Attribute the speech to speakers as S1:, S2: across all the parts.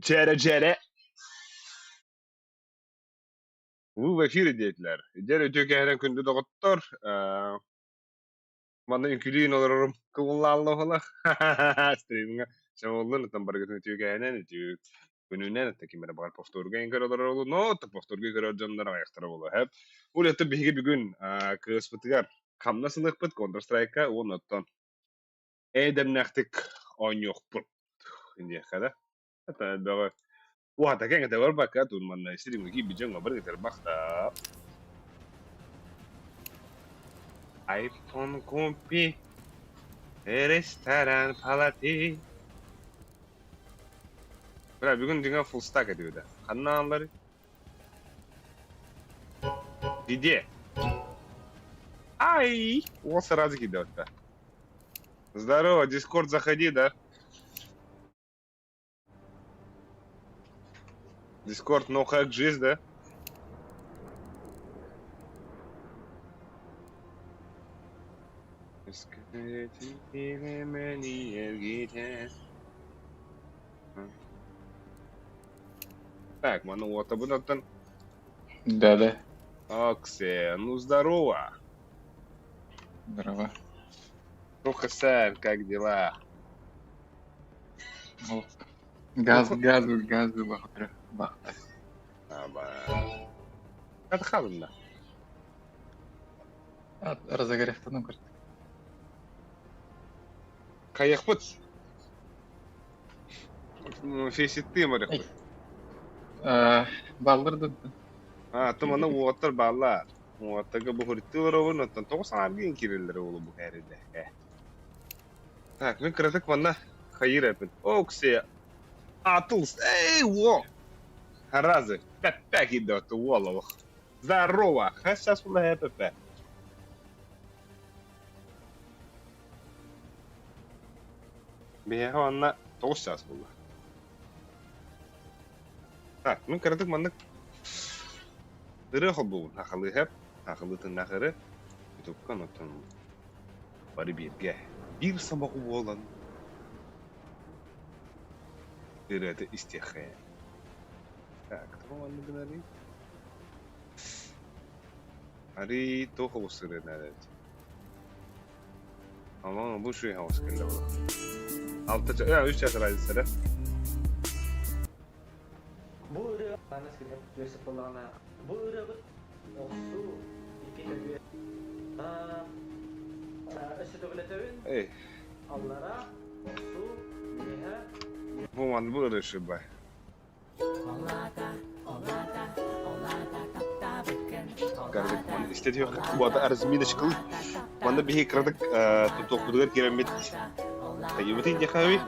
S1: Дьэрэ-дьэрэ! Вы в эфире диэтилэр. Дьэр үтүө кэһэрэн күндү доҕоттор, манна үҥкүүлүүн олорорум кыбыллаалла стримҥа сабыллын оттон барыгытын үтүө кэһэнэн үтүө күнүнэн оттон ким эрэ баҕар повторга көрө олорор но повторга көрөр дьоннор аҕыйахтара буолуо сөп. Улетта биһиги бүгүн кыыспытыгар хамнас ылыахпыт Counter Strike-ка уонна оттон эйдэмнээхтик оонньуохпут диэххэ да. Это бөҕө Уһата кэҥэтэ барбакка туун манна сириҥҥэ киирбит дьоҥҥо барыгытар бахта. Айфон купи, ресторан плати. Бля, бүгүн дьиҥэ full stack этибит. Ханна аалларый? Где? Ай! Уол сразу кидает Здорово, Дискорд заходи, да? Дискорд, ну как жизнь, да? Так, маны уотабын оттон.
S2: Да-да.
S1: Оксе, ну здорово.
S2: Здорово.
S1: Ну, Хасан, как дела?
S2: Газ, газ, газ, бахтар, бахтар.
S1: Аба. Атхалынна.
S2: Разогревтанан көрдүк.
S1: Хайахпыт. Фейситтыы барыахпыт.
S2: Баллар да.
S1: А, то мана уоттар бааллар. Уоттарга бу хуритты олоробун, оттон тоҕо саҥаргын киирэллэрэ уолу бу кээрилэ. Так, мин кыратык манна хайыр эпин. Оксе, атылс, эй, во! Разы, пэппэ киирдэ уол олох. Здорово, сейчас була пэппэ. Биһиэхэ манна 9 чаас буолла. Так, мин кыратык маннык ырыа холбуубун. Сахалыы сахалыы тыыннаах ырыа. Ютубка онтон бары бииргэ биир сомоҕо буолан ырыата истиэххэ. Так, тоҕо маннык гынарый? Арый туох олус ырыа наада эбит? Ама бу үчүгэй хаҥас кэллэ буолуох. Алта ча үс чаас разница да?
S3: Бу ырыа Бу ырыабыт охсуу икки төрүө өссө төгүлэтэбин
S1: Эй.
S3: аллара охсуу үөһэ
S1: Бу ман бу ырыа шибай. Истэтиэх буата разминочкалы. Манна биһи кыратык тутуохпутугар киирэммит тайыбытын диэхээби.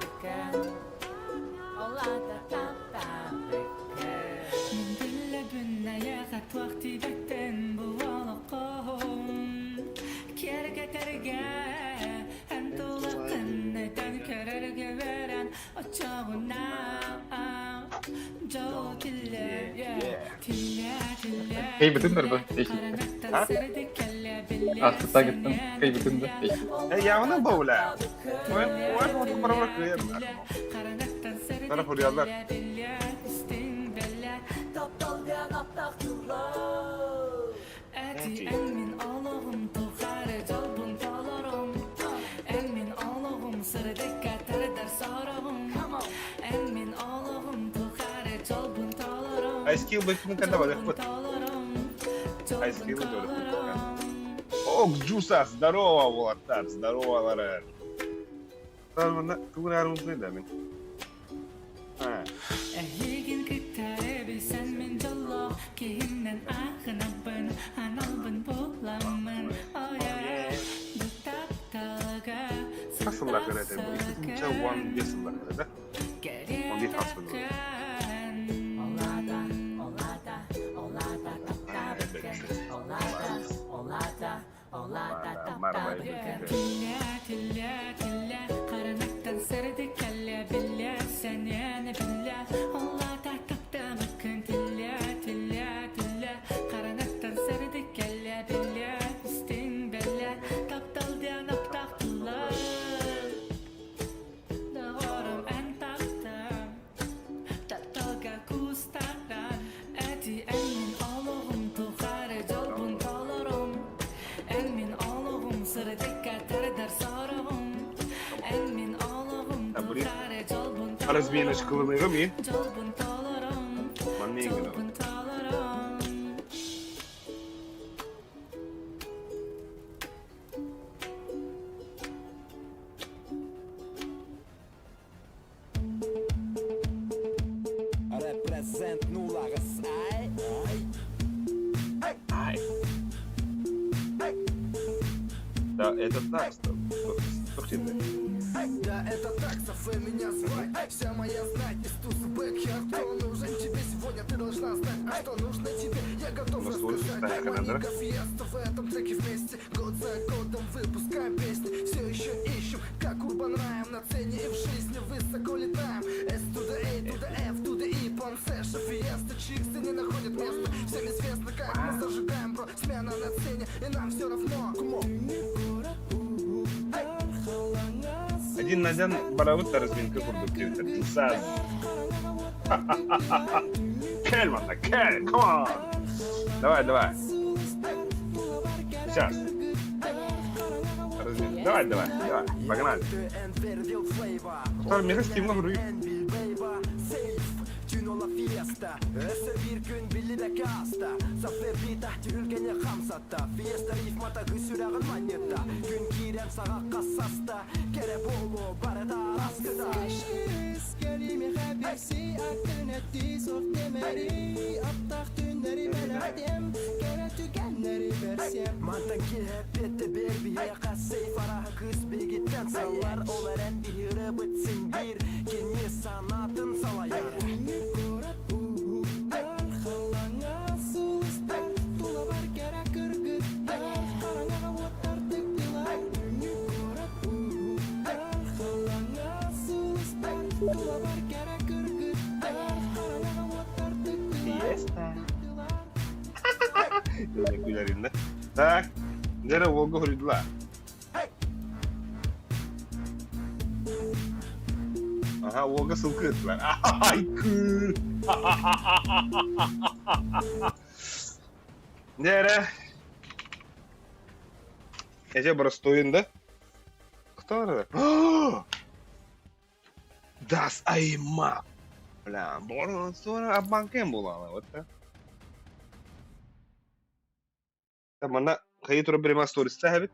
S2: Кыйбытын да
S1: А?
S2: Астыта гыттын кыйбытын да
S1: Явно бауля. Ой, ой, вот барабар кыйыр. Тара фурьялар. Айскил бэкпин кэннэ барыахпыт. Айскилы көрөхпүт. Ох, Джуса, здорово, уолаттар, здорово, Манна тугун аарыммын да мин.
S4: Эһигин кытары билсэн мин дьоллоох киһиннэн аахынабын, аналбын буламмын, oh yeah, бу тапталга
S1: Хас сыллаах ырыа бу? 2015 сыллаах ырыа да? 15 хас сыл. Разминочкаланыгым и Манна гынабын.
S5: Represent нулагыс ай
S1: Ай. Да, это так, что
S5: Да, это так, Софе меня звать. Вся моя знать из туз бэк. Я кто нужен тебе сегодня, ты должна знать. А что нужно тебе, я готов рассказать. Маника Фиеста в этом треке вместе. Год за годом выпускаем песни. Все еще ищем, как Урбан Раем на цене и в жизни высоко летаем. S to the A, to the F, to the E, Пансеша, Фиеста, чиксы не находят места. Всем известно, как мы зажигаем, бро. Смена на цене, и нам все равно.
S1: Один на один барабыт разминка курдук диэбиттэр. Саз. Кэл манна, кэл, come on! Давай, давай. Сейчас. Разминка. Давай, давай, давай. Погнали. Второй меха стимул груй. Fiesta. Күләрин да. Так. Дәрә Волга хөрүдүлә. Ага, Волга ссылка ыттылар. Ай, кыр. Дәрә. Эже простойын да. Кто это? Das айма. Бля, бор обманкем була вот да. Манна хайы турар бирима сториста эбит.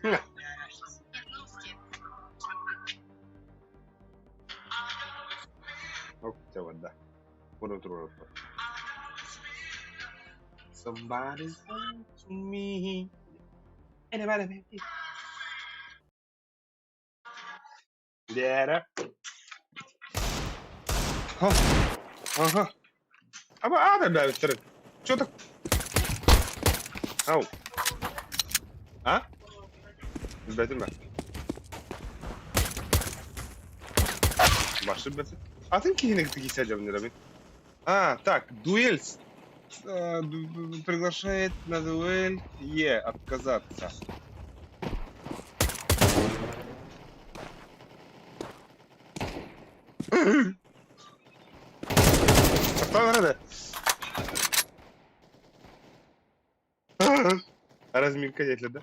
S1: Да. Somebody's to me. Anybody Дээрэ. Ага. Аба аада бэбиттэр. Чё так? Ау. А? Билбэтим ээ. Башы бэтим. Атын киһини кытта киирсэ дьабын мин. А, так, дуэль. Приглашает на дуэль. Е, отказаться. Хто Разминка детле, да?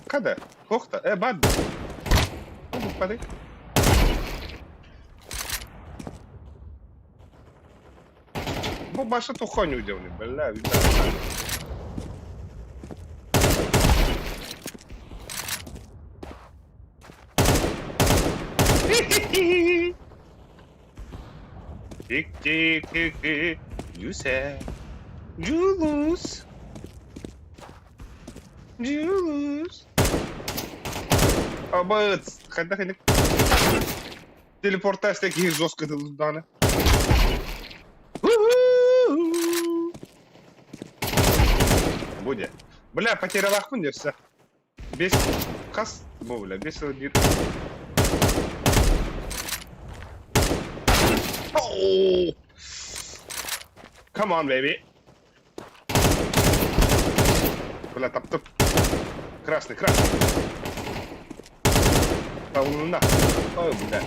S1: Када? Хохта? Э, бад! Падай. Бу баша тухоню удевни, бля, Тик-тик-тик-тик. You say. You lose. You lose. Абыц. Хайда хайда. Телепортация киһи жестко даны. Буде. Бля, потерялахпын дерсе. Бес хас бу бля, бес бир. Oh! Come on, baby. Бля, таптым. Красный, красный. Табылынна. Ой, бля.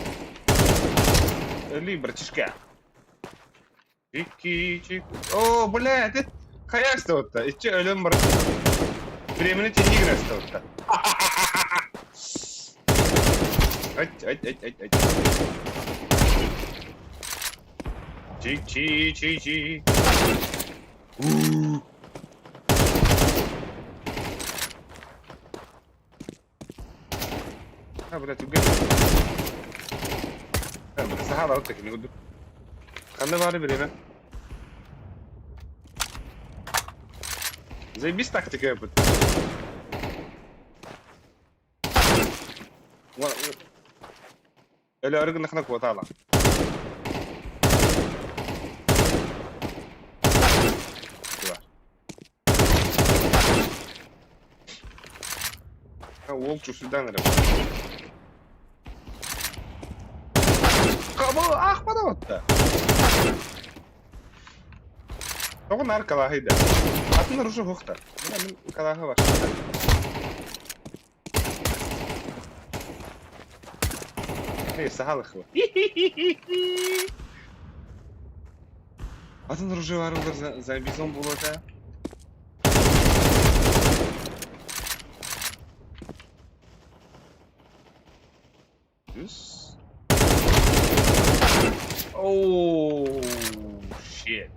S1: Өлүй, братишка. Чики, чик. О, бля, это хайа астыбытта. Иччи өлөн баран. Времени тенни гына астыбытта. Ать, ать, ать, ать, ать. Чик, чи, чи, чи. А, бля, түгэн. А, бля, сахалар такини курдук. Ханна баары время. Заебись тактика опыт. Өлөөрү гыннахына куотаала. Уол чусудан эрэ. Кабы аахпата Тоҕо наар калааһый да? Атын оружие суохтар. Мин калааһы бар. Эй, сахалых. Атын оружие бар олар за бизон буолуо Үс. Oh, shit.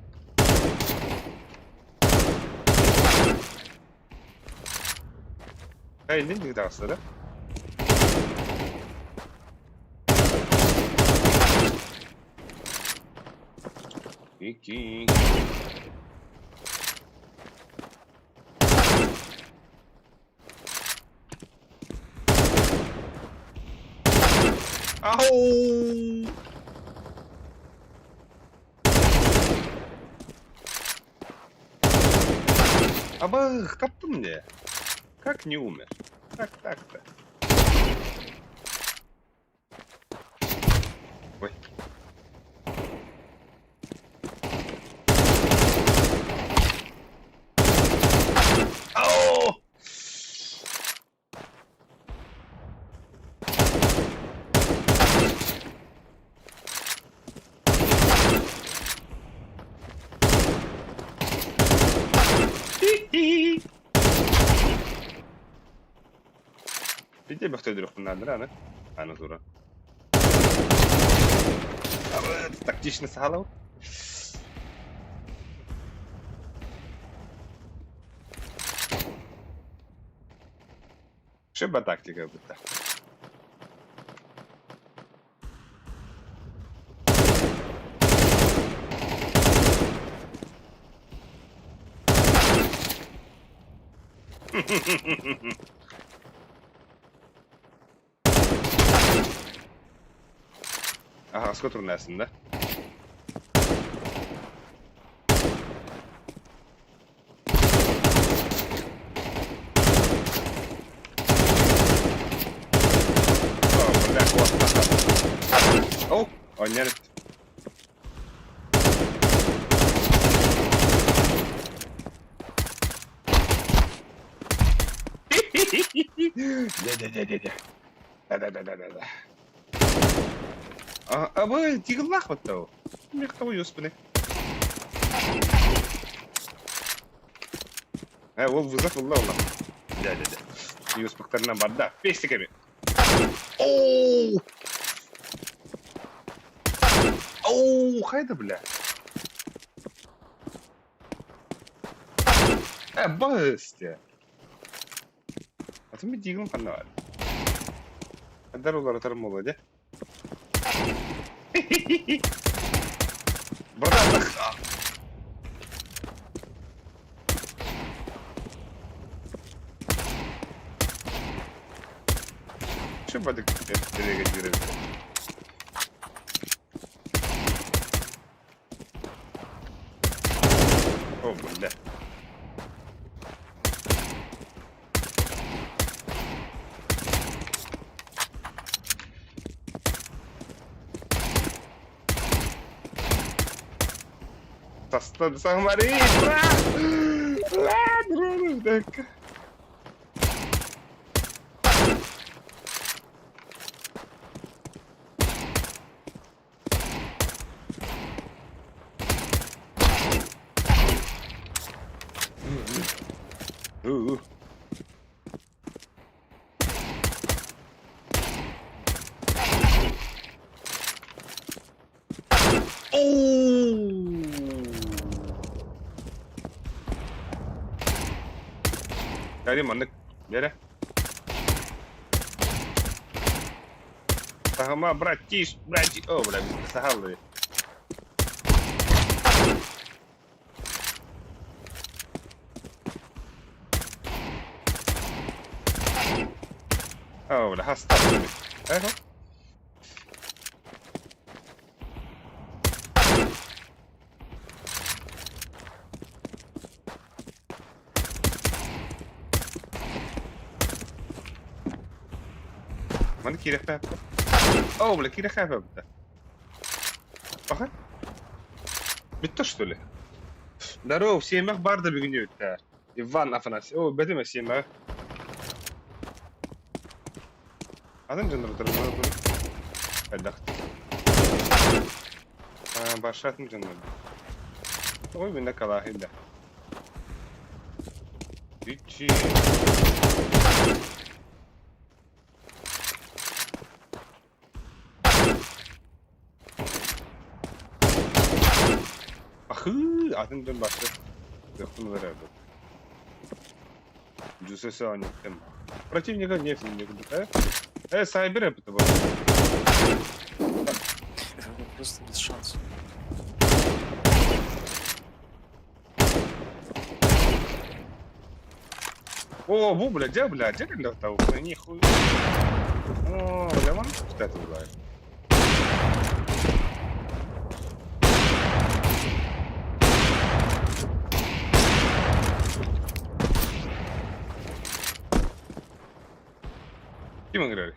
S1: Эй, иннин таҕыстара. Икки. Ау! Абах, таптым мне. Как не умер? Как так-то? Ой. Ау! Видите, бөхтөдүрөхпүн наадыр аны. Аны тура. Тактично саалау. Шиба тактика бытта. Аһаҕаска турнасын да. О, оонньоон Дэ-дэ-дэ-дэ-дэ. Да-да-да-да-да. А вы тигыллаах баттау. Мехтау юспыны. Э, ол вызов ылла ола. Дэ-дэ-дэ. Юспыктарынан барда. Пестиками. Оу! Оу, хайда, бля. Э, басте. Атын би ханна бар. Адар уларытарым буолуо дии. Братан, Что бадык реагирует? О, бля. Таста Сан-Марino! Уу. Кали маннык бэрэ. Сахама, братиш, братиш. О, бля, сахалыы. О, бля, хаста. Эхо. Маны киирэххэ О, бля, киирэххэ эбит. Баха? Бүттэ что ли? Здорово, сиэмэх бар да бүгүн диэбиттэр. Иван Афанасьев. О, бэтим сиэмэх. Атын дьоннор Хайдах? Баша атын дьоннор. Ой, мине калахи да. Ичи. Ахы, атын дьон башы. Кыахпын ылар Джусесе оонньуттым. Противника нет никуда. Э, э, сайбер это был.
S6: Просто без шансов.
S1: О, бу, бля, где, бля, где когда того? Нихуя. О, бля, вон, кстати, бывает. Ким ыҥырар?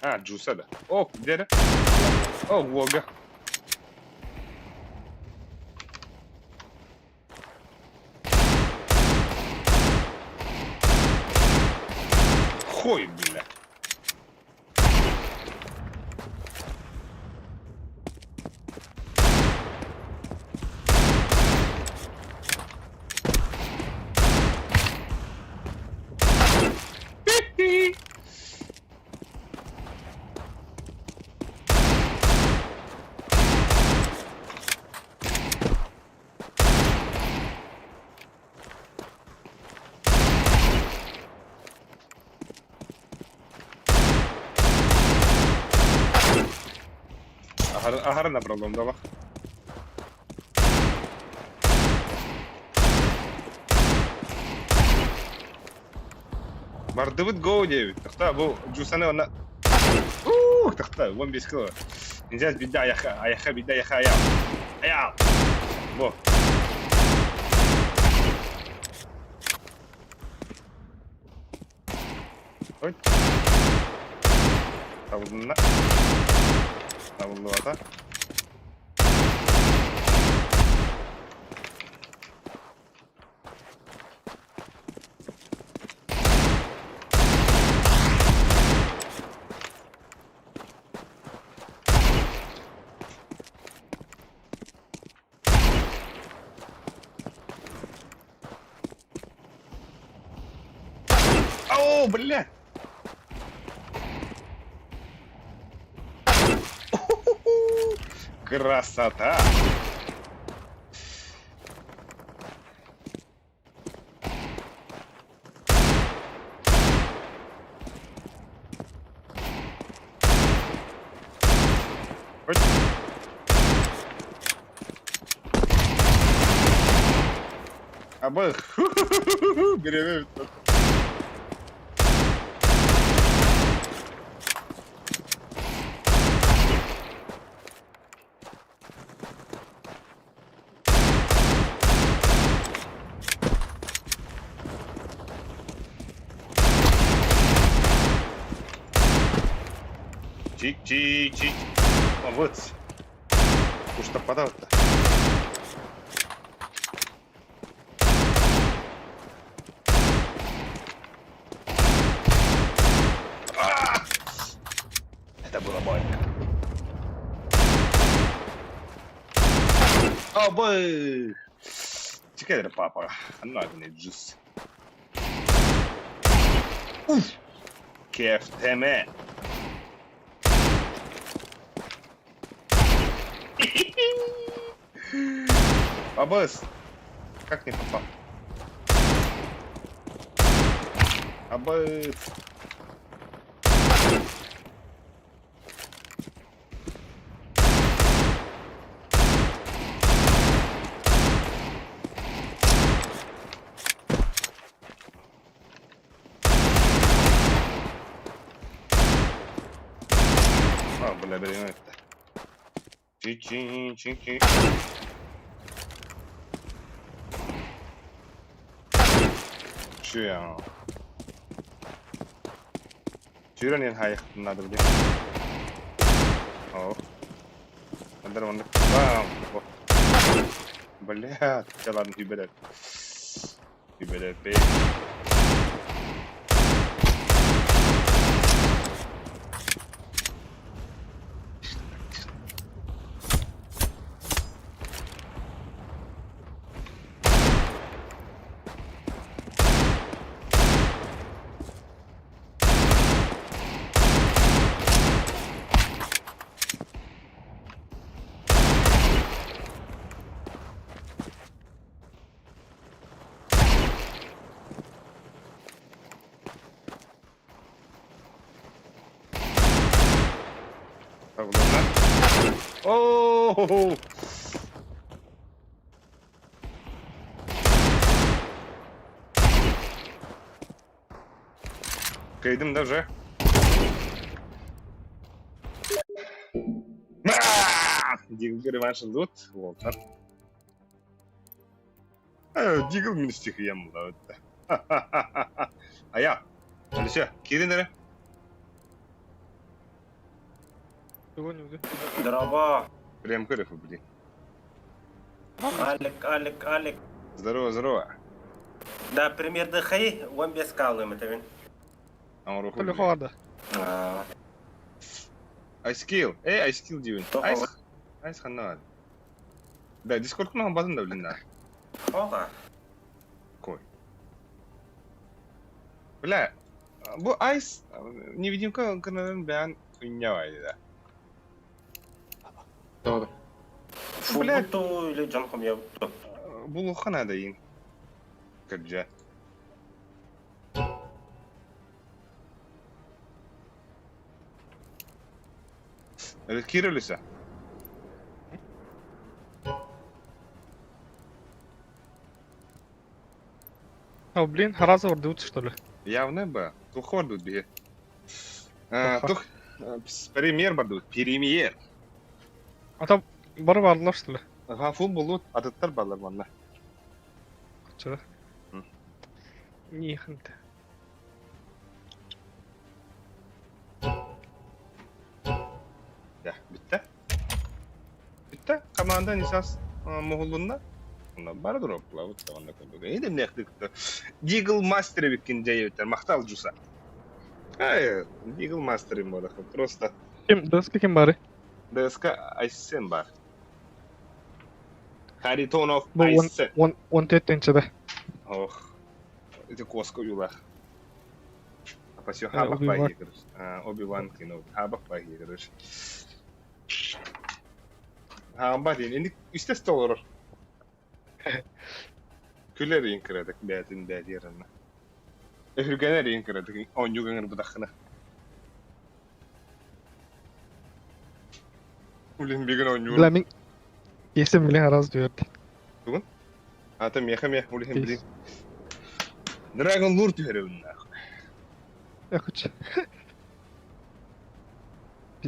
S1: А, Джуса да. О, где да? О, Вога. Хой, бля. Аһарын набралом да бах. Бардыбыт го диэбит. Тахта бу Джусаны онна Ух, тахта, 15 кило. Нельзя бида аяха, аяха бида аяха аял. Аял. Бо. Ой. Табылынна. Табыллыбата. О, бля! Красота! Ой. Абы. Бириэмэ бүттэ. Чик-чик-чик. Вот. Уж-то. Это было больно. О, бой! Чикэ папа, ханна джус. Уф! Кефтеме! Абыс! Как не попал? Абыс! А, бля, блин, это. Чи-чи-чи-чи. Чуя. Сүүрэн хайахтын надо блин. Ох. Андар маннык. Бам! Бля, ладно, үбэлэр. Үбэлэр бэй. О! Кыйдым даже. Дигл реванш лут, Уолтер. Дигл мин стихиям була өттө. Ая, Алиса, киирин эрэ.
S7: Здорово.
S1: Прям көрөх, блин.
S7: Алик, Алик, Алик.
S1: Здорово, здорово.
S7: Да, пример ДХИ, он без скалы, это вин.
S1: Телефон. Айскил. Эй, Айскил диибин. Айс, Айс ханна баар. Да, Дискордкун батын да, блин, да.
S7: Ога.
S1: Кой. Бля, бу Айс невидимка гынарын бэйэн хуйня да.
S2: Doğru.
S1: Бля.
S7: Фу, или Джон я
S1: Булуха надо им. Как же. Кириллиса.
S8: А, блин, раза ордут, что ли?
S1: Явно бы. Тух ордут бе. Тух премьер бардут. Премьер.
S8: А там бары бардылар, что ли?
S1: Ага, футбол атыттар баллар манна.
S8: Чё? Нихант.
S1: Я, бүттэ. Бүттэ. Команда нисас моһулунна. Онно бары дроп лабыт онно курдук. Эдем нехтик. Дигл мастер эбиккин дьэйбиттэр махтал жуса. Ай, Дигл мастер им бодах. Просто
S8: Ким, ДСК ким бары?
S1: ДСК Айсен бар. Харитонов
S8: Бу он
S1: Айсен.
S8: он он төртүнчү
S1: Ох. Ити куоска уйулаах. Апасио
S8: Э,
S1: хабах
S8: Оби-Ван.
S1: баһи, короче. Оби-Ван Кеноби. Хабах баһи, короче. Хаамба диэн инник үстэ олорор. Күлэр иин кыратык бээтин бээтиэрэнна. Өһүргэнэр иин кыратык оонньууга ыҥырбатаххына. Блин, бигин оонньуур.
S8: Бля, мин Есим билин араз диөрдү.
S1: Тугун? Ата миэхэ миэх улиһин
S8: Кейс.
S1: блин. Dragon Lord түһэрэбин нахуй.
S8: Якуч.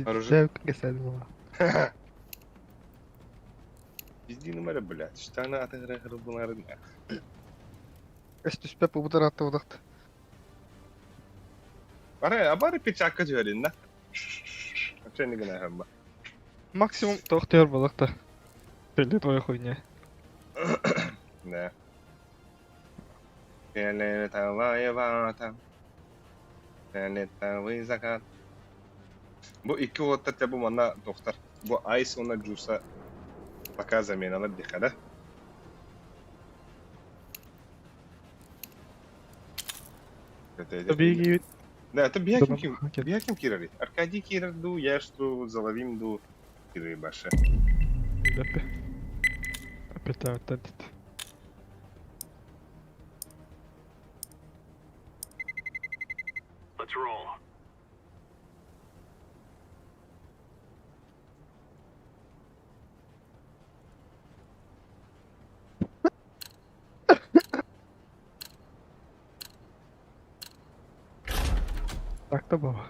S1: Оружие.
S8: Bizde keselim ama.
S1: Пизди номера, блядь. Штаны атыгыра хырбыларын.
S8: Эс түспеп убутар атты удакты.
S1: Бары, а бары перчатка түһэрин да. Вообще не гына хамма.
S8: Максимум тоқтыр балыкты. Белли твоя хуйня.
S1: Да. Фиолетовая вата. Фиолетовый закат. Бу икки уолаттар те бу манна доктор. Бу Айс уонна Джуса пока заменалар диэхэ да.
S8: Биһиги
S1: Да, это биһиэхэ ким биһиэхэ ким киирэрий? Аркадий киирэр дуу, я что заловим дуу киирэр баша.
S8: Опять опять. Так-то было.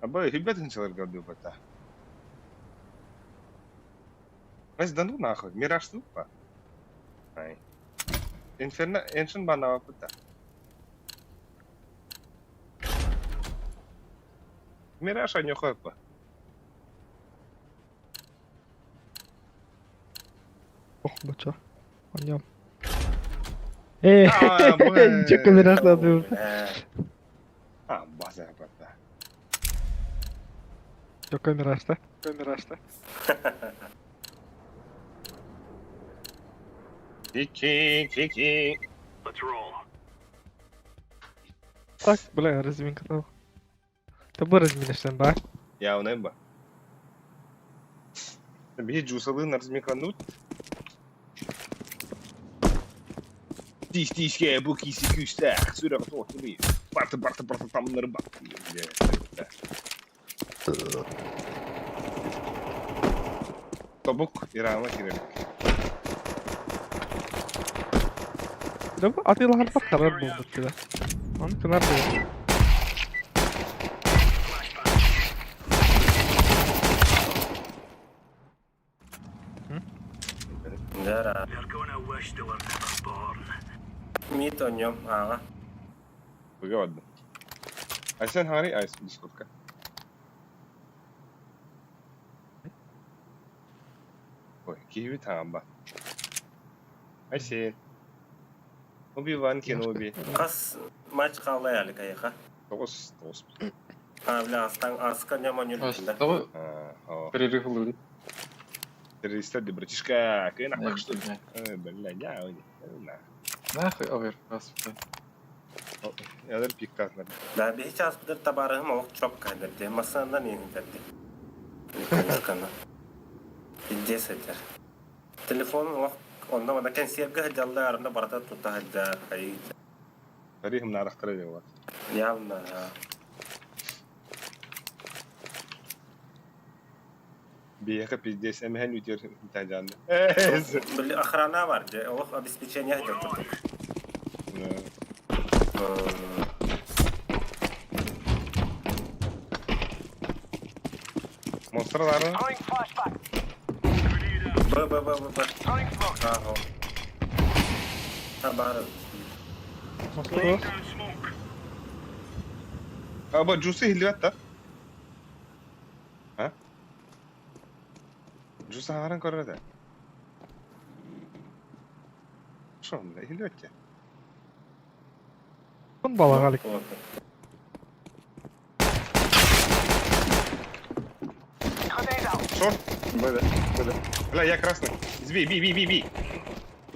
S1: Аба ребята начала говорить. Вась, да ну нахуй, Мираж тупо. Ай. Инферно, Эншин банава пыта. Мираж анюхапа.
S8: Ох, бача. Аням. Э, чё Мираж надо.
S1: А, база пыта.
S8: Чё Мираж, да? Мираж, да?
S1: Кики, кики.
S8: Так, бля, разминка там. Ты бы разминешься, ба?
S1: Я у неба. Биһи жусалыын размиканут. Тис тиске бу киси күстәх. Сүрәк тоқты Барты барты барты тамнары бак. Тобук ирама кирек.
S8: Да, а ты лаган паттарар болду да. Он кынар болду.
S7: Да. Мит о нем, ага.
S1: Выгодно. Айсен хари айс дискотка. Ой, киви тамба. Айсен. Оби-Ван Кеноби.
S7: Хас матч қалай әлі кайға.
S1: Тоғыз, тоғыз.
S7: А, бля, астан аска нема не
S2: Ас, того
S1: А,
S2: перерыв ылды.
S1: Террористы, братишка, кай нахуй что ли? Ой, бля, я, ой, на.
S2: Нахуй оверпас.
S1: Ядер пиктатнар.
S7: Да, бихи час бідір табарығым олық чоп кайдырды. Масандан еңдерді. Николушканы. Пиздец этер. Телефон олық онда мана консьерге хадялды арында барата тута хадяр.
S1: Тарихым нарақтыра деп болады.
S7: Явно.
S1: Бияқа пиздец, әмән өтер тәжанды.
S7: Били охрана бар, же, олық обеспечение хадяр тұрдық.
S1: Монстрлары.
S7: Б, Б, Б, Б, Б. Ага. Табары.
S1: Аба, джусы хилвет А? Джусы харан көреді. Шо, бля, хилвет
S8: Он балагалик.
S1: Шорт. Б, да, Б, да. Бля, я красный. Изби, би, би, би, би.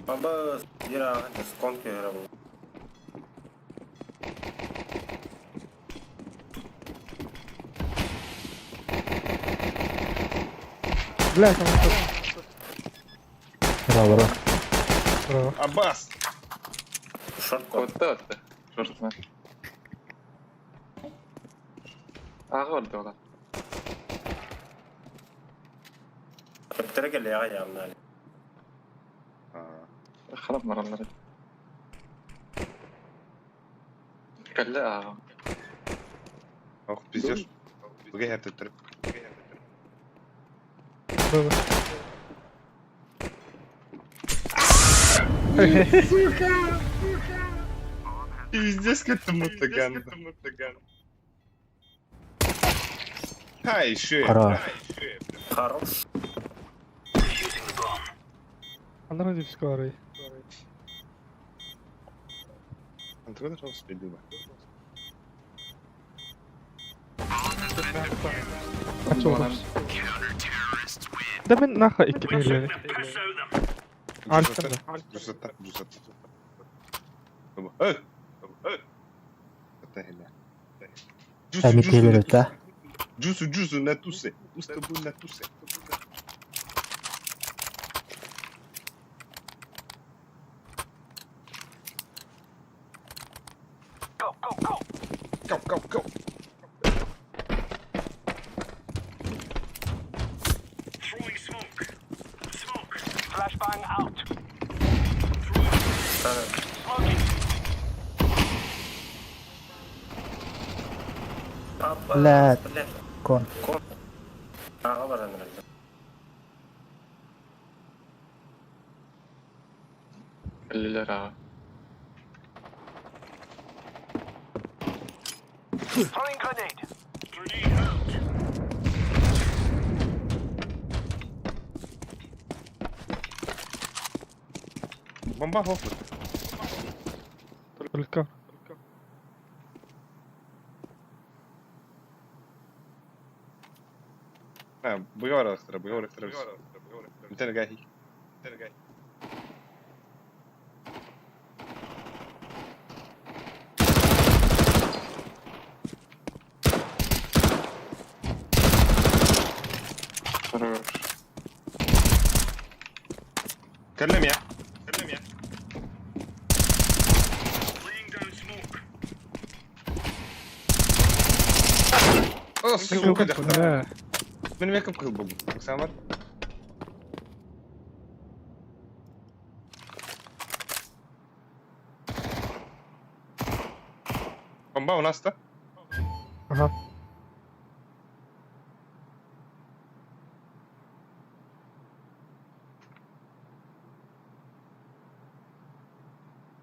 S7: Баба, ира, сконки ира был.
S8: Бля, там
S9: Браво, браво.
S8: Браво.
S1: Аббас.
S7: Шорт код.
S2: Отта, отта. Шорт Ага, oldu ola.
S7: Төптөрө келе явно.
S2: Харап мараллар. Кэллэ ага.
S1: Ох, пиздешь. Буга хәртеп
S8: Б, Б.
S1: Сука! Пиздец, как ты мутаган. Хай, ши.
S9: Хорош.
S7: Хорош.
S8: Андрей скорый.
S1: Антон спидуба.
S8: Да мен нахуй икки миллион. Альтта.
S1: Джусатта, Джусатта. Эй! Эй!
S9: Эмитиэлэр
S1: Джусу, Джусу, на тусе. Устабу на тусе. Go, go, go!
S9: Блядь. Кон.
S7: Аҕа баран эрэллэр.
S2: Кэллилэр аҕа.
S1: Бомба хоппут.
S8: Только.
S1: Быга барар быга барар. Митен гахи.
S2: Хорош.
S1: Кэллим я. Кэллим я. О, сука, дьахтар. Мин мекап кыл бугу. Самар. Бомба у нас-то?
S8: Ага.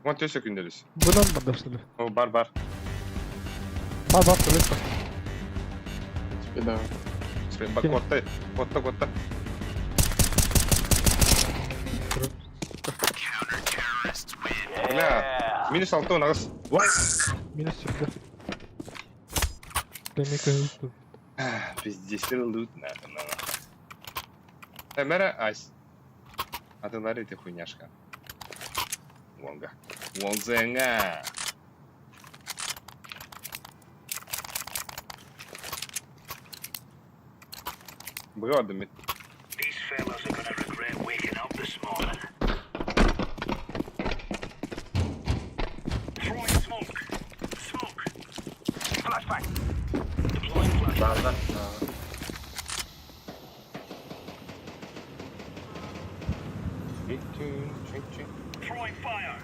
S1: Вон төсө күндөлүс.
S8: Бынан бардашты.
S1: О, бар, бар.
S8: Бар бар только.
S2: Спида.
S1: Бак, котта, котта, котта. Бля, минус алты он ағыз.
S8: Минус сюда. Демек
S1: Пиздец, лут надо, на. Мэра, ась. А ты лари ты хуйняшка. Вонга. Вонзенга. Быга
S10: These fellas are gonna regret waking up this morning. Throwing smoke. Smoke. Flashbang. Deploying flashbang.
S7: Бааллар.
S10: Throwing fire.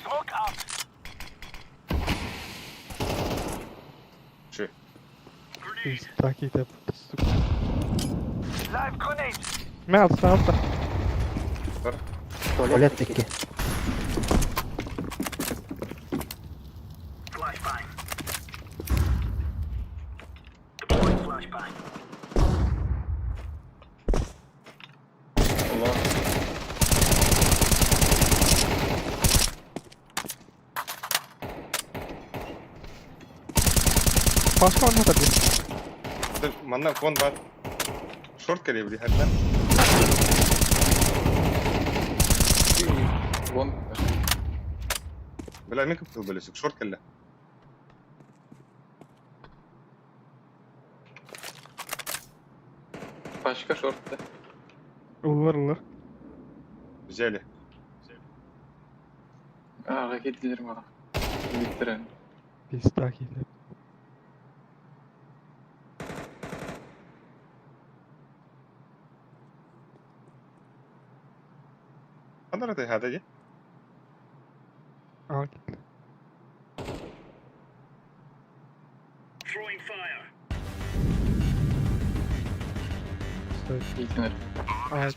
S10: Smoke out.
S1: Ши.
S8: Так и сука.
S10: Live grenade.
S8: Мен алты, алты.
S9: Туалет икки.
S10: Flashbang. Deploying flashbang.
S2: Ulan.
S8: Başka oyna tabii.
S1: Манна фон бар. Шорт кэлиэ хәрнә.
S2: Вон.
S1: Бля, мин кып бөлесек. Шорт кэллэ.
S2: Пачка шорты.
S8: Улар улар.
S1: Взяли.
S2: Аҕа киирдилэр мага. Биттирэн.
S8: Пизда киһи.
S1: Ханна ты хада ди?
S8: Aa gitti.
S10: Throwing fire.
S2: Иитинэр.
S8: Aa evet.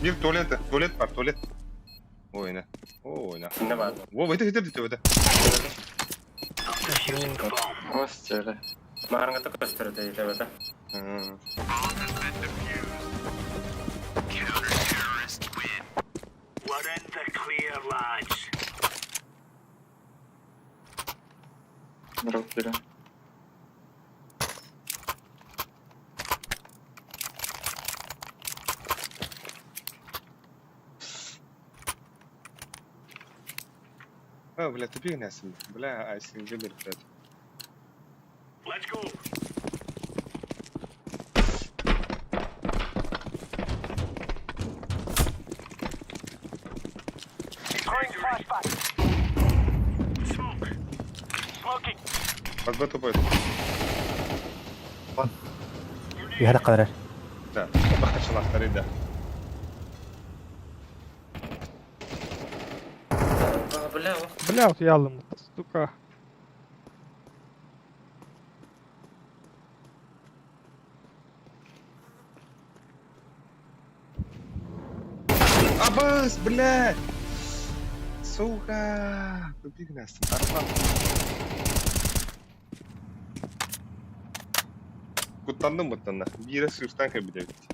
S1: Bir туалет, туалет бар, туалет. Ой, на. Ой, на.
S7: Не бар.
S1: Во, это это это это.
S10: Defusing the bomb.
S2: Ос чөлө.
S7: Маарыҥҥыта көстөр этэ диэтэбэтэ.
S10: We're in the clear, lads.
S2: Дроп берем.
S1: А, бля, тупик нәсім. Бля, айсин выбер, блядь.
S10: Let's go. Throwing flashbang. Smoke. Smoking.
S1: Под Б тупой.
S9: Үһэ қалар.
S1: Да, бақашылақтар еді.
S7: Бля,
S8: Бля, вот я лым, сука.
S1: Абас, блядь! Сука! Тупик нәсім. Арслан. Куттандым бұттанна. Бире сырстан кәбіде бит.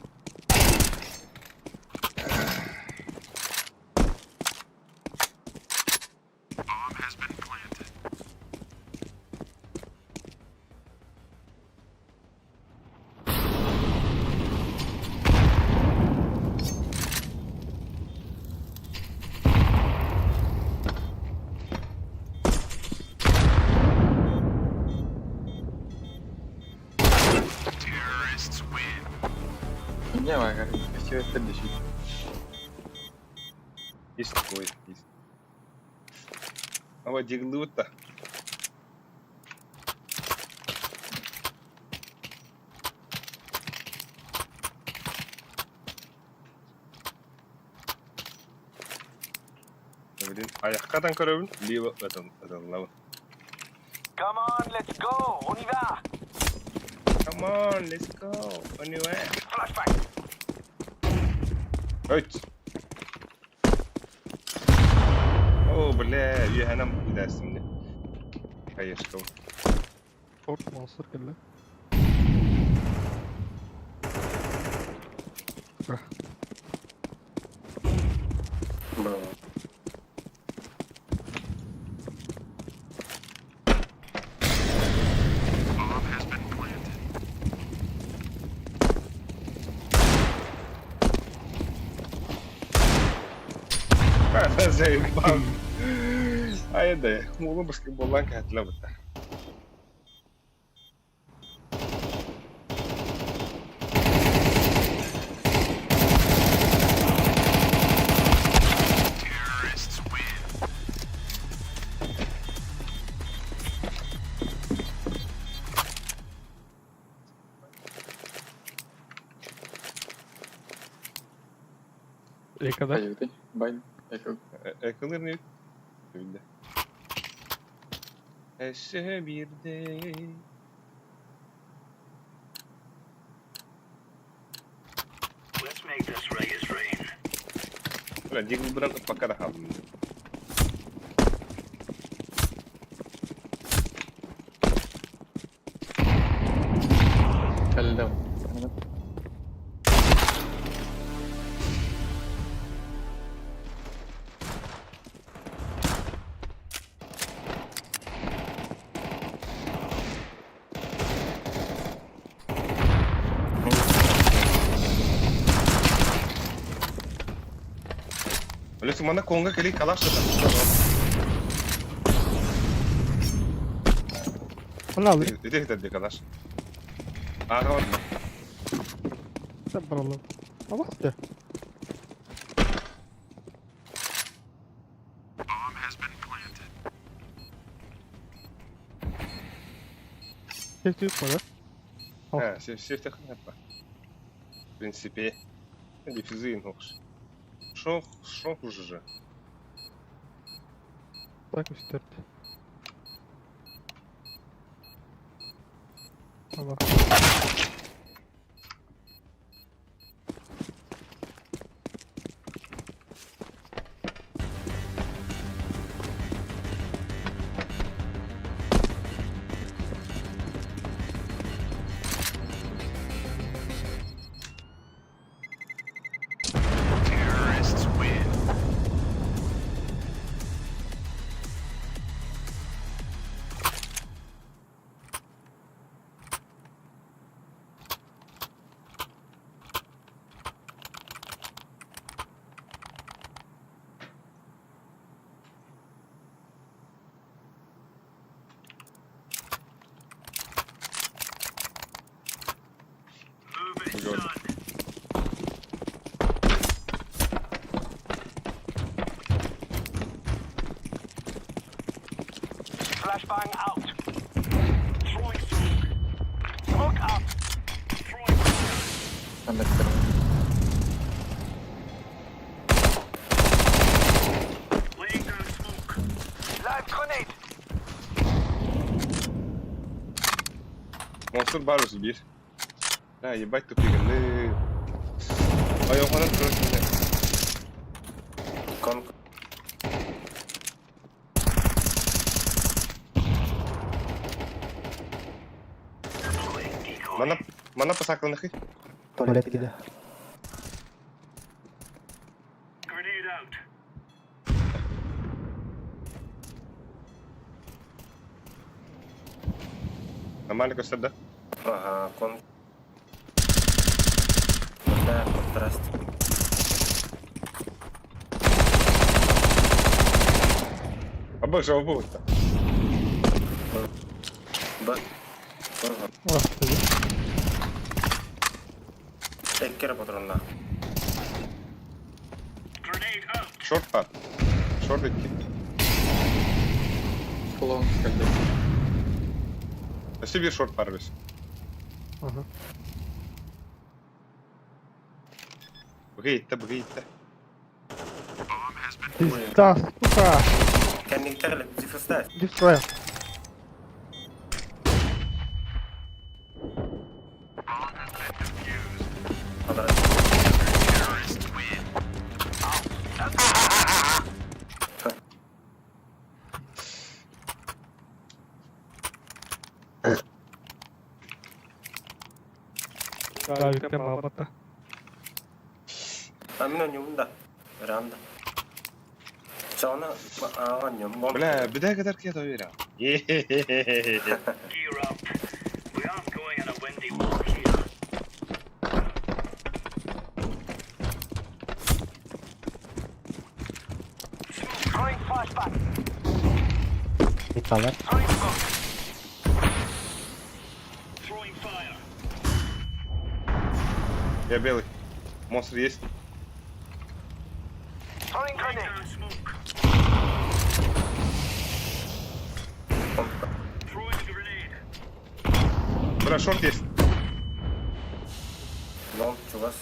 S2: Не, ага, красиво следующий.
S1: Есть такой, есть. Ава диглы-то. Блин, аяққадан көрөбүн, либо этом лава.
S10: Come on, let's go. On y va.
S1: Come on, let's go. Anyway.
S10: Flashbang.
S1: Өт. О, бля, үйәнем үдәсімде. Конечно.
S8: Шорт монстр келді. Сука.
S7: Браво.
S1: Заебал. Айда, мулу баскетболдан кәтілі бұтта.
S8: Экада.
S2: Поюты. Бай. Эко.
S1: Экылыр не Bildi. Эше бирде.
S10: Let's make this right as rain.
S1: Бля, дигл биран пока да қалдым.
S2: Калдам.
S1: Бля, мана конга кели калаш да.
S8: Мына алый.
S1: Иди иди калаш. Ага, вот.
S8: Сен баралым. Алас да. Сефти yok mu да?
S1: А, сефти хнапа. В принципе, диффузин окш. Шох, шох уже.
S8: Так, үстерді. Ала.
S1: Черт.
S2: Коннектор.
S1: Монстр бар осы bir. Да, ебать тупиганы. Ай, оғанан тұрып
S7: Кон.
S1: Мана, мана пасакланахы.
S9: Туалет кида.
S1: Нормально көстөр да?
S7: Ага, кон. Да, контраст.
S1: Абы жауабы өтті.
S7: Б.
S8: Господи.
S7: Эккер патронна.
S1: Шорт бар. Шорт икки.
S2: Клон когда.
S1: Өсі bir шорт бар өсі.
S8: Ага.
S1: Бұға итті, бұға итті.
S8: Пизда, сука.
S7: Кәнниктер диффустас.
S8: Дисплей. Да, Виктор Малбата.
S7: А мен ойнаймын да. Ранда. Чана, а, не, мон.
S1: Бля, біде кадар кет ойра.
S9: Мид баллар.
S1: Я белый. Монстр есть? Бля, шорт есть.
S7: Лон, чувас.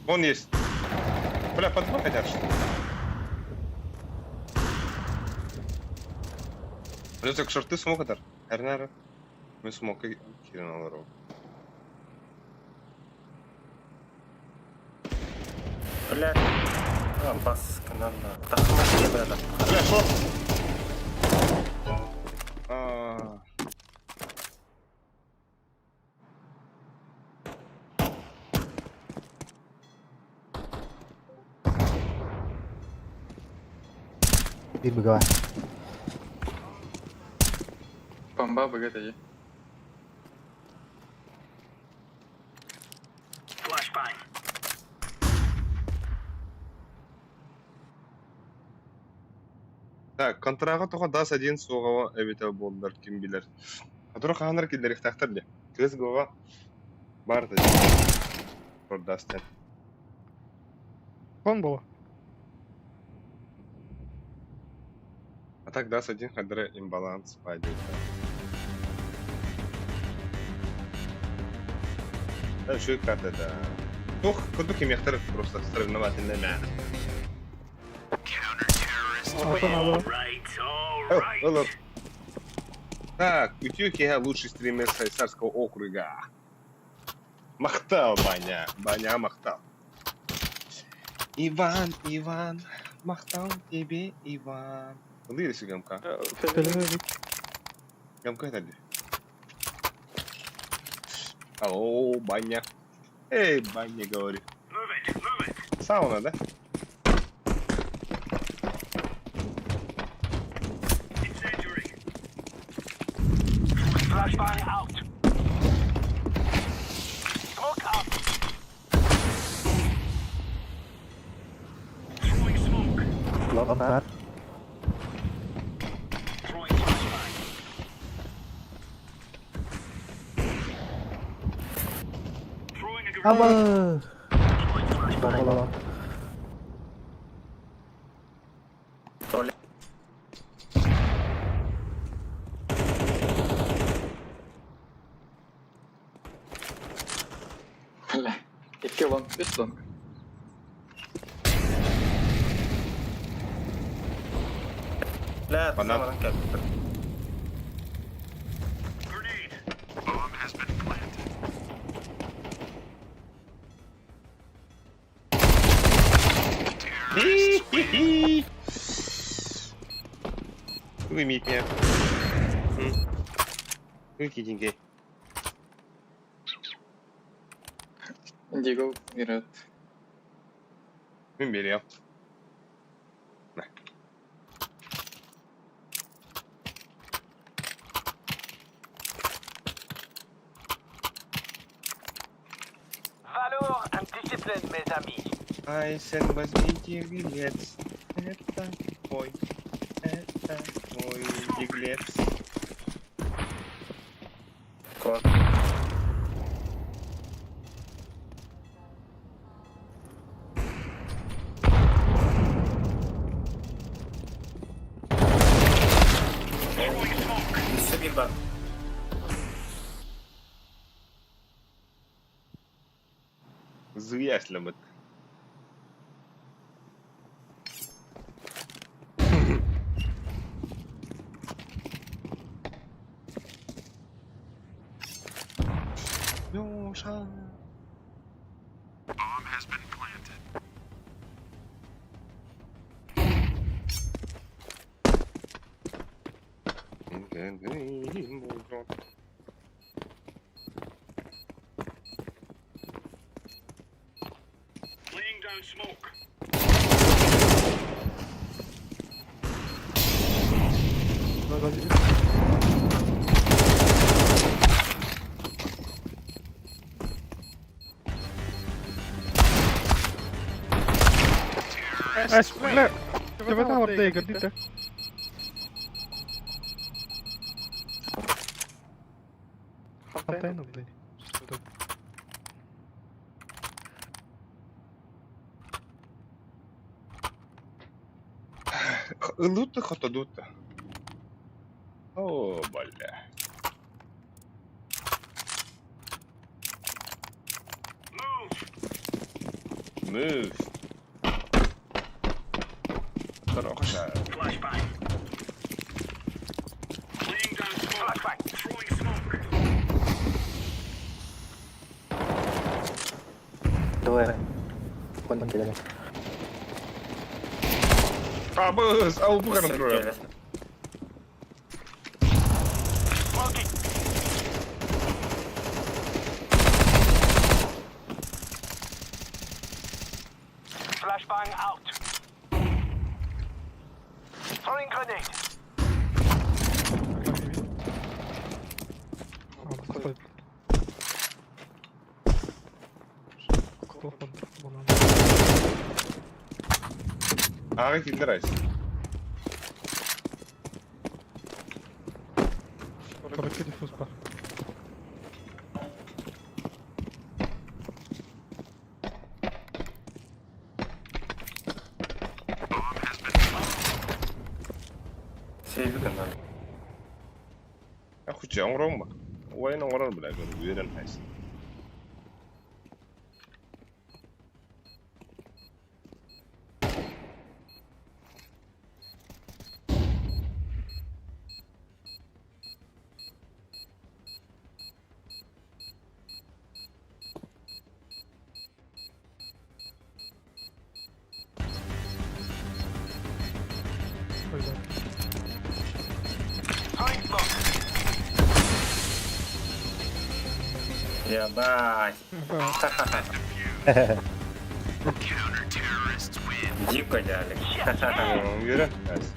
S1: Вон есть. Бля, по два хотят, что ли? Бля, так шорты смог атар. Әрнәрі. Мен смокка кирен алар ол.
S7: Бля. А, бас, каналда. Тахма не бля.
S1: Бля, шорт! А.
S9: Bir быга.
S2: Бомба БГ это
S1: Так, контрага тоға дас один соғава эбите болдар ким билер. Которы қаныр килдер ихтақтар де. Кыз гова бар да. Ордастен.
S8: Кон было.
S1: А так дас один хадре имбаланс пойдет. Да, что карта да. Тух, куду ким яхтар просто соревновательный мя.
S8: Алтын алып.
S1: О, олор. Так, Утюг я лучший стример Швейцарского округа. Махтал, Баня. Баня Махтал. Иван, Иван, Махтал тебе, Иван. Лырisi гамка. Гамка это ли? Алло, баня. Эй, баня, говорю. Сауна, да?
S9: Лонг бар. Аба! Бомбалаан.
S7: Туалет.
S2: Бля. Икки лонг, үс лонг.
S7: Ла,
S1: Банан.
S7: баран кэлбит.
S1: Хи-хи-хи. Уймите меня. Какие деньги?
S2: Индиго играет.
S1: Мин берем. На.
S10: Valor and discipline, mes amis.
S1: Айсен, возьмите билет. Это мой. Это мой беглец.
S7: Кон. Өссө биир баар.
S1: Зря сломат. Леша.
S10: Laying down smoke.
S8: Ла, شبتها وردية قديتها. حطينا ولا
S1: Ылыты хотодута. О, бля.
S10: Move.
S1: Move. Хороша.
S10: Flashbang. Laying down smoke. Flashbang. Throwing smoke.
S9: Двое. Вон кидали.
S1: Абыз, ау буган турар.
S10: Smoking. Flashbang out. Throwing grenade.
S8: طيب.
S1: Ага, киндерайс.
S8: Короче, диффуз бар.
S7: Сейби гынан.
S1: Ахуча оҥорон Уайын оҥорор бля, үөрэн хайс.
S10: Throwing smoke.
S7: Ебать. Дико дяли.
S1: Үөрэн хайс.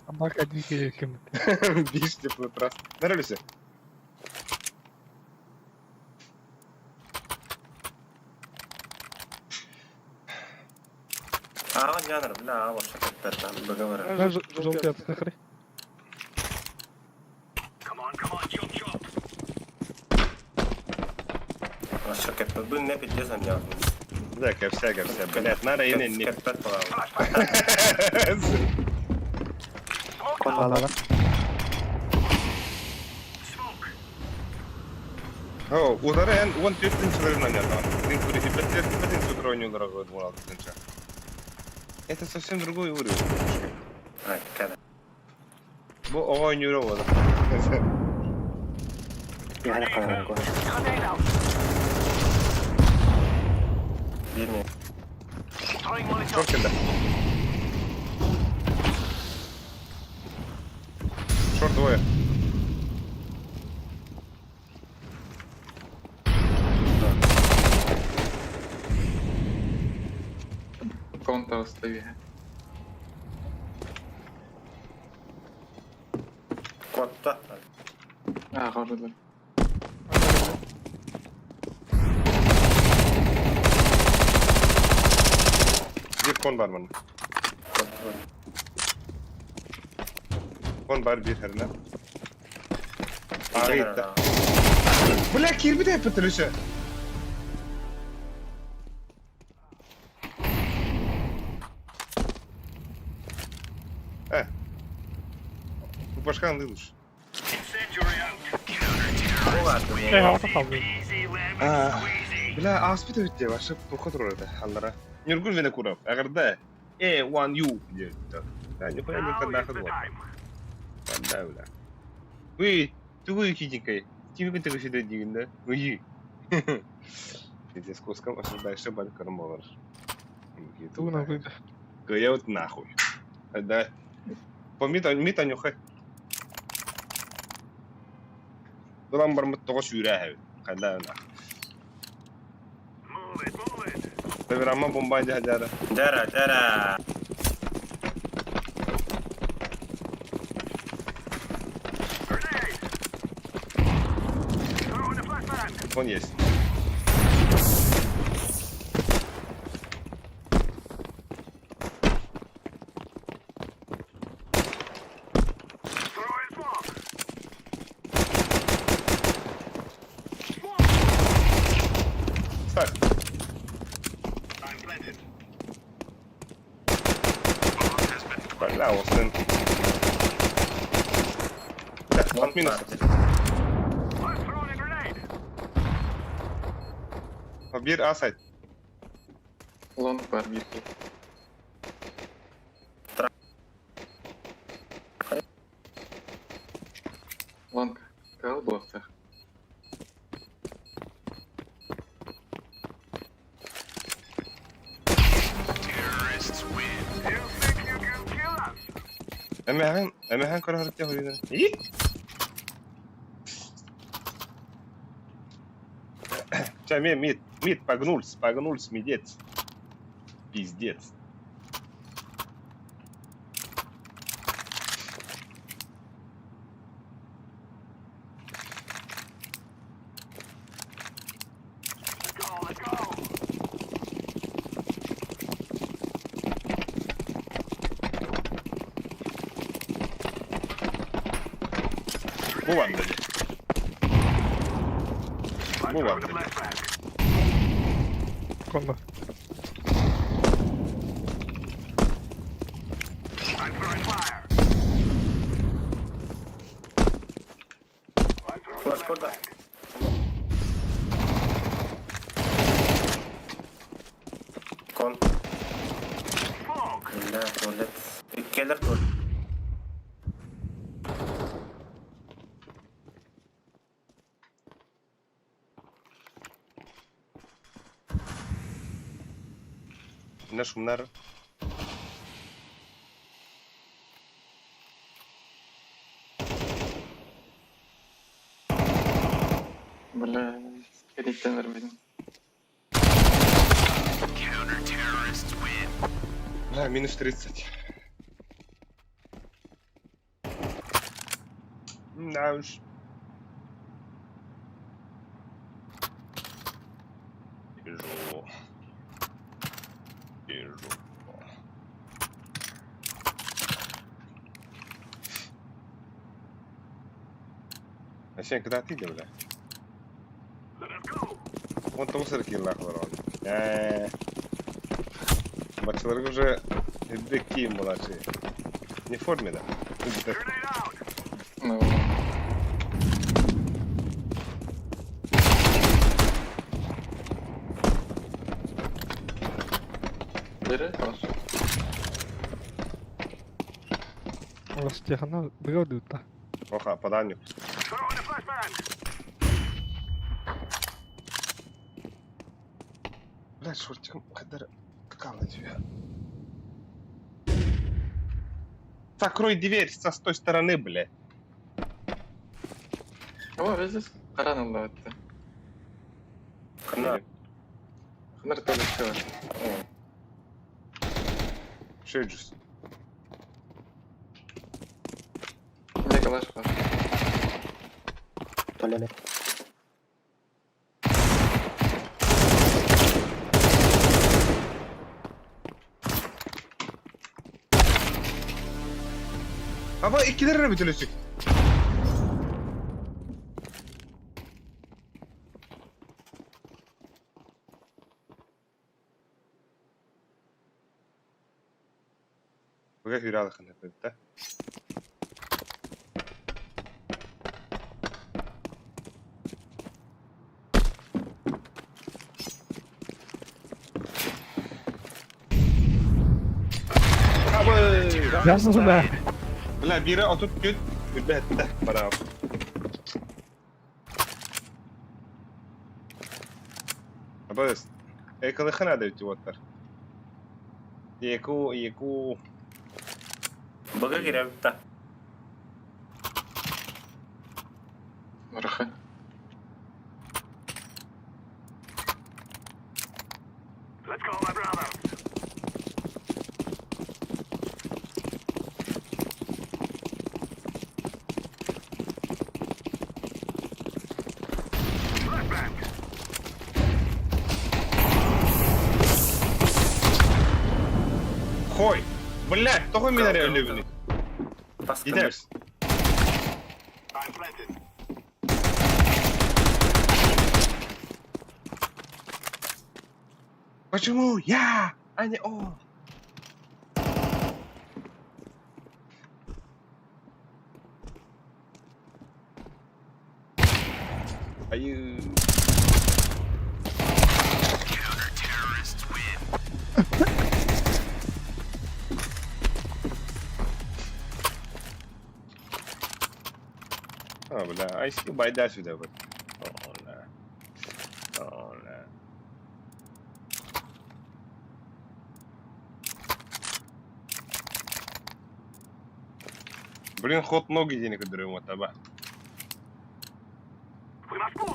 S8: Абака дикий кем.
S1: Биш теплотрасс. Нравится?
S7: Ага, жанр, бля, вообще как-то там договор.
S8: Желтый отсыхри.
S10: Come on, come on, chop chop.
S7: Ньургун не пиздец анньаҕын.
S1: Да, кэпсээ, кэпсээ. Блядь, нара иннин.
S7: Кэппэт балаҕан.
S9: Конналар.
S1: О, удары эн 14 тынчаларын анньаҕын. Тын сутра ойнуулара 16 тынча. Это совсем другой уровень.
S7: Када.
S1: Бу оҕо ойнуура буолар.
S9: Яһана каран кон.
S7: Биир ми.
S1: Çok кэллэ. Short двое.
S2: Конта остави.
S7: Котта.
S2: А, городlar.
S1: Bir кон бар манна. Кон бар bir herine. Ағитта. Бля, кирби де пөтіліші. Э. Башкан дылыш.
S8: Эй, havada kaldı.
S1: Бля, аспит өтте, башы тоққа тұрар еді, аллара. Нюргун Винокуров, ағырда, A1U дейді. Да, нихуя не нахуй вот. Да, бля. Уй, тугую китикай. Тимикин тыгы шиде дигин да. Уй. Пиздец, куском ожидаешь балкарм болар.
S8: Тугунан выйды.
S1: Я вот нахуй. Да. По мита мита нюхай. Дулам бармыт тоҕо сүүрээ Хайда на. Программа бомба жара.
S7: Жара, жара.
S1: Он есть. Ставь. Бля, Остин. Так, от минуса. Bir A site.
S2: Long бар bir. Long. Кал блоктах.
S1: Эмэхэн, эмэхэн көрө хорина. И? Ча, мид, мид, мид, погнулся, погнулся, мидец. Пиздец. Бу бар dedi. Бу бар dedi.
S8: Конда.
S7: Флаш кода. Кон. Бля, туалет. Келер туалет.
S1: Ne şunlar?
S2: Бля, кредиттен вербедим.
S1: Бля, минус 30. Да уж. Тяжело. Тяжело. А sen когда ты, бля? 19 эрэ киилэлээх олороҕун. Ээ. Баччаларга уже үрдүк киин буолааччы. Не в форме, да?
S2: Ну, Бери, хорошо.
S8: Олостехана быга дыта.
S1: Оха, поданник. Блядь, шортиком хайдар какала тебя. Закрой дверь со с той стороны, блядь.
S2: О, видишь? Харан ыллаатты.
S7: Хана.
S2: Ханар төлөккө.
S1: Шеджус.
S2: Не калаш бар.
S9: Туалет.
S1: Аба иккилэр эрэ бүтүлүсүк. Быга hüralıkın hep
S8: Ясно да.
S1: Бля, бире отут күт, үрбәтте, бара. Абыз, экылыхын ады өтіп Еку, еку.
S7: Быга киребит
S2: Мараха.
S1: Хой! Блядь, того меня реально
S7: Бас
S1: Идешь. Почему я, а не он? Аю. А, бля, а если байда сюда вот. О, да. О, да. Блин, ход ноги денег дарю, таба. Бля!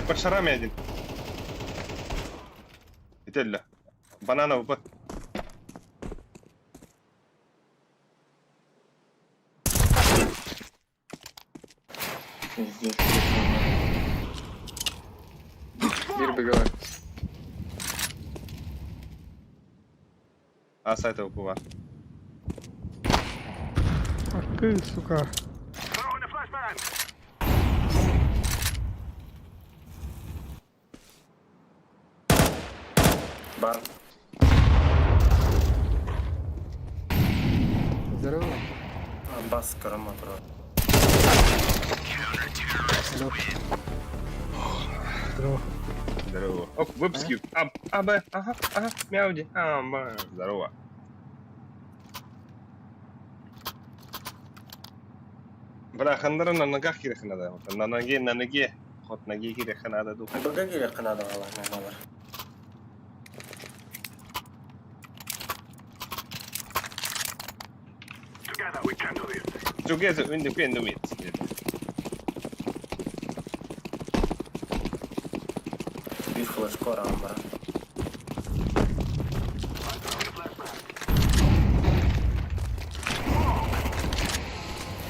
S1: Под шарами один. Ителля. Бананов Б.
S2: Пиздец. Бир беговой.
S1: А, сайта УПВ.
S8: Ах ты, сука.
S7: Бар.
S9: Здорово.
S7: Бас көрөм отур.
S9: Алло.
S8: Здорово.
S1: Здорово. Оп, выпуски. А, А, Б, ага, ага, мяуди. А, Б. Здорово. Бля, хандара на ногах кирех надо. Вот, на ноге, на ноге. Ход ноги кирех надо духа.
S7: Быга кире кынады алар.
S1: Together in the can do it.
S7: Флешка ораҕан баран.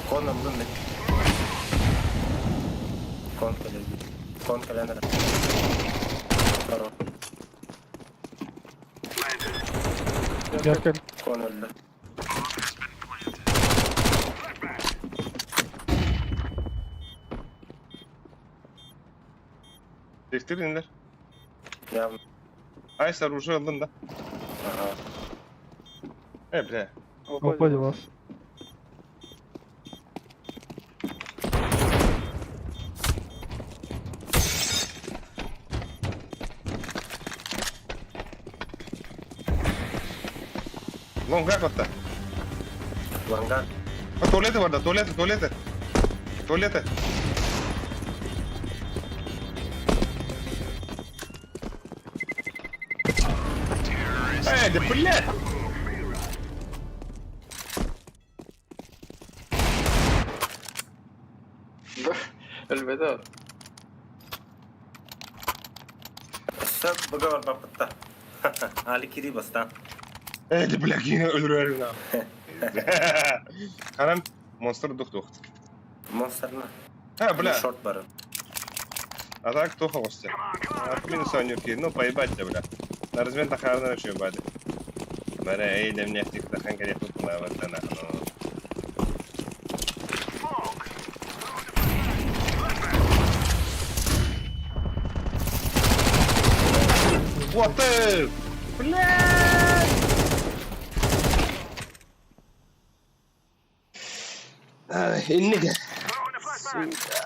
S7: Кон ыллым мин. Кон кэлэн. Кон кэлэн эрэ. Хоро.
S8: Яркай.
S7: Кон өллө.
S1: Тектир инилэр.
S7: Явно.
S1: Айс оружие ыллын да.
S7: Ага.
S1: Э, бля.
S8: Опа, вас.
S1: Лонга котта.
S7: Лангар.
S1: А туалеты бар да, туалеты, туалеты. Туалеты. Эй, да блядь!
S2: Өлбөтө.
S7: Өссө быга барбаппытта. Али кири бастан.
S1: Эй, да бля, кини өлөрөр Ханан монстр дух дух.
S7: Монстрна.
S1: А, бля.
S7: Шорт бары.
S1: А так туха гости. Минус анюрки, ну поебать тебя, бля. На размен тахарна вообще ебать. Бара, эй, да мне хтик тахан кале тут на вот на ну. Вот ты! Блядь! Иннига. Сука.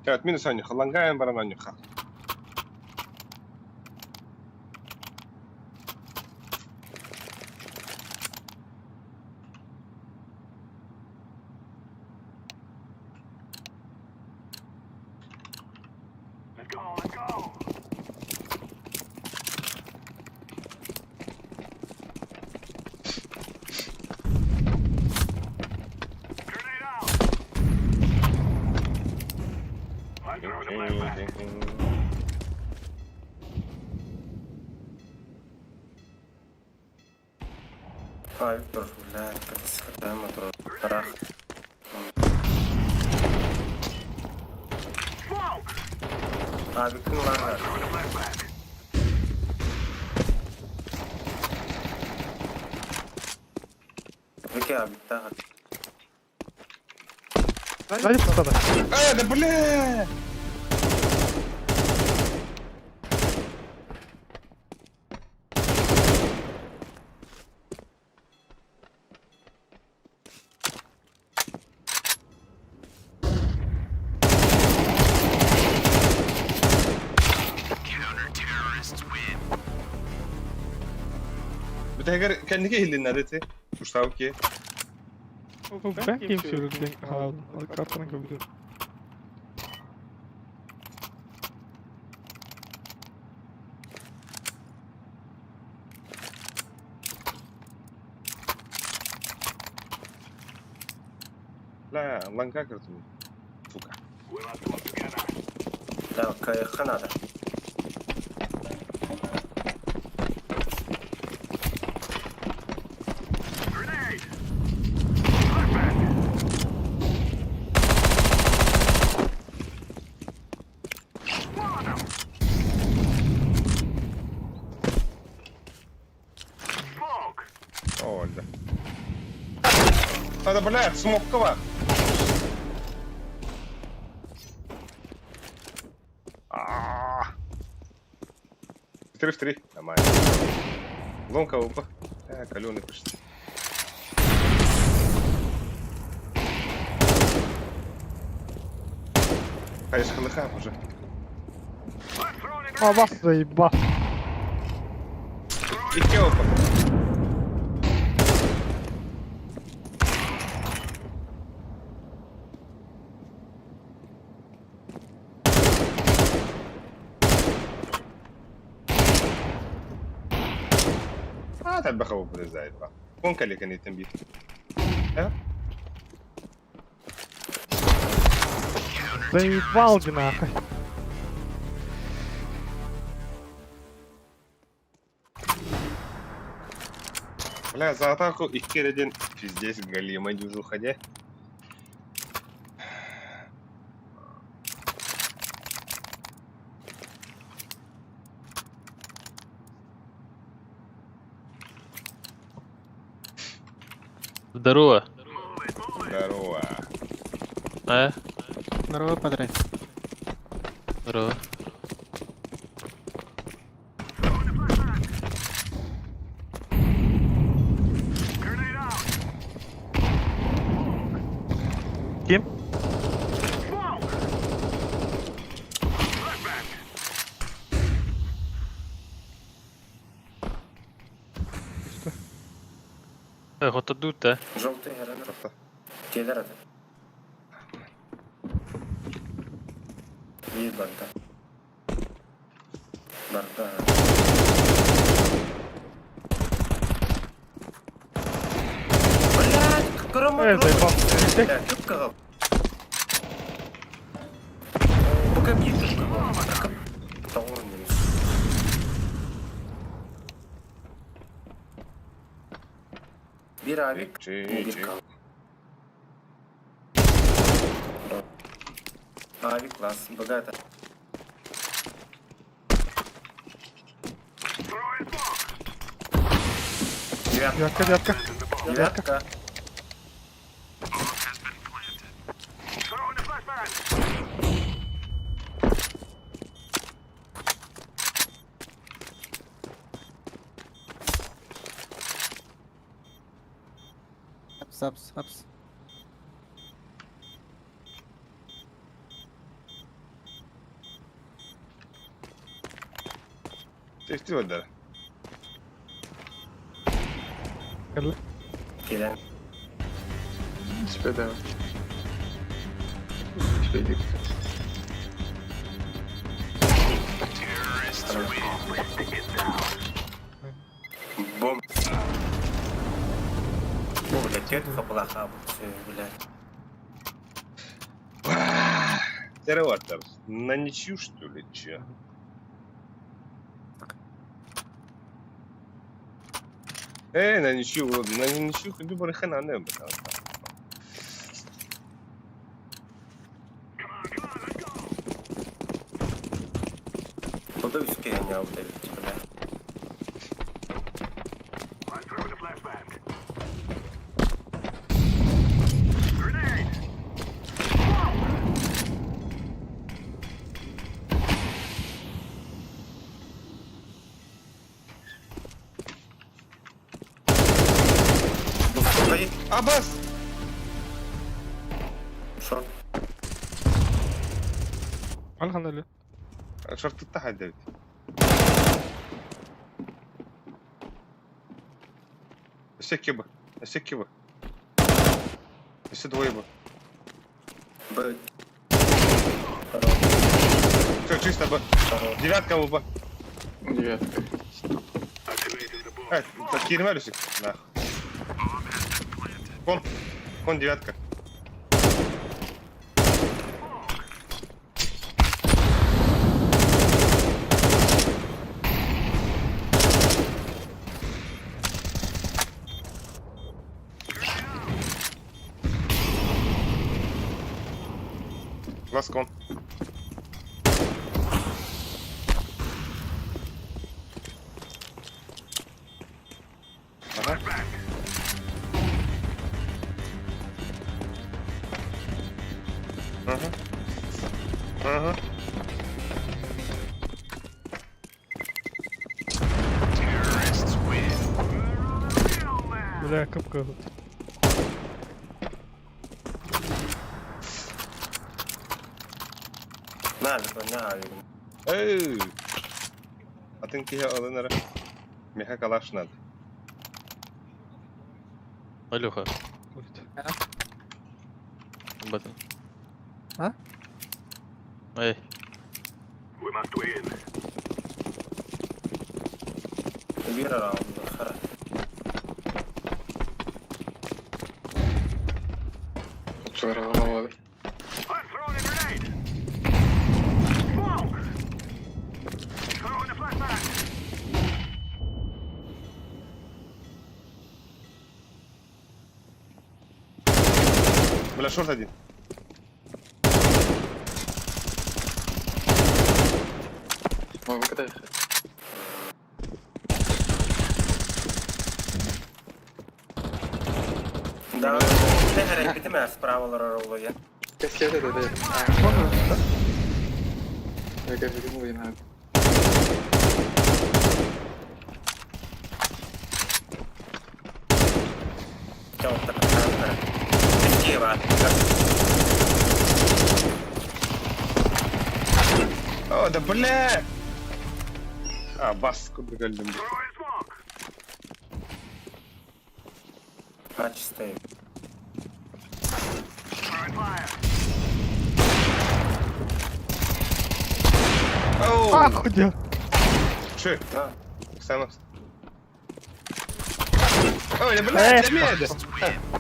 S1: Чат минус анюха, лангаем баран анюха.
S10: Let's go, let's go. Grenade out. I'm throwing a flashbang.
S7: Ай, тур, бля, катастрофа тур. Тарах.
S10: Smoke!
S7: А, бүтүн лангар.
S10: Throwing a flashbang.
S7: Вики, а, битта.
S8: Сзади фасада.
S1: Э, да бля! Бүтәгер кәннеге илиннәре ти. Уштау ки.
S8: Ben kim sürüldü? Ha, kartını gördüm.
S1: Ла, ланга кертим. Сука.
S10: We must work together.
S7: Да, кайыққа надо.
S10: Grenade! Flashbang! One of them!
S1: Да бля, смокка бар. Три в три. Нормально. Ломка опа. Каленый пишет. Конечно, хлыхап уже.
S8: А вас заебал.
S1: Икки опа. А, тарбаха вырезает. Он коллега не там бит. А?
S8: Заебал ты нахуй.
S1: Бля, за атаку икки один пиздец галима дюжуха, де.
S2: Здорово.
S1: Здорово.
S2: А?
S3: Здорово, падре.
S2: Здорово.
S8: Ким?
S2: Хотадут, а?
S7: Желтый гранат. Келер это. Биир барда. Барда. Блядь, грома,
S8: Э, заебал.
S7: Блядь, түп Пока бьет түп Биир авик, биир кал. Авик класс, богато. Девятка.
S8: Девятка, девятка.
S7: Девятка.
S3: Апс, апс, апс.
S1: Ты да.
S7: Кэлэн.
S2: Тебе да. Тебе
S7: Бом. О, блядь, тетка плоха, блядь.
S1: Терватор. На ничью, что ли, че? Э, на ничью, на ничью, ходи барыхана, не, бля.
S7: Куда үскә не алды, бля.
S1: Абас!
S7: Шорт.
S8: Алхамдулилlah.
S1: Шорт تحت دبت. Өссө киба. Өссө киба. Өссө двое бы.
S7: Б.
S1: Все, чисто Б. Девятка Б.
S2: Девятка.
S1: А, так кирмелюсик. Нахуй. Кон. Кон девятка. Ласкон. Ага. Ага. Ага.
S8: Бля, кып-кыһыл.
S1: Эй! Атын киһи ылын эрэ. Миэхэ калаш надо.
S2: Алёха. Батын.
S3: А?
S2: Эй.
S7: Биир раунд хара.
S1: Бля, шорт один.
S7: Да, тэһэрэ битимэ справа олорор олуйа.
S1: О, да бля! А, бас курдук өлдүм.
S7: Матч стоит.
S1: Оу!
S8: Ах, дя.
S1: Ши.
S7: Да.
S1: Сам. Ой, да бля, да меда!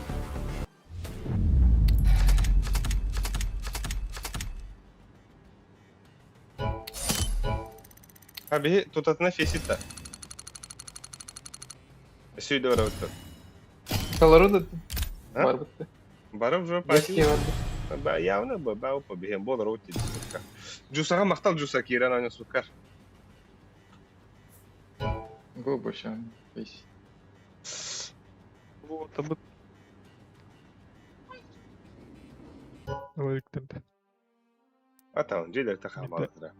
S1: А биһи тутатына фесит да. Сүйдө барабыт.
S11: Колорудо
S1: А?
S11: барбытты.
S1: Барып уже
S11: Беске
S1: пати.
S11: барбыт.
S1: Ба явно ба ба опа биһен болар от дии. Жусага мактал жуса киирен аня сукар.
S11: Го больше весь.
S8: Вот, а мы... Ой,
S1: Ата он жедер тахамалатыра.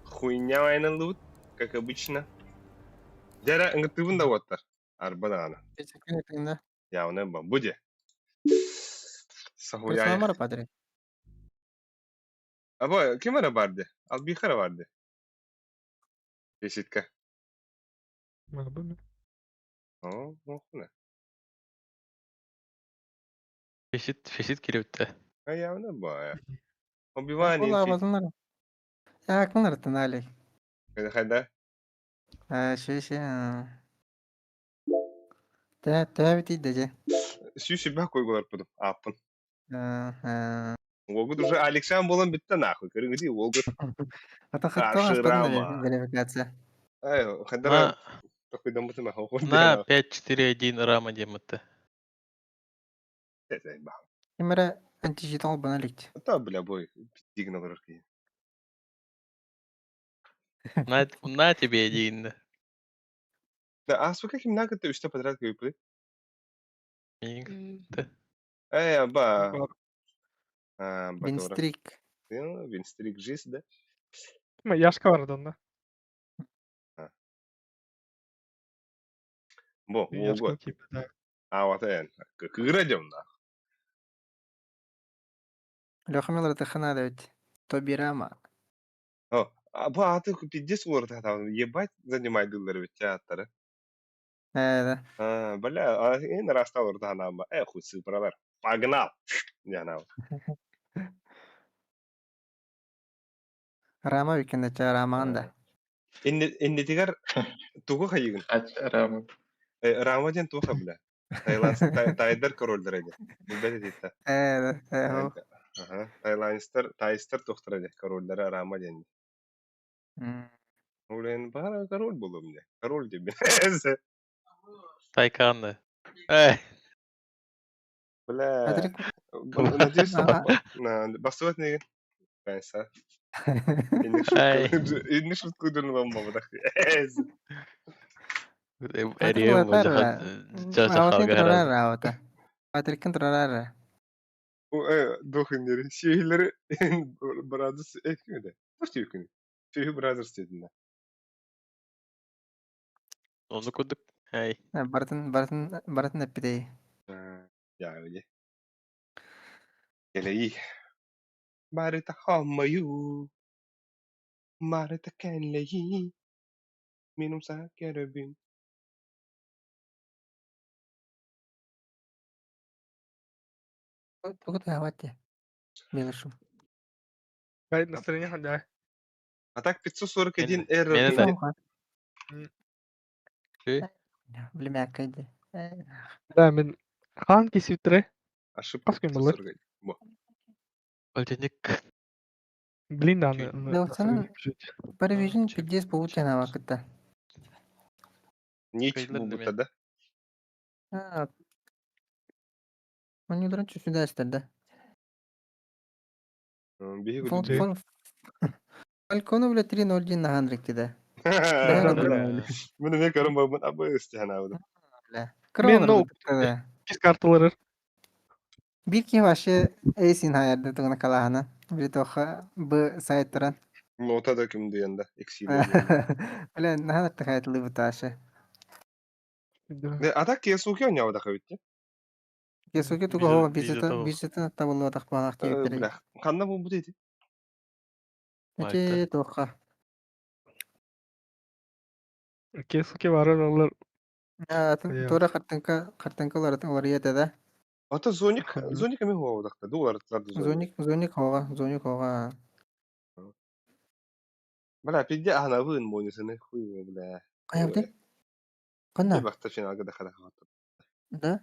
S1: Хуйня вайна лут, как обычно. Дәрә ыңгытыбын да оттар. Арба даҕаны.
S3: Да.
S1: Явно ба. Буде. Сахуяй.
S3: Бар падре.
S1: Або ким ара барды? Албихара барды. Беситка. О, мохуна.
S2: Фесит, фесит кирибитте.
S1: А явно ба. Убивание.
S3: Ола базынлар. Я кымлар тынали.
S1: Хайда.
S3: Ши ши. Тэ тэ бит иде.
S1: Сүүсү бах койгулар будум. Аппын.
S3: Э.
S1: Огут уже Александр болан битте нахуй. Көрүңү огут.
S3: Ата хатта
S1: Каршы рама.
S3: верификация.
S1: Ай, хайда
S2: На,
S1: такой бутыма.
S2: на 5-4-1 рама демытты.
S3: Кимере антижитал бана ликт.
S1: Та бля бой. Дигна барар.
S2: На, на тебе один.
S1: Да, а сколько ким нагыты үстә подряд көйпү? Эй, аба. А,
S3: Винстрик.
S1: Винстрик жизнь, да?
S8: Яшка бар да.
S1: Бо, ого.
S8: Да.
S1: А вот эн. Кыгыра на.
S3: Леха милар тахана ведь. Тобирама.
S1: О, а бу аты пиздец олар там ебать занимай дыллар ведь театры.
S3: Э, да.
S1: А, бля, а эн раста олар тахана э хуй сыпыралар. Погнал. Я
S3: Рама викенде ча раманда.
S1: Иннетигер тугу хайыгын.
S11: Рама.
S1: Рама ден туха бля. Таиланд тайдар корольдер эди. Билбет этитта.
S3: Э, э,
S1: Ага, Таиландстар, тайстар тохтар эди корольдер Рама ден. Улен бара король был у меня. Король тебе.
S2: Тайканды. Эй.
S1: Бля. Надеюсь, басывать не. Конечно. Инник
S2: Ай.
S1: шутка, инник шутка дьон бабатах.
S2: Эрием жахалгара.
S3: Патрикын турарара.
S1: Дохиннери, сүйүлери Brothers экмеде. Тош түйүкүнү. Сүйү Brothers дедин.
S2: Оны курдук. Ай.
S3: Барытын барытын барытын эппитей.
S1: Я öyle. Келеи. Барыта хаммаю. Барыта кэллэйи. Мин умса көрөбүн.
S3: Тугу туһаватте. Белышум.
S8: Гай настроение ханда.
S1: А так 541 R.
S2: Мені да.
S3: Билмәккәйди.
S8: Да, мен хан кесиптре.
S1: Ошибка.
S8: Қас күн болар?
S1: 541. Во.
S2: Ольтеник.
S8: Блин, да,
S3: Да, сана- Парвижин пиздец получена вакытта.
S1: Нич
S2: Кайлар
S1: бу да.
S3: А. Они раньше сюда да.
S1: Биһи
S3: Фон
S8: Гүлү.
S3: фон Фалькону, бля, 3-0 на хандрик да.
S1: Мин мен көрөн барбын абы истихана.
S3: Бля.
S8: Мен
S3: Кроунер
S8: ноу. Кис карталары.
S3: Бир ки вообще эйсин хаярды тугана калахана. Бир тоха б сайт туран.
S1: Нота да ким дегенде. Икси.
S3: Бля, наханар тахайтлы буташы.
S1: А так кесуки онява хабитти.
S3: Кесуки туга хова бизета бизета табылы тахпалах типтери.
S1: Бля, ханна бу бу дейди.
S3: Эти тоха.
S8: Кесуки барар олар.
S3: Тура картынка картынка лар ете да.
S1: Ата зоник, зоник эми хуа удакта. Дулар
S3: Зоник зоник хога, зоник хога.
S1: Бля, пиде ана вын монисыны хуй, бля.
S3: Каябды? Кана?
S1: Бакта финалга да хада хата.
S3: Да?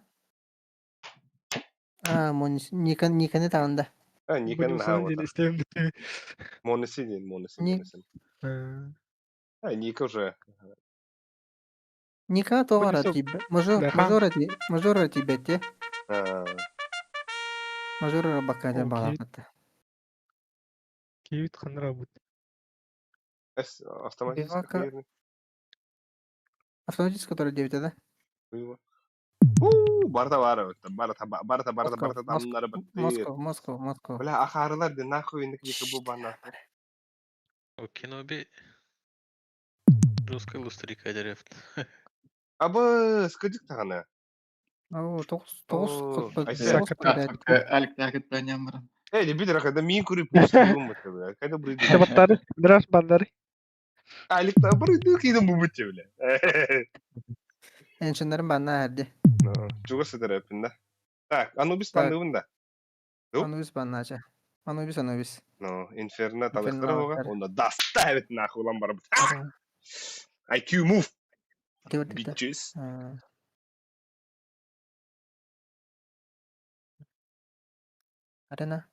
S3: А, монис Никон Никоны тагында.
S1: А, Никон
S8: Будем
S1: на Мониси ден, мониси, мониси. А, Ника уже.
S3: Ника тогара тебе. Мажор, мажора ти, мажора тебе те. Мажора бакада балаката.
S8: Киевит ханра бут.
S1: Автоматически.
S3: Автоматически, который 9, да?
S1: Барта бара, барта барта барта барта тамнары
S3: Москва, Москва, Москва.
S1: Бля, ахарылар де нахуй индик екі бу бана.
S2: Окиноби. Русский лустрика деревт.
S1: Абы, скажи тагана.
S3: Ау, тоғыз, тоғыз,
S11: Алик тагыт банямран.
S1: Эй, не бидер, когда мин кури пустым, бля. Когда будет.
S8: Баттары, драш бандары.
S1: Алик та бар иди кидем бу бутте, бля.
S3: Энченерин банна әрди.
S1: Чугасы тарапында. Так, Анубис бандыбын да.
S3: Анубис баннача. Анубис, Анубис.
S1: Ну, Инферно талыктыры бога. Онда доставит нахуй лам барып. IQ move. Bitches.
S3: Арена.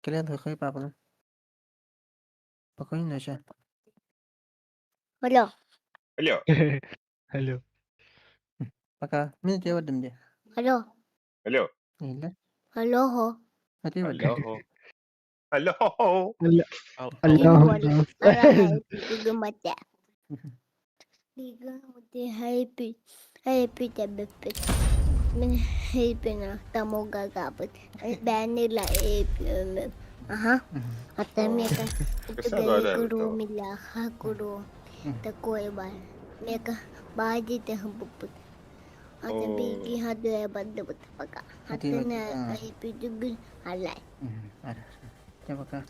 S3: Келен хыхый папаны. Спокойной ночи.
S12: Алло.
S1: Алло.
S8: Алло.
S3: Пока. Мен тебе бардым де.
S12: Алло.
S1: Алло.
S3: Или?
S12: Алло.
S3: Алло.
S1: Алло.
S8: Алло.
S12: Ага. Такое мека бади хбупут. Ата биги хадуя баддабут пока. Хатына айпидугун алай.
S3: Пока.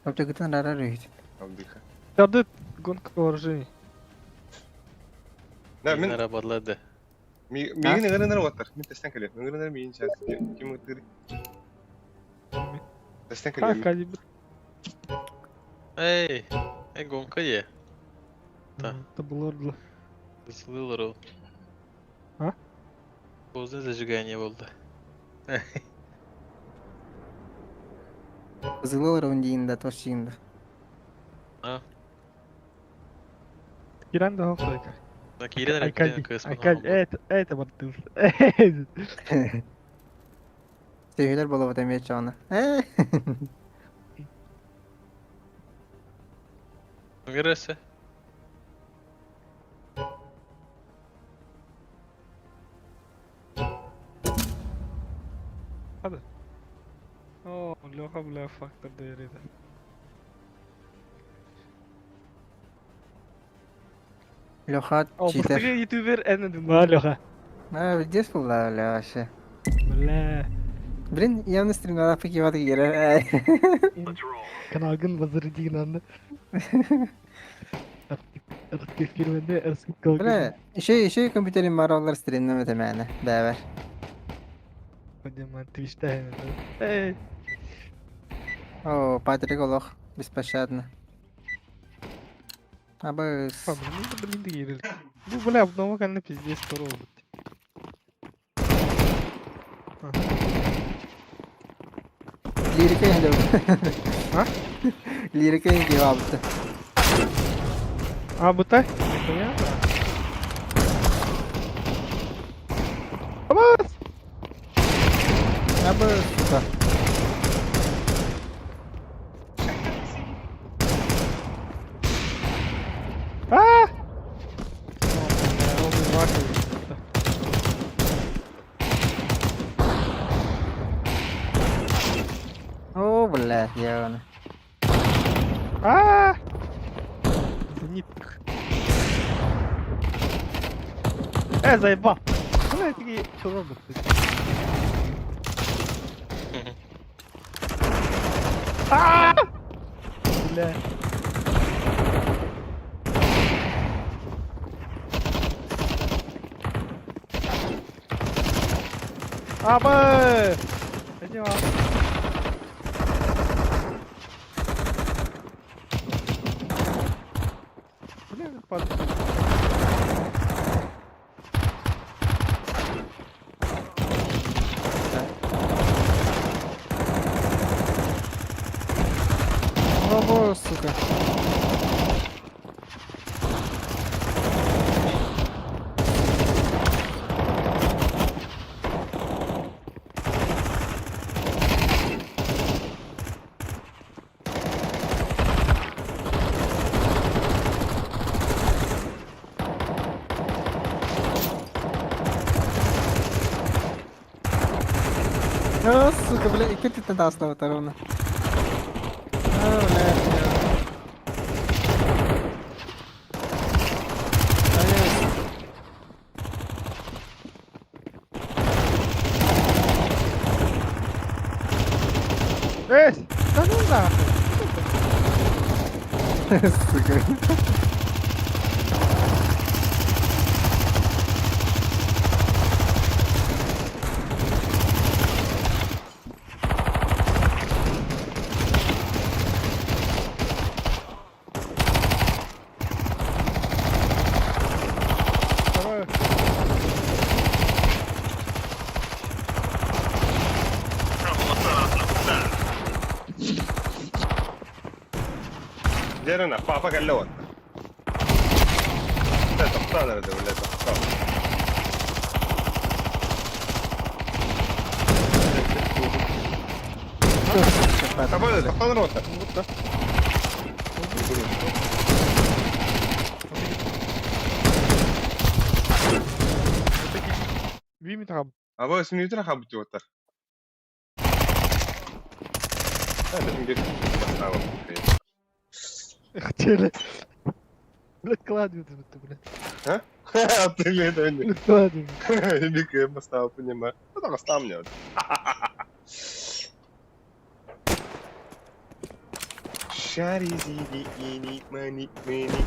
S3: Аптекатын рара рейт.
S8: Тады гонка вооружений.
S1: Да, мен
S2: Нарабадлады.
S1: Мигин ыңырынар оттар. Мен тестен келем. Ыңырынар мигин сейчас. Ким ыңыры? Тестен келем.
S2: Эй, эй, гонка е. Да.
S8: Это было
S2: Зылыр
S8: А?
S2: Позднее зажигание болды.
S3: Зылыр он дейін да, тош дейін да.
S2: А?
S8: Киран да хохлайка.
S2: Да, Киран
S8: Айкаль, Айкаль, это вот ты.
S3: Sevgiler бола бата мен чағына.
S2: Ыҥырасы.
S8: Hadi. О, Леха, бля, фактор доверия.
S3: Леха
S8: О,
S3: читер.
S8: бастакы ютубер эн да, Леха.
S3: А, здесь была, бля, вообще.
S8: Бля.
S3: Блин, я на стриме покивать игры.
S8: Каналгын возродигнанды. Фирменде
S3: Бля, еще и компьютерин бар олар стримнем өтемәне. Бәбәр.
S8: Поднимай Твичте. Эй.
S3: О, Патрик Олох, беспощадно. Абы...
S8: Блин, блин, Ну, бля, обнова, конечно, пиздец, здорово.
S3: Лирика енді.
S8: А?
S3: Лирика енді алыпты.
S8: А, бутай? Понятно. Абас!
S3: Абы, сука.
S8: А!
S3: О, бля, я
S8: А! Зенит. Заебал. Бля, такие чего А! Бля. Абы! Иди Блин, падает.
S3: О, сука. О, сука, бля, и ты тогда снова ровно. О, бля,
S8: Эй! Да ну нахуй!
S3: Сука.
S8: Второе.
S1: Дерена, папа кэллэ Да, тоқтаа эрэ бля, тоқтаа. Табы, тоқтаа эрэ вот.
S8: Бимит хаб.
S1: Абы сүнүтер хабыт жуоттар. Да, бир
S8: Хотели. Блядь, клади это, блядь.
S1: А? Ты мне это не.
S8: Блядь, клади.
S1: Бик поставил, понимаю. Ну там оставь мне. Шари зиди ини мани мини.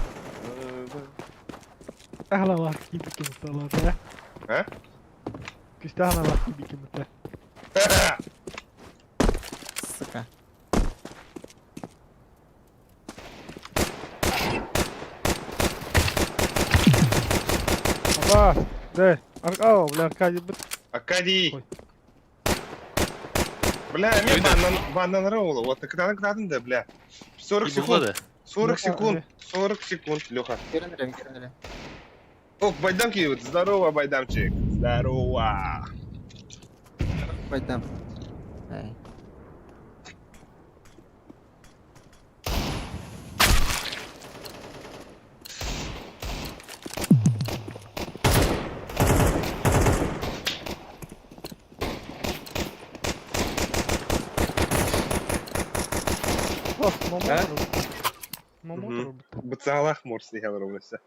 S8: أهلا واحكي بك مثلا
S1: ها؟
S8: كنت أهلا واحكي بك مثلا
S3: Сука.
S8: Абас, да, О, бля, Аркадий, бит.
S1: Аркадий!
S8: Ой.
S1: Бля, мен баннан баннан ролла. Вот когда когда да, бля. 40 секунд. 40
S8: Леха,
S1: секунд. 40 секунд, Леха.
S3: Кирен, кирен.
S1: О, Байдамки, вот, здорово, Байдамчик. Здорово.
S3: Пойдем. Эй.
S1: А?
S8: Мамонт.
S1: Быцалах морс дихалар области.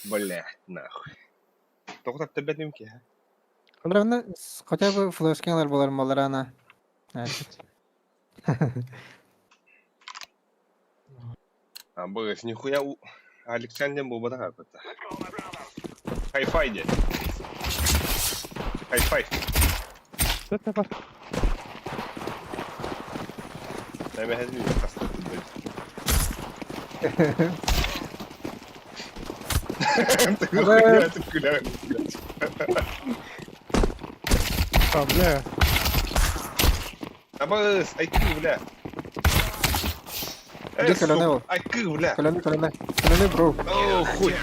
S1: Бля, нахуй. Тоҕо таптабэтим ки, а?
S3: Олорно хотя бы флешкалар болар маларана.
S1: А быгас нихуя у Александр буолбатах аппыта. Хай-фай де. Хай-фай.
S8: Это бар.
S1: Нәмәһәзми хаста блядь. Ты блядь.
S8: А, бля.
S1: Абыс, айкы, бля.
S3: Где колонел?
S1: Айкы, бля.
S3: Колоны, колоны. Колоны, бро.
S1: О, хуй.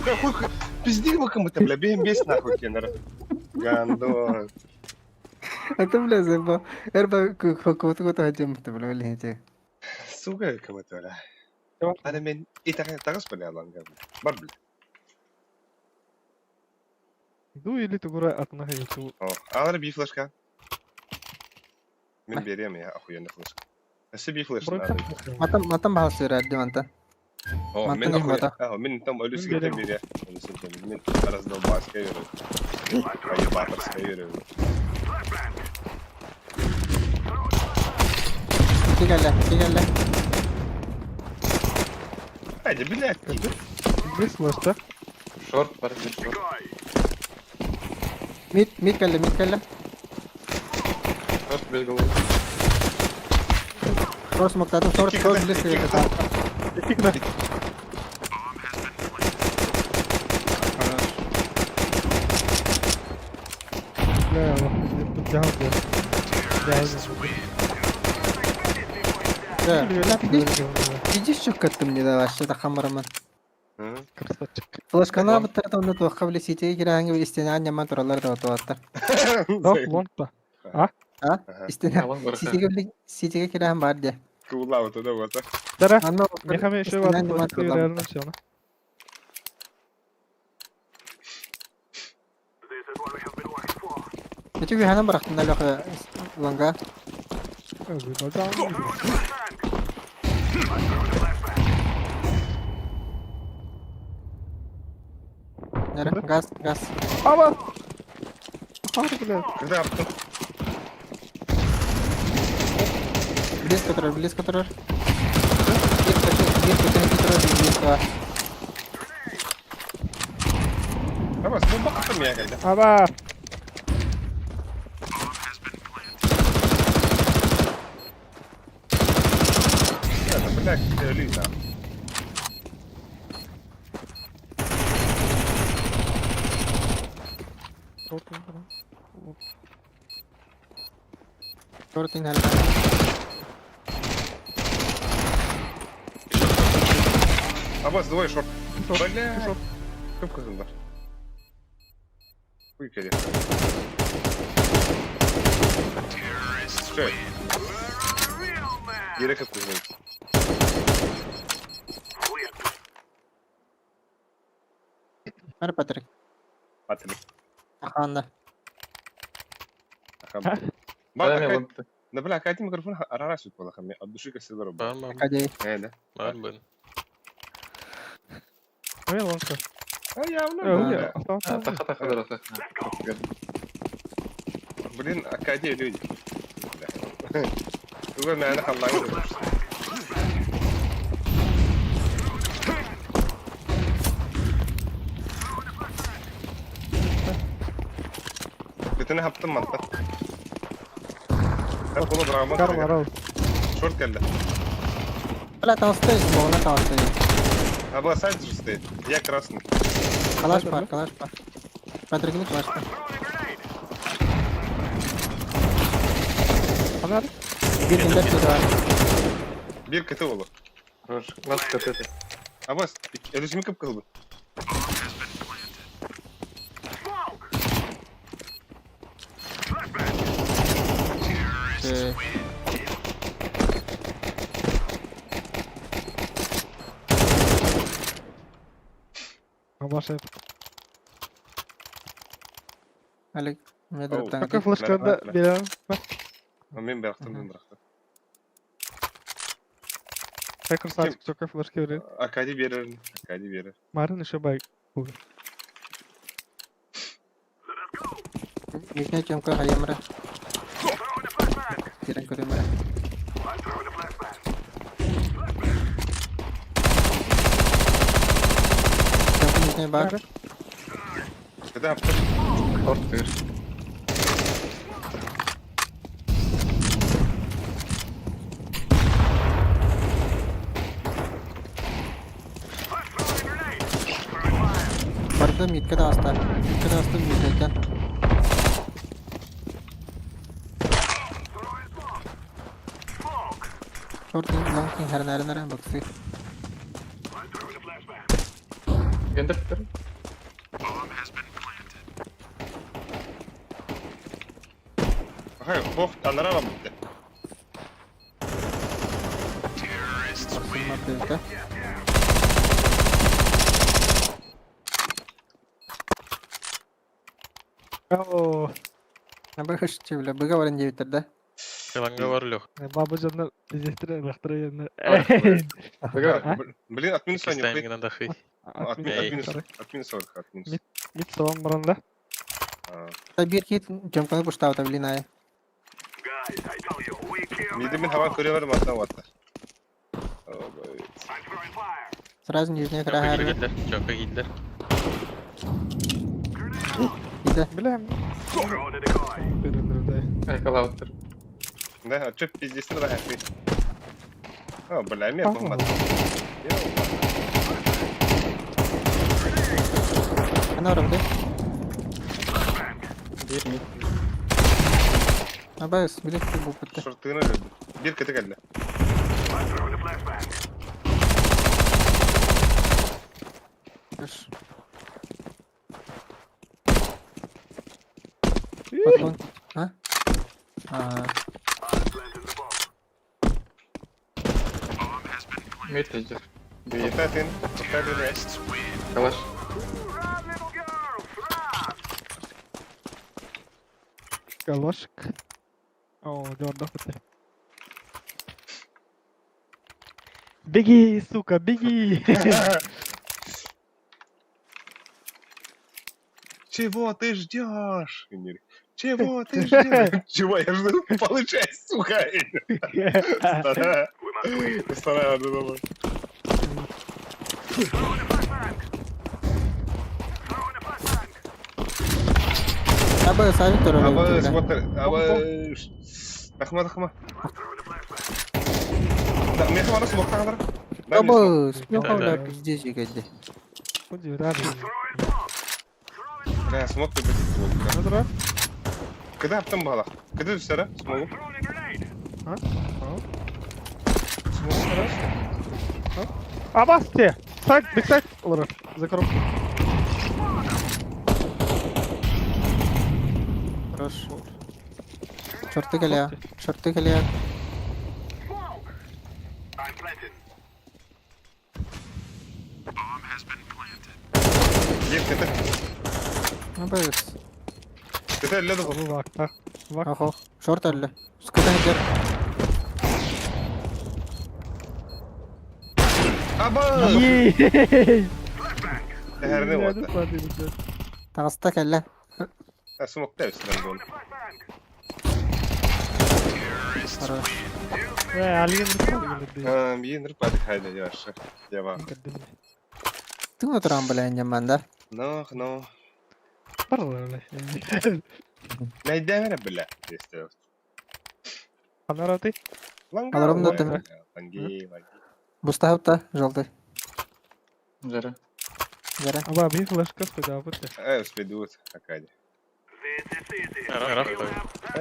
S1: Да хуй, хуй. Пизди его кому-то, бля, бей, бей нахуй, кеннер. Гандон.
S3: Это, бля, заебал. Эрба кого-то хотим, бля, или эти.
S1: Сука, кому-то, бля. Ана мен итак тагыс бля аланга. Бар бля.
S8: Иду или тугура атнаха юту.
S1: О, алар би флешка. Мен берем я охуенный флешка. Өссө би флеш надо.
S3: Матам матам бахас радди манта.
S1: О, мен
S3: Мантан
S1: охуя.
S3: ихмата.
S1: А, мен там
S8: Мен
S1: өлүсүгө
S8: берем.
S1: бере. Мен раздолбаска берем. Поебаторска берем.
S3: Кигәле, кигәле.
S1: Айда, блядь.
S8: Без флеш, да?
S11: Шорт бар, бир шорт.
S3: Мид, мид кәле, мид кәле.
S11: Шорт без головы.
S3: Кросс моктадым, шорт, шорт, близко это.
S8: Кикна. Бля, тут жахал
S3: Да, иди щука ты мне дала, что-то хамараман.
S8: Красавчик.
S3: Флешкана бутта онда туохха били ситеге кирээҥҥи истиэнэҕэ ньаман тураллар да отуаттар.
S8: Да, лонг-то.
S3: А?
S1: Ага.
S3: Истиэнэ
S11: Лонг бар.
S3: ситеге били ситеге кирээһин баар дии.
S1: Куулаа туда вот.
S8: Дара,
S3: Анна
S8: мехаме еще
S3: истиэнэҕэ ньаман тураллар.
S8: реально все, на.
S3: Ити үһэнэн барахтын алёха ланга. Нера, газ, газ.
S8: Ава! Хар, блядь.
S1: Когда аптым?
S3: Близко турар, близко турар. Бир көтөн турар, близко.
S1: Абас, бу бактым я когда.
S8: Ава!
S1: Это, блядь, өлүй нахуй.
S3: Шорт инхалла.
S1: Абас, двое шорт. Бля. Көп кызылдар. Хуй кere. Что? Ере көп кызыл.
S3: Мэр Патрик.
S1: Патрик.
S3: Аханда.
S1: Ахам.
S11: Бар,
S1: Бар,
S11: лонг.
S1: Да бля, кати микрофон арарас үт бола хам. От души касылар.
S2: Бар мı?
S3: Кадей.
S1: Э, да.
S2: Бар mı?
S8: Ой, лонг-то.
S1: А явно.
S8: Э,
S1: Да.
S11: Таха, таха, да, таха.
S1: Блин, Акадия люди. Туга мәне халлаңы. Бүтүнө хаптым манта. Кола брама.
S8: Кар барал.
S1: Шорт келди.
S3: Бля, там стоит, богна там стоит.
S1: А сайт же стоит. Я красный.
S3: Калаш бар, калаш бар. Патрик, калаш бар.
S8: Анар?
S3: Бир индер бар.
S1: Бир кт болу.
S11: Хорош. Ласт КТ.
S1: Абас, өлүсүмү көп кылды.
S3: Э,
S8: Абаша.
S3: Алик, мен
S1: Оу.
S3: дроптан.
S8: Какой флешка да берем?
S1: Мен бирактым, мен бирактым.
S8: Как красавчик, только флешки берет.
S1: Аркадий берер. Аркадий берер.
S8: Марын еще байк.
S3: Нижняя темка хаямра. Кирен көрөмөрө. Темка нижняя бар.
S1: Когда автор?
S11: Шорт тыр.
S3: Барда митке да аста. Митке да аста митке. Шорт лонг хернәренәрен баксы.
S11: Гендер тыр.
S1: Ага, бог, анара вам битте.
S8: О,
S3: Быхышчы бля, быга баран диэбиттэр да?
S2: Кыланга бар Лех.
S8: Баба жоннор пиздестер лахтыры
S11: Быга.
S1: Блин, от минуса не
S2: Тайминг надо хыть.
S1: От минуса, от минуса, от минуса.
S8: Мид салам баран да?
S3: Та бир хит жомканы пуштабыта блин ай.
S1: Миди мин хаван көрелер матна ватта.
S3: Сразу нижняя
S2: Чока
S3: края.
S2: киирдилэр, чока киирдилэр.
S3: Иде.
S8: Бля.
S11: Айкалаут тыр.
S1: Да, а чё пиздец на хапи? О, бля, мне помогает.
S3: Ана ором да?
S11: Бир мид.
S3: Абайс, билет бу бутта.
S1: Шортыны люблю. Бир кете кэллэ.
S3: Патрон. А? А,
S11: Мид идет. Бир.
S1: Топтатын, топтатын.
S11: Калаш.
S8: Калашик. О, дёрдох это. Беги, сука, беги!
S1: Чего ты ждешь? Чего ты ждешь? Чего я жду? Получай, сука! Старая. Старая, да,
S3: Абайс, авик турар.
S1: Абы, смотри, абы... Тахма, тахма. Да, мне хватит смог тахмар.
S3: Абайс,
S2: Да, да.
S3: бля, пиздец егеди.
S1: Бля, смог ты быть. Когда аптым бала? Когда түсәрі? Смогу.
S8: А?
S1: Смогу
S8: Абасте! Сайт, биг сайт! Олар, за коробку.
S3: Хорош. Шорты кэлэ. Шорты кэлэ.
S1: Ек, кете.
S3: Абайс.
S1: Кете әлі дұғы.
S8: Вак, вак.
S3: Охо. Шорт әлі. Скыта хедер.
S1: Абы!
S8: Ей!
S1: Әһәріне ватты.
S3: Тағыста кэлэ.
S1: Смог та үстінен бол.
S3: Хорош.
S1: Биин рыпады хайда яшы. Ява.
S3: Тыңы туран бля няман да.
S1: Но, но.
S8: Парлы, бля.
S1: Найдәмәне бля. Десте.
S8: Анараты?
S3: Аларым да тем.
S1: Ланги, ланги.
S3: Бустахапта желтый.
S11: Жара.
S3: Жара.
S8: Аба, бир флешка спайда, вот.
S1: Успедут, Акади.
S2: Арах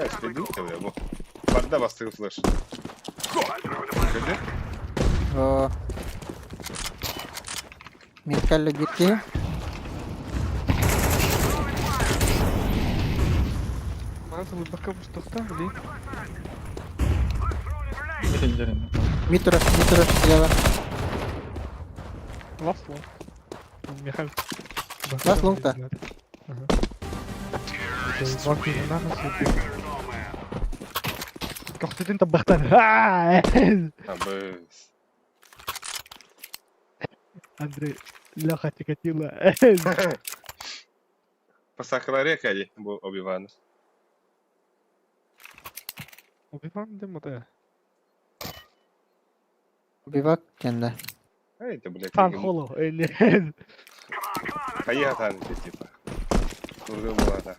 S1: Успедут, бля, бу. Барда бастығы флеш. Көді?
S3: О. Миткаллы битки.
S8: Мазы бака бустахта, блин.
S11: Мид идет.
S3: Митура, митура, слева.
S8: Ласт лонг. Михаил.
S3: Ласт лонг-то?
S8: Ага. Кохтетин табахтан.
S1: Абы.
S8: Андрей, Леха Чикатило.
S1: Посакалария кали бу Оби-Ван.
S8: Оби-Ван диэн мата.
S3: Бивак кэннэ.
S1: Эй, это, блядь,
S8: Хан Холо.
S1: Хайа хан типа. Турга буолата.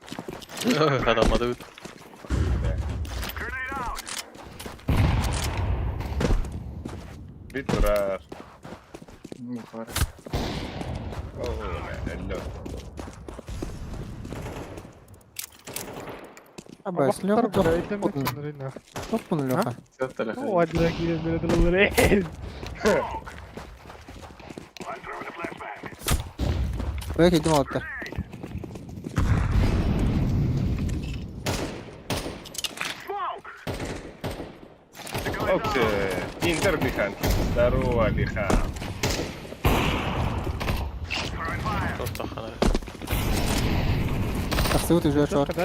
S2: Адаммады бит.
S1: Бит турар.
S11: Бухара.
S1: О, алло.
S3: Абас, Леха топпун Леха. Бэк идем алта.
S1: Опс, Интер Бихан. Здорово, Бихан.
S2: Тохтахана.
S3: Тахсыбыт уже шорт.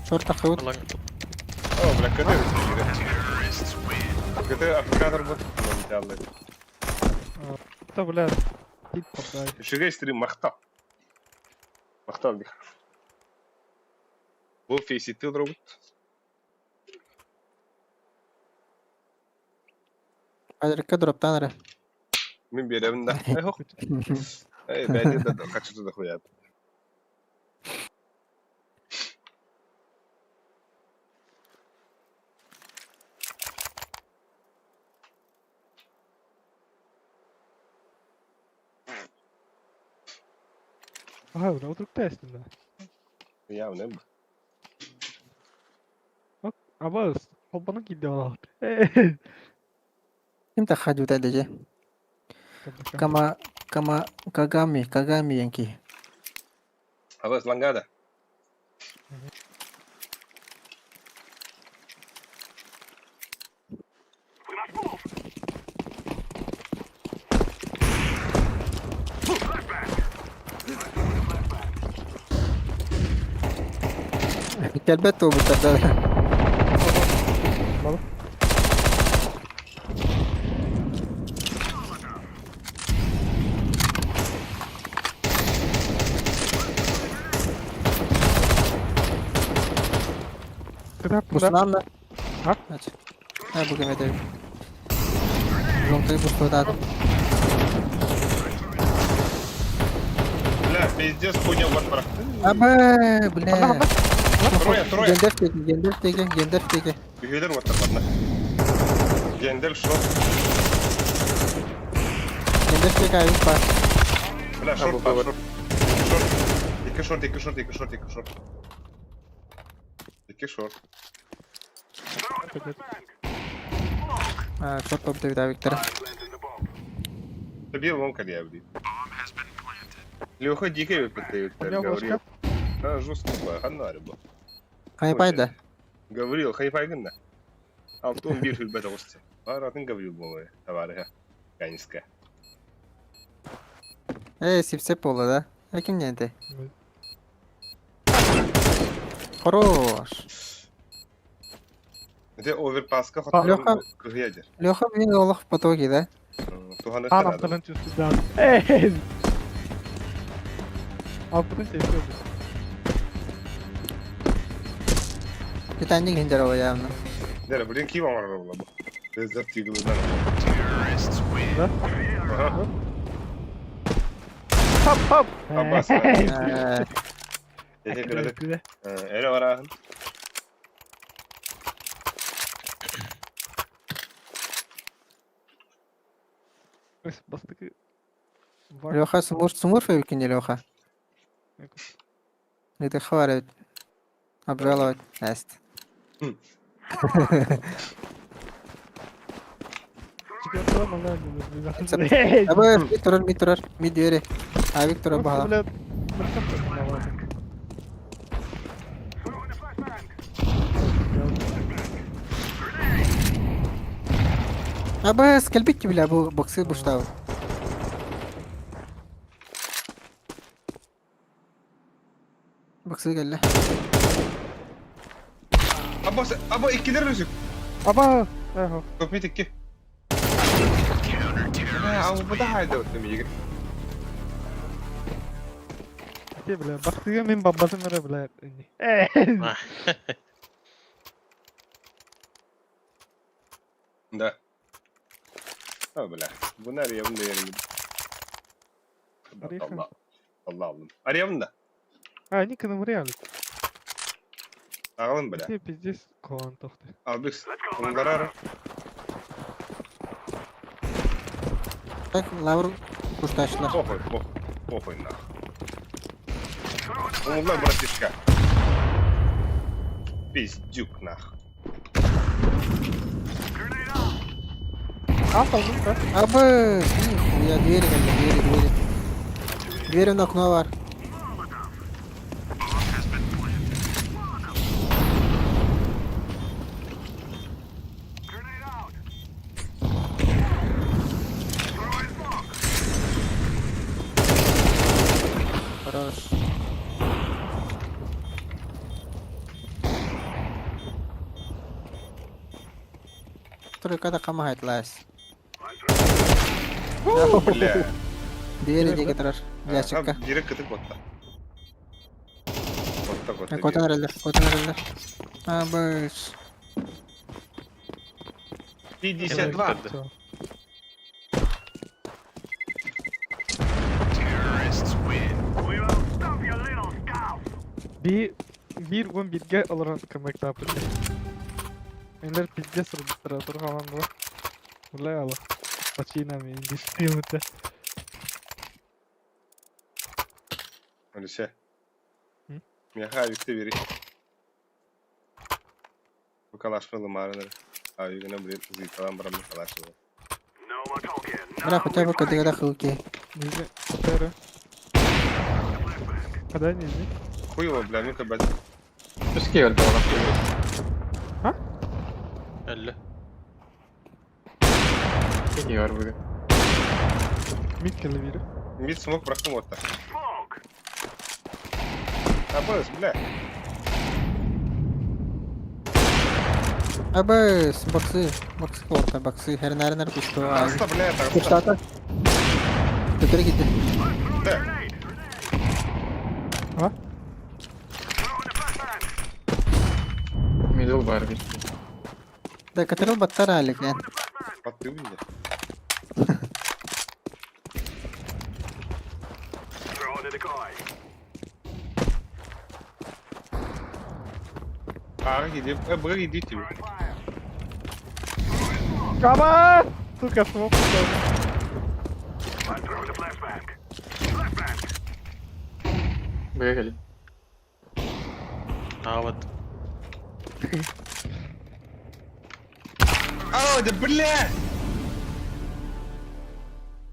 S3: Шорт тахсыбыт.
S1: О, бля, КТ КТ африкатор бут.
S8: Да, бля, тип подай.
S1: Үчүгэй стрим махтал. Махтал Бихан. Бу фейситил робот.
S3: Адрекка дроптан эрэ.
S1: Мин биэрэбин да. Эй, хох. Эй, бэйди да хачыты да хуят.
S8: Ага, бля, вдруг тестин да.
S1: Явно.
S8: Абас, холбана киирдэ олоҕут.
S3: Ким тахха дьута дежи. Кама кама Кагами Кагами янки.
S1: Абас лангада.
S3: Кэлбэт туобуттар да. Бусунан да.
S8: А?
S3: А, бу кеметер. Жонкай бустуотаатым.
S1: Бля, пиздец, хуйня вот брат.
S3: Абы, бля.
S1: Трое, трое.
S3: Гендер теги, гендер теги, гендер теги.
S1: Үһүлэр уоттар барна. Гендель шорт.
S3: Гендер теги айып бар.
S1: Бля, шорт бар, шорт. Шорт. Екі шорт, екі шорт, екі шорт, екі шорт. Екі шорт.
S3: Шорт топ деп Виктор.
S1: Табил вон калья, блин. Леха дикий выпытает, Гаврил. А, жестко, ханна рыба.
S3: Хайпайда.
S1: Гаврил, хайпайгында. Алтын бир хүлбәт оғысты. Баратын Гаврил болы, товарыға. Каниска.
S3: Эй, сипсеп болду да. Э, ким ненти? Хорош.
S1: Это оверпаска
S3: Леха.
S1: Кыһыядер.
S3: Леха блин олох в потоке, да?
S1: Туханы
S8: Анам тылын чувствую, да. Эй! Алтын сесиyor.
S3: Титаник хинжер оба явно.
S1: Дere, блин, кип амарар була бу. Desert Eagle'дан.
S8: Да?
S1: Ага.
S8: Хоп, хоп!
S1: Аббас. Teşekkür ederim. Öyle var ahın.
S8: Бастыкы.
S3: Леха смур смур фейкин Леха. Это хварит. Обжаловать. Эст. Абы Виктор, Виктор, ми двери. А Виктор бага. Абы скальбить бля бу боксы буштау. Боксы келді.
S1: Аба, аба иккилер өзүк.
S8: Аба! Эхо.
S1: Топит икки. Бля, а бу да хайда өттүм егер.
S8: Ити, бля, бахтыга мин баббатым эрэ, бля.
S1: Да. А, бля. Bunu arayalım da yerim.
S8: Арыйхан.
S1: Allah. Allah aldım. Arayalım da.
S8: А, Ника реально.
S1: Ağalım бля.
S8: Ити пиздец колан тохты.
S1: Al biz. Bunları ara.
S3: Так, лавр куштачлар.
S1: Похуй, похуй. Похуй нах. Умулlar братишка. Пиздюк нах.
S8: А, полным, да?
S3: Абы, нихуя, двери, как двери, двери. Двери на окно var. Хорош. Тройка да камахайт лас.
S1: Бля.
S3: Двери диэки турар. Ящикка.
S1: Бири кытык отта. Отта, отта.
S3: Котан эрэллэр, котан эрэллэр. Абыш.
S1: 52.
S8: Би bir он бирге олорон көмөк тапты. Энлер пиздец ырбыттара турган бу. Улай ала. Починами индистилмите.
S1: Алисе.
S8: М?
S1: Меха авикте бери. Bu калашмалы марыныр. Авигіне бір зиталан барам калашмалы.
S3: Бля, хотя бы кадыгада хылки.
S8: Неге? Тәрі. Када неге?
S1: Хуево, бля, мен көбәт.
S11: Үске өлді ола.
S2: Әлі.
S11: Кеге бар бүгін.
S8: Мид келе бири.
S1: Мид смок бырақтым отта. Абыз, бля.
S3: Абыс, боксы. Боксы орта, боксы. Хернәрнер кушто.
S1: Таста, бля, таста.
S3: Куштата. Көтөрө китте.
S1: Да.
S8: А?
S11: Мидл бар бит.
S3: Да, көтөрө баттар алик, ян.
S1: Батты бля. Ағы gidip, bıra gidiyor gibi.
S8: Кама! Сука, смок.
S11: Бөге келі.
S2: А вот.
S1: Ау, да бля!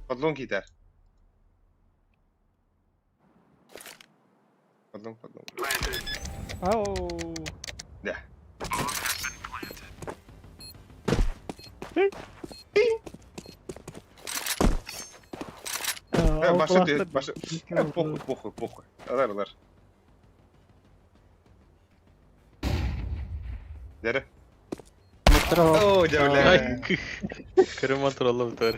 S1: Подлон gider. Подлон, подлон.
S8: Ау.
S1: Да. Башы, башы. Похуй, похуй, похуй. Алар, алар. Дәрі.
S3: Муттара.
S1: О, да бля.
S2: Кырыма туралы бутар.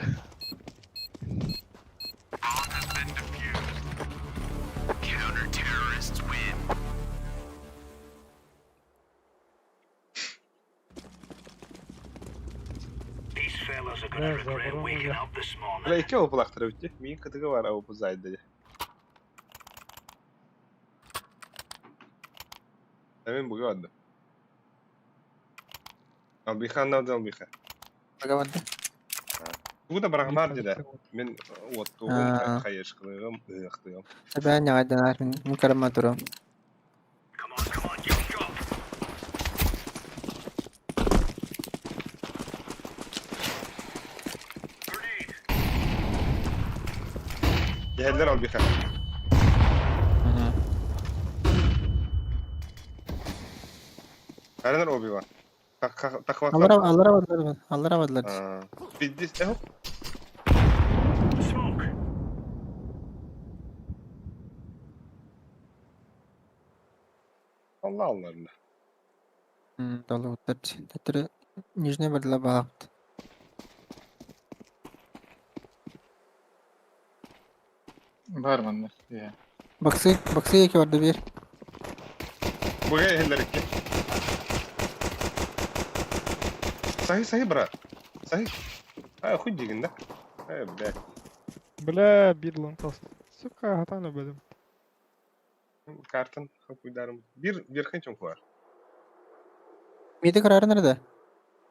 S8: Бля, забрал.
S1: Бля, iki опыл ақтырып өтті. Мен кытығы бар, опыл зайды. Мен бұға барды. Албиха, аннауды албиха.
S3: Багаванды.
S1: Бу да барағымар деді. Мен оттуғым,
S3: Аа.
S1: қайышқылығым, ықтығым.
S3: Себә нягайданар мин карама турам.
S1: Geldiler albiха. Әрінер Оби-Ван.
S3: Аллар аллар абадылар. Аллар абадылар.
S1: Биддис, эхо. Allah Allah'ını.
S3: Долу уттар. Тәтре нижний бардыла багапт.
S11: Бар манна. Иә.
S3: Баксы, баксы екі барды bir.
S1: Быга иһиллэр икки. Саһы, саһы, брат. Саһы. А, хуй дигин, да? Э, блядь.
S8: Бля, бир лонг тост. Сука, хатан өлбөтүм.
S1: Картын хапуйдарым. Бир верхний чуҥкуар.
S3: Миди kararı nerede?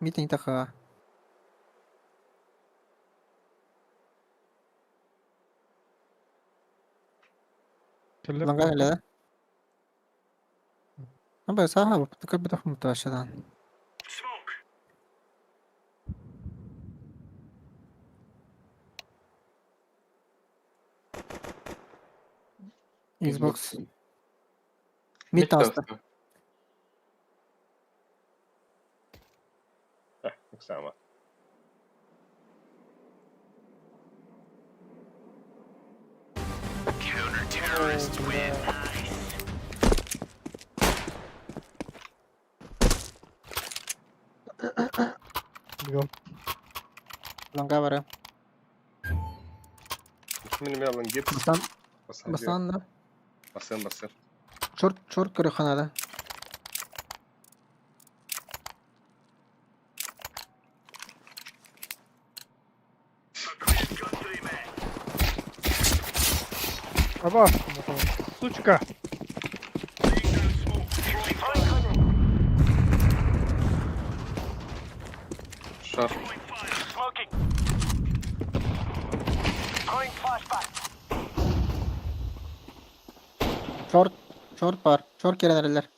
S3: Meeting takığa.
S8: Кэллэ.
S3: Ланга эле. Аба саха бу кырбытах муташадан. Xbox. Mid таста.
S1: Ыксаама.
S8: Бегом.
S3: Ланга бара.
S1: Мин мен алын гет.
S3: Бастан,
S1: Басан.
S3: бастан да.
S1: Басын, басын.
S3: Шорт, шорт көрөханада.
S8: Аба, сучка.
S11: Шар.
S3: Шорт, шорт бар. Шорт керенерлер.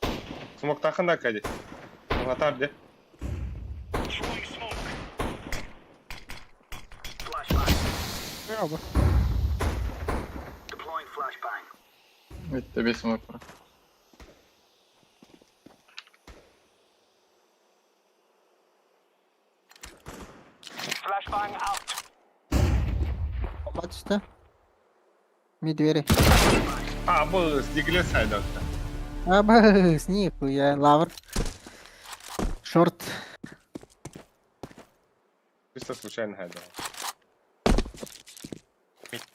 S1: Смоктахын да кади. Атар де.
S8: Аба.
S11: Бүттэ бес смок бар.
S3: Бомба түсті. Ми двери.
S1: А, бұл дигіле сайдатта.
S3: Аба, нихуя, лавр. Шорт.
S1: Чисто случайно хайда.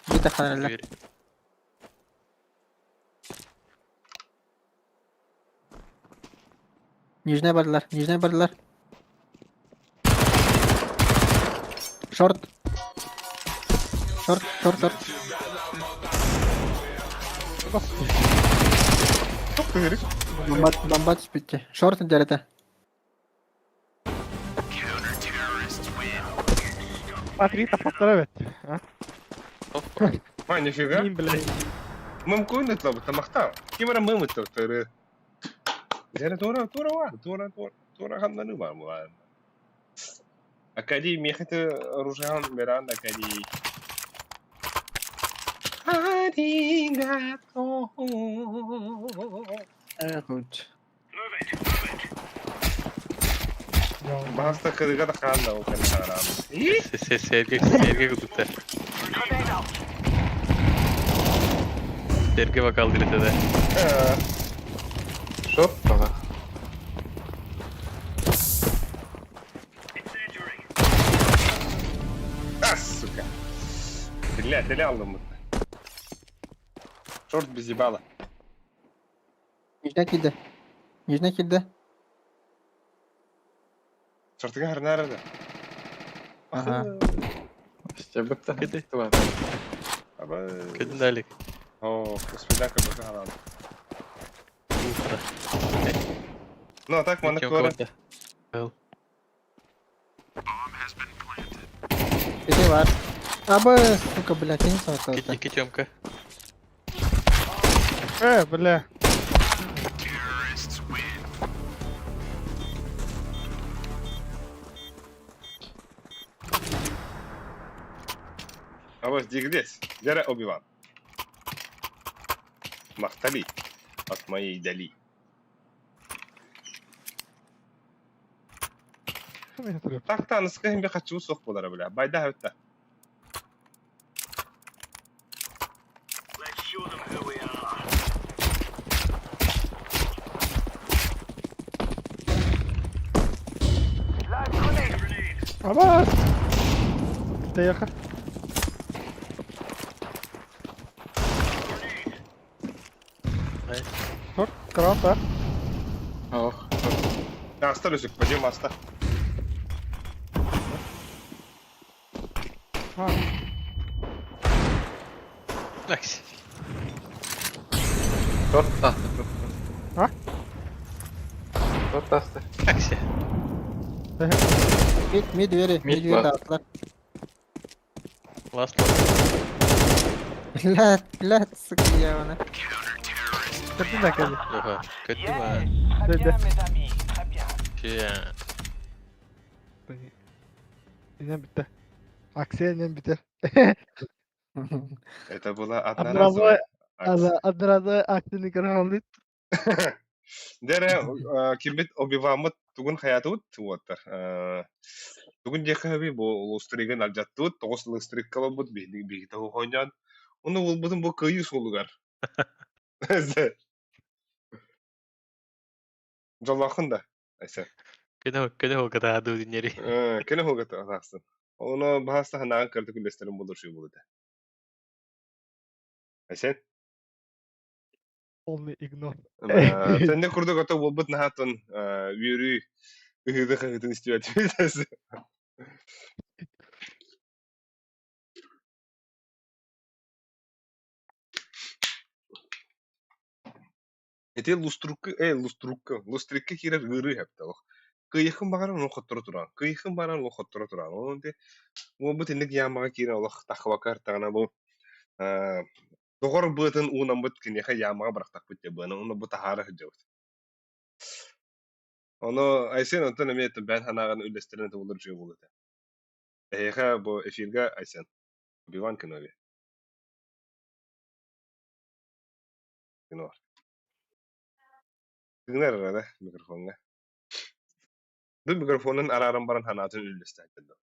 S3: Мид таханерлер.
S2: Двери.
S3: Нижний бардылар, нижний бардылар. Шорт. Шорт, шорт, шорт. Бомба, бомба түспүттэ. Шорт дәрете.
S8: Смотри, поздравить. А?
S1: А, нифига.
S8: Мин, блядь.
S1: Мүмкүн өтлөбү тамакта. Ким ара мым өтлөптөрү. Жана тура тура ва, тура тура тура ханнаны бар мула. Акади мехете оружиан беран акади. Аригато.
S3: Goed.
S1: Баста кырыга да хаанда ол кэн харам.
S2: Сергей, Сергей кудукта. Сергей вокал делит да.
S11: Шорт баҕа.
S1: А, сука. Тиля, тиля алдым. Шорт без ебала.
S3: Нижний килде. Нижний килде.
S1: Шортыга харнарада.
S3: Ага.
S11: Стебетте.
S2: Кеди.
S11: Туа.
S1: Аба.
S2: Кедин далек.
S1: О, господа, как бы халам. Ну, а так, маны кора.
S3: Кеде бар. Аба, сука, блядь, я не знаю, кто это.
S2: Кеди Тёмка.
S8: Бля.
S1: Аба, дигдес. Дера Оби-Ван. Махтали. От моей дали. Так та ныска хим хочу сох болар бля. Байда хавта.
S8: Аба. Тихо. Шорт, крата.
S11: Ох.
S1: Астар өсүк, пойдем аста.
S8: А,
S2: Такси.
S11: Шорт таста.
S8: А?
S11: Шорт таста.
S2: Такси.
S3: Mid mid veri.
S11: Mid
S3: Mid veri
S11: var.
S3: dağıttılar.
S2: Last last.
S3: Блядь, блядь, сука, я ona.
S8: Kötü de kaldı.
S2: Yok kötü mü?
S8: Dedi.
S2: Şey ya.
S8: Yine bitti. Aksiye yine biter.
S1: Это была одноразовая
S8: Одноразовая,
S1: акция.
S8: одноразовая акция каралды.
S1: Дere кимбит Оби-Ваммыт тугун хаятыбыт уоттар. Тугун диэхэ бу лустригын алдьаттыбыт, тоҕус лустрикка олорбут биһиги биһиги оонньоон. Уну булбутун бу кыайыы суолугар. Дьоллооххун да, Айсен.
S2: Кene кene o kadar da dinleri.
S1: Кene хугата атахсын. Ону баһаста ханаан кырдык үллэстэрин булур шүй булута. Айсен?
S8: Полный игнор.
S1: Тэнне курдук ото буолбут наһаатын үөрүү ыһыыды хаһыытын истибэт. Ити луструкка, луструкка, лустрикка киирэр ыарыы хэптэ Кыйыхын баҕаран ону хотторо туран, кыйыхын баран ону хотторо туран. Онон ити уолбут инник яамаҕа киирэн олох тахыбакка ыртаҕына бу доҕор быатын уунаммыт киниэхэ яамаҕа бырахтахпыт диye быаны онно бу таһаара сылдьабыт. Ону Айсен онтон эмиэ бэйэн санааҕын үллэстэрин этэ үчүгэй буолуо этэ. Эһиэхэ бу эфиргэ Айсен, Оби-Ван Кеноби. Кино. Тыынар эрэ микрофоҥҥа. Бу микрофонун арааран баран санаатын үллэстээччи дуо?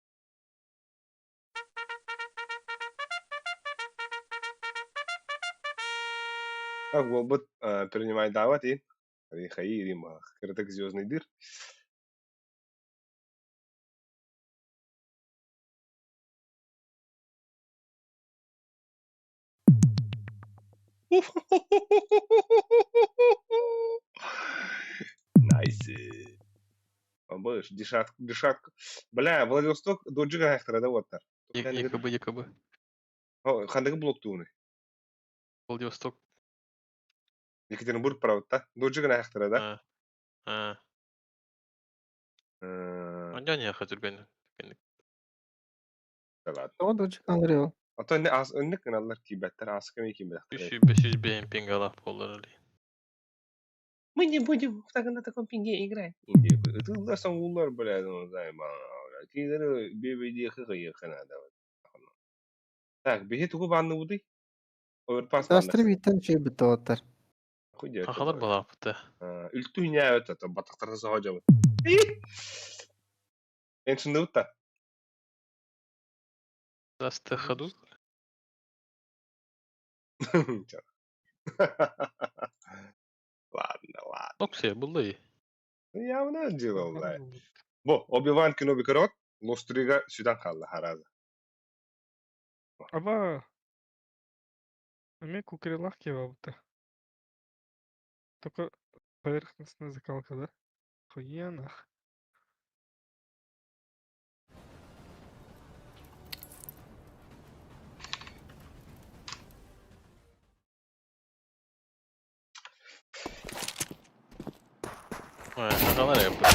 S1: Так буолбут принимайдаабат иин. Хайыы ириим кыратык звездный дыр. Найс. Быш, дешатка, дешатка. Бля, Владивосток доджига хайхтара да оттар.
S2: Якобы, якобы.
S1: Хандыгы блоктууну.
S2: Владивосток.
S1: Екатеринбург правда. Доджига хайхтара да.
S2: А. Онжон яха түрген.
S1: Да ладно.
S3: О, дочка Андрей.
S1: А то не ас önlük гыналлар кийбэттэр, аска ми кийбэттэр.
S2: 300-500 BM пингалах болар.
S1: Мы не будем так на таком пинге играть. Ытыллар соңулар, бля, ну, заебал. Кинилери бебеди хыгы надо. Так, биһи тугу баанныбытый? Оверпас
S3: Дастыр биттен şey bitti оттар.
S1: Хуй
S2: Хахалар балаапыта.
S1: Үлтү ньээбэт ото батактарда соһо Эн шындыбыт
S2: Дасты хаду.
S1: Ладно, ладно.
S2: Ноксия буллай.
S1: Явно делал, да. Бо, Оби-Ван Кеноби көрөт, Лострига сүтэн хаалла хараза.
S8: Аба. Эме кукрелах кебабыта. Только поверхностная закалка, да? Хуенах.
S2: Хахалар yapıp.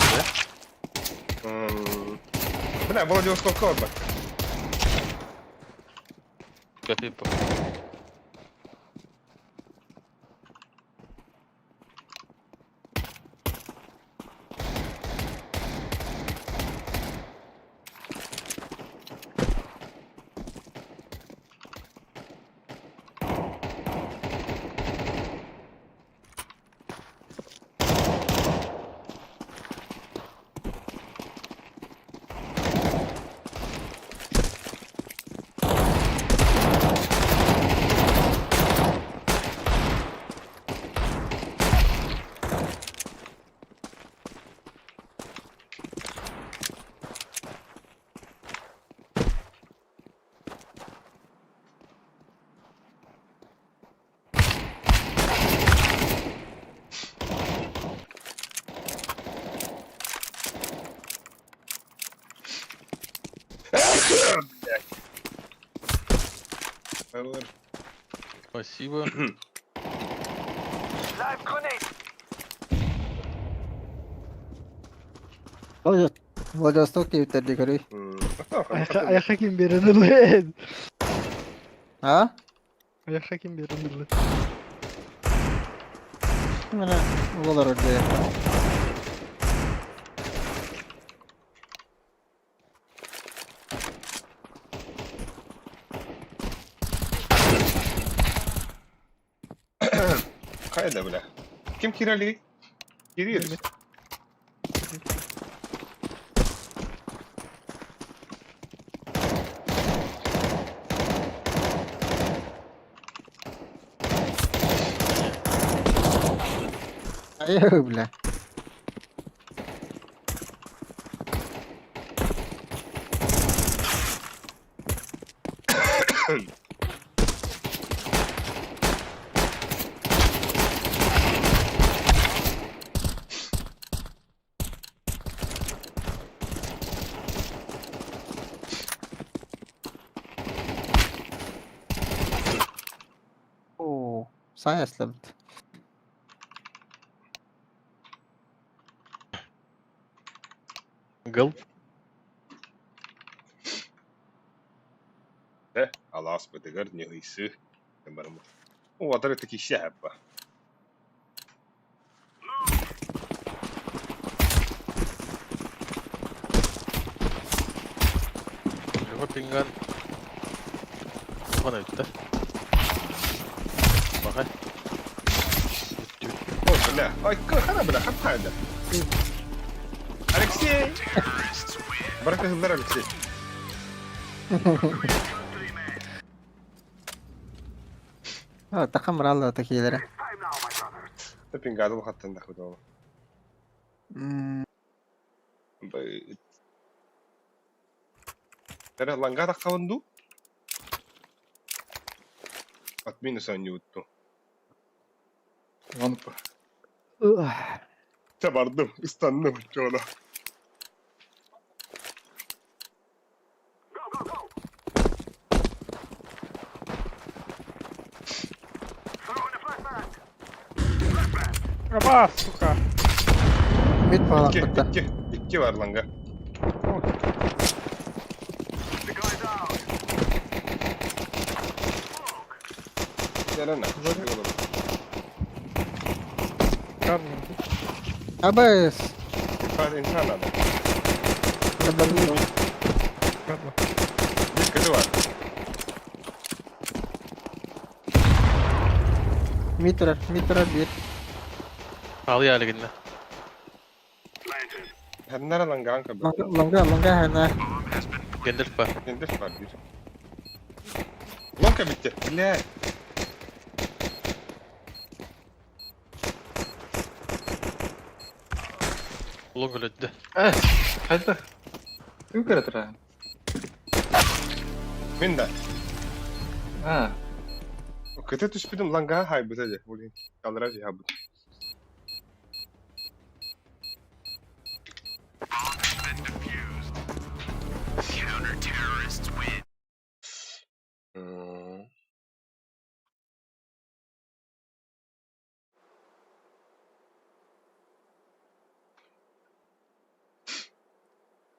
S1: Бля, Владивостокка барбат.
S2: Капипа.
S1: Алар.
S2: Спасибо.
S3: Владивосток диэбиттэр дии көрүй.
S8: Аяққа ким берен ылы?
S3: А?
S8: Аяққа ким берен ылы?
S3: Мына олар дии.
S1: Хайда бля. Ким кирали? Кирилл.
S3: Айы, бля. Оо, Сая слабт.
S2: Гыл.
S1: Э, алаас бытыгар ньыһыйсыы. Барым. О, атары таки шәһәппа.
S2: Его пинган. Вон это. Бахай.
S1: О, бля. Ой, хана, бля, хана. Алексей! Барака хыллар Алексей.
S3: О, тахам ралла такилere.
S1: Та пингадыл хаттан да худова. Тара лангара хаванду? Отмина саньюту.
S11: Вон
S1: Та бардым, ыстанным чола.
S8: Аба, сука.
S3: Бит
S1: Икки,
S3: балакпытта.
S1: икки, икки бар ланга. Ярана.
S8: Карл.
S3: Абыс.
S1: Инфа, инфа надо.
S8: Карл.
S1: Bir кызы бар.
S3: Митрар, митрар бир.
S2: Ал ялигинне.
S1: Хәннәр ланган кабы.
S3: Ланга, ланга хана.
S2: Гендер бар.
S1: Гендер бар бир. Лонка битте. Бля.
S2: Лонг өлөттө.
S11: Э, қайда? Кім көрі тұра?
S1: Мен да.
S11: А,
S1: Кыты түшпүдүм ланга хай бутаде. Блин. Калдыра жи хабут.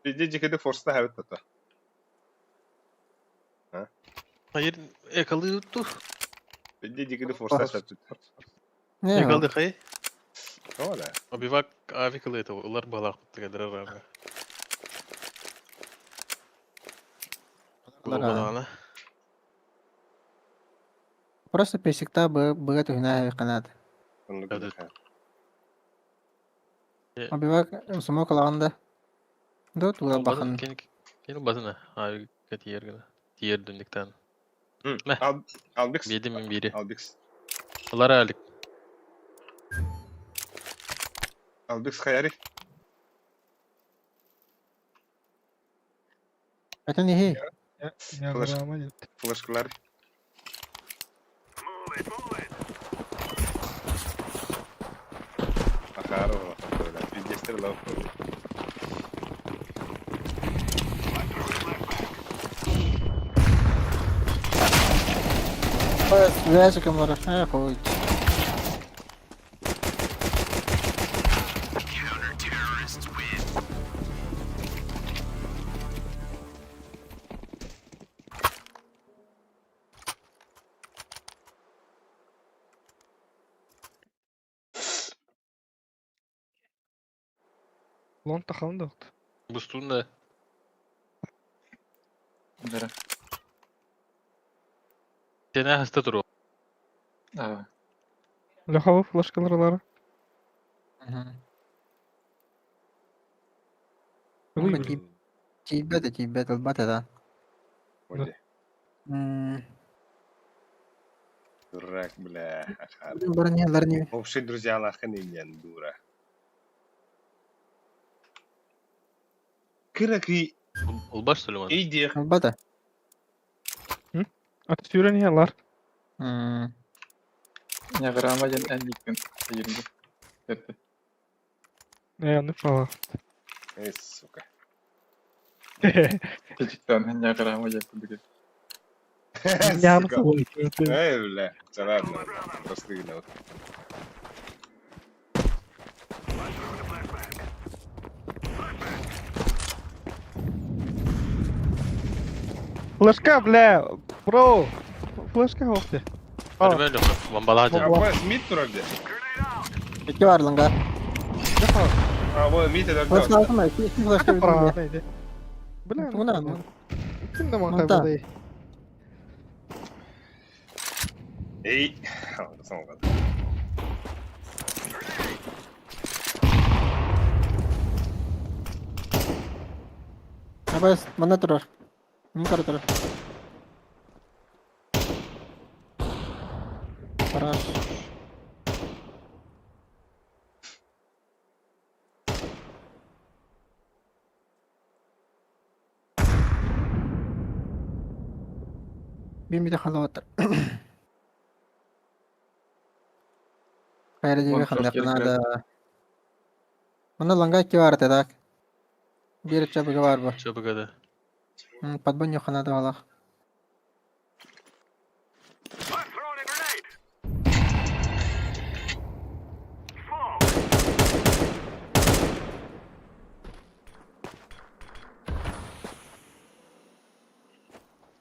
S1: Биде жекеде форста хабит тата.
S2: Hayır, yakalıyordu.
S1: Биде жекеде форста хабит.
S3: Не?
S2: Yakaladı hayır.
S1: Ола.
S2: Обивак авикалы это улар балак тегедер рама. Балана.
S3: Просто песикта быга түһүнэ канат. Абивак смок алаганда. До тула бахан.
S2: Кени базына авика тиергена. Тиер дүндиктен.
S1: Албикс.
S2: Беди мен бири.
S1: Албикс.
S2: Алар алик.
S1: Албикс хаяри.
S3: Это не хи.
S1: Флешкалар. Ахарова. Пиздец, лав.
S3: Вэсиком бар. Э, хуй.
S8: Long takalım da yoktu.
S2: Бустун да.
S11: Бere.
S2: Сене хаста туру.
S11: Аа.
S8: Лехова флешкалары.
S3: Мгм. Тиийбэт тиийбэт ылбат этэ.
S1: Оде.
S3: М,
S1: Дурак, бля.
S3: Баран иһэллэр ини.
S1: Общий друзья лахын инен дура. Кыракый
S2: Улбаш Сулейман.
S1: иди.
S3: Ылбата.
S8: Аты сүүрэн иһэллэр.
S3: М,
S11: Няграма ден әндиккен. Айырды. Эрте.
S8: Э, ну пала.
S1: Эй, сука.
S11: Течиктен няграма деп кудук.
S8: Яны
S1: Сука. Эй, бля. Да ладно. Просто игнор.
S8: Флешка, бля, бро. Флешка хопте.
S2: Көрмө Леха. Бомбалаа
S1: А, б, мид турар де.
S3: Икки бар ланга.
S1: А, вот мид это
S3: Флешка алсың ба? Икки флешка
S8: Бра,
S3: бир.
S8: нейди. Бля,
S3: Тугуна, ну.
S8: Ким да
S3: Ну,
S8: маңтай
S3: да.
S8: будай.
S1: Эй. Соңға.
S3: Абас, манна турар. Мин кара турар. Хорош. Бир миде халаваттар. Хайра диге
S11: Вон
S3: хандак
S11: шорт
S3: надо. Мына ланга икки бар этэ так. Бир чабыга бар бу.
S2: Чабыгада.
S3: Подбонью ханада алах.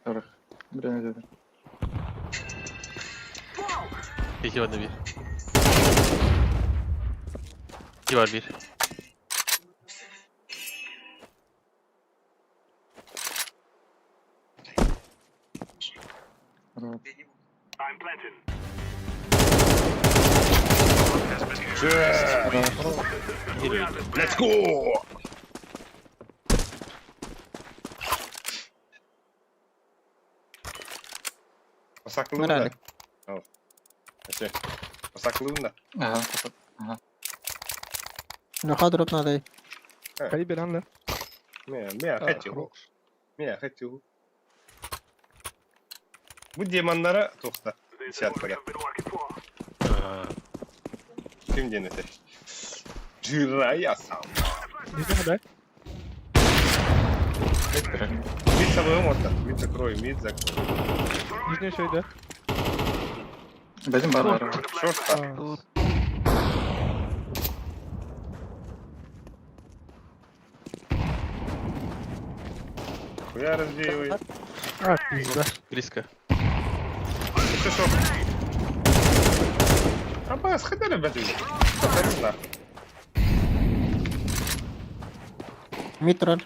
S11: Сорок. Бре деді.
S2: İki var da bir. İki var bir.
S1: Let's go! Осаклыын да.
S3: Моралик.
S1: Әсе. Осаклыын да.
S11: Ага.
S3: Леха дроп надо.
S8: Кай берен ле.
S1: Ме, ме, хочу. Ме, хочу. Бу демоннара тоқта. Десяткага. Ким денете? Жира ясам.
S8: Низде да?
S1: Мид сабыым отта. Мид закрой, мид закрой.
S8: Низде шойда.
S11: Бәдім бар бар.
S1: Шорт Хуя развеивай.
S8: А, пизда.
S2: Близко.
S1: Ты шо? Абас, хадара бәдү. Нахуй.
S3: Мид турар.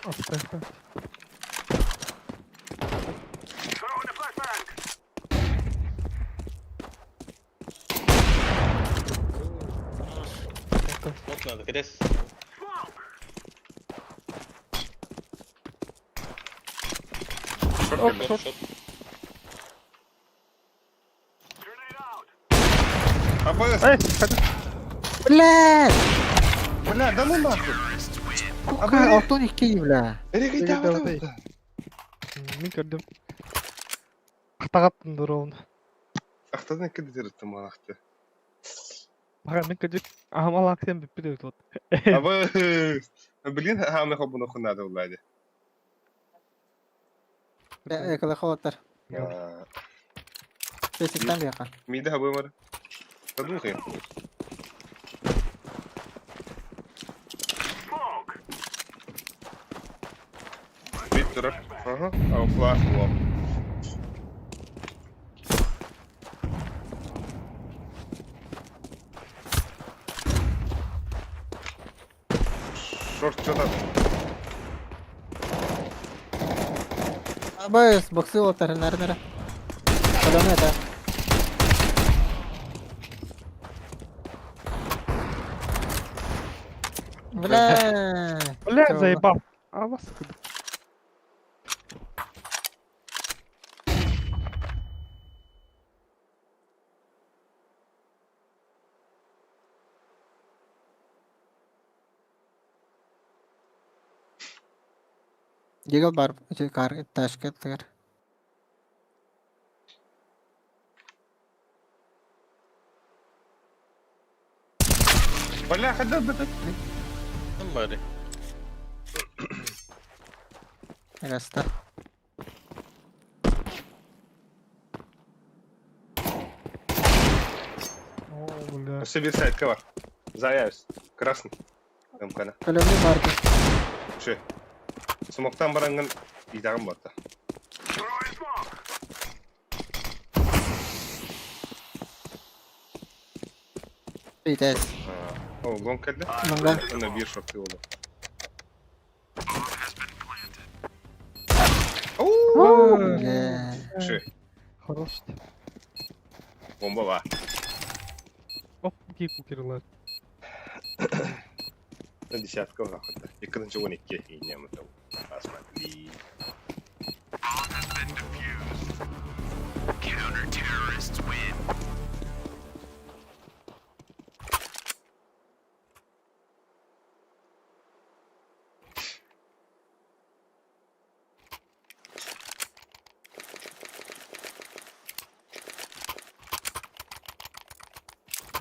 S8: Апта.
S2: Вот надо, крест.
S1: Шорт кэллэ.
S2: Шот.
S1: Абас,
S8: Эй, хadi.
S3: Блядь!
S1: бля, да ну нахуй.
S3: Сука, алтон икки, бля.
S1: Эрегей
S8: Эрегей
S1: таба
S8: таба. Мин көрдүм. Ахтагаттын дроун.
S1: Ахтадан кеде тереттим алахты.
S8: Баҕар мин кырдьык аһымал акциям бүппүт эбит вот.
S1: Абы, билин хаамы хобуну хуннады уллайды.
S3: Эколы холоттар. Песиктан бияка.
S1: Миде хабы бар. Тадухи. Бит турар. Ага. А флаг лом. Шорт что там?
S3: Абайс, боксы олоттар, нары нары. Колоны это. Бля.
S8: Бля, заебал. А вас куда?
S3: Гигл бар, кар, ташка тыгар.
S1: Бля, хадда бит.
S2: Somebody.
S3: Раста.
S8: О, бля.
S1: Все bir сайтка бар. Заяюсь. Красный. Ымкана.
S3: Колоны барды.
S1: Şu. Смоктан барангын идагын батта.
S3: Битес.
S1: О, гон келди.
S3: Манган.
S1: Ана бир шорт болду.
S3: Бля.
S1: Şu.
S8: Хорош.
S1: Бомба бар.
S8: Оп, кику кирилла.
S1: Десятка вахода. Иккинчи 12 инем там. Посмотри.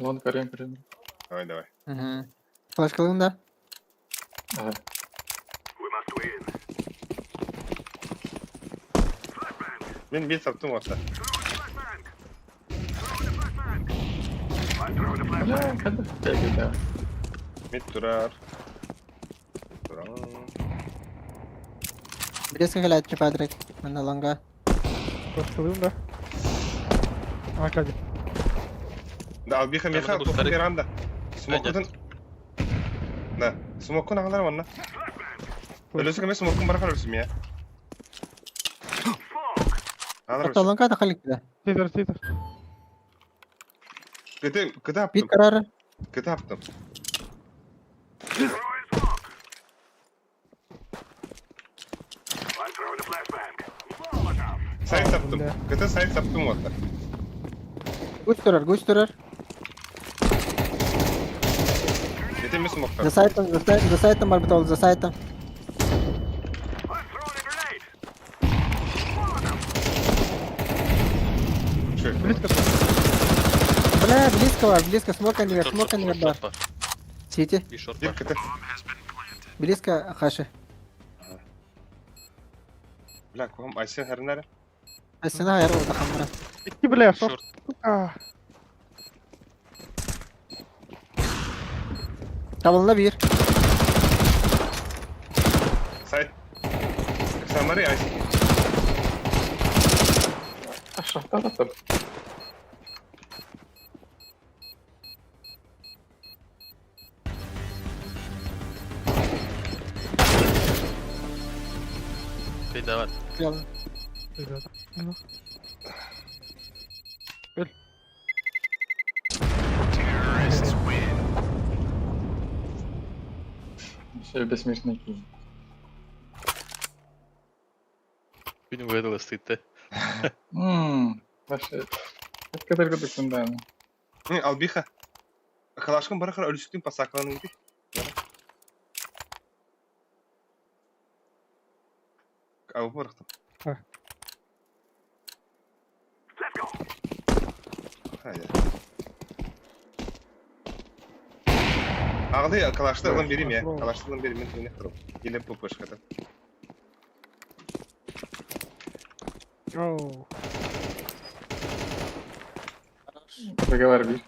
S11: Лон, карем, карем.
S1: Давай, давай.
S3: Угу. Флешкалын да?
S11: Ага.
S1: Мен бет саптым атта.
S11: Бля, когда бегай, да.
S1: Мет турар. Турар.
S3: Близко келет Патрик. Мына ланга.
S8: Флешкалыйм да. А, кади.
S1: Да, албиха меха
S2: Там
S1: тоқы веранда. Смоккутун. Да, смоккун ағалар ванна. Өлөсү кеме смоккун барахар өлсүм я. Ағалар
S3: Ата
S1: өлсү.
S3: ланга да халик да.
S8: Титер, титер.
S1: Кыты, кыты
S3: Бит
S1: аптым.
S3: карары.
S1: Кыты аптым. Сайт саптым. Кыты сайт саптым отта.
S3: Гуч турар, гуч турар.
S1: Кыты смоктар.
S3: За сайтом, за сайтом, за сайтом бар бит за сайтом.
S1: Чё?
S8: Близко.
S3: Бля, близко бар, близко, смок анвер,
S2: Шорт,
S3: смок
S2: шорт,
S3: анвер бар.
S2: шорт бар.
S3: Сити,
S2: Bir short
S1: Бир
S2: бар.
S1: кыты.
S3: близко хаши.
S1: Бля, кухам Айсен хәрнәре.
S3: Асына хайр oldu хамра.
S8: Икки, бля, шорт.
S2: Шорт.
S8: Сука.
S3: Табылына бир.
S1: Сайт. Самари Айсен.
S11: А шахта там?
S2: Kıyda var.
S3: Yalın.
S8: Ребята.
S11: Все бессмертный кинь.
S2: Күн выдала стыдты.
S11: Ммм, вообще. Это когда күндән.
S1: Албиха. Калашкын барахар өлүсүктүн пасакаланын ити. Абы барахтым.
S8: А.
S1: Haydi. Аҕалыы калашты ылан биэрим ээ. Калашты ылан биэрим мин түнэх турум. Или пупышката.
S8: Оу.
S11: Договор бир.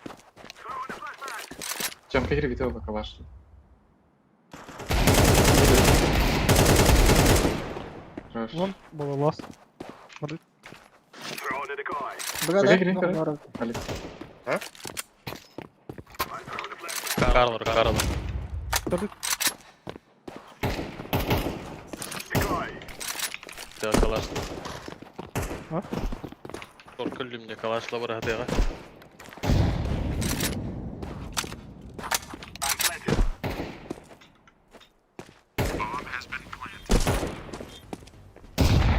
S11: Чем кигри бит калаш. Хорош.
S8: Вон балалас.
S3: Быга
S11: Быга кири,
S3: да?
S11: Алекс.
S2: Карлор, Карлор. Да, калаш.
S8: А?
S2: Только мне калаш лаборатория.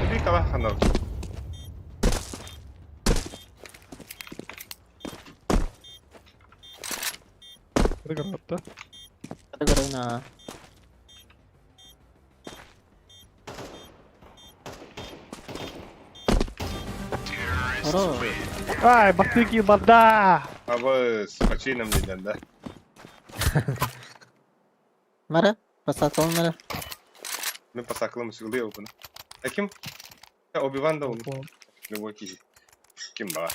S1: Эби калах ханар.
S8: Быга да?
S3: Категория. Хоро.
S8: Ай, батыки бада!
S1: Абы с почином деден, да?
S3: Мара, посакал мара.
S1: Мен посакылым сүгілі опын. А ким? Оби-Ван да ол. Любой киһи. Ким баар?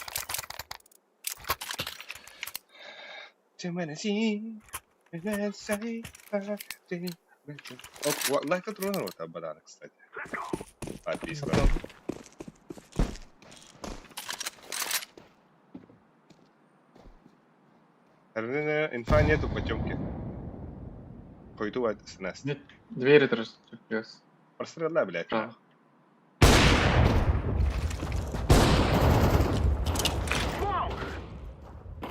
S1: Лайка трудно вот Абадана, кстати. Подписка. Инфа нету потемки. Пойду от СНС.
S11: Нет, двери тоже плюс.
S1: Прострела, блядь.
S11: Право.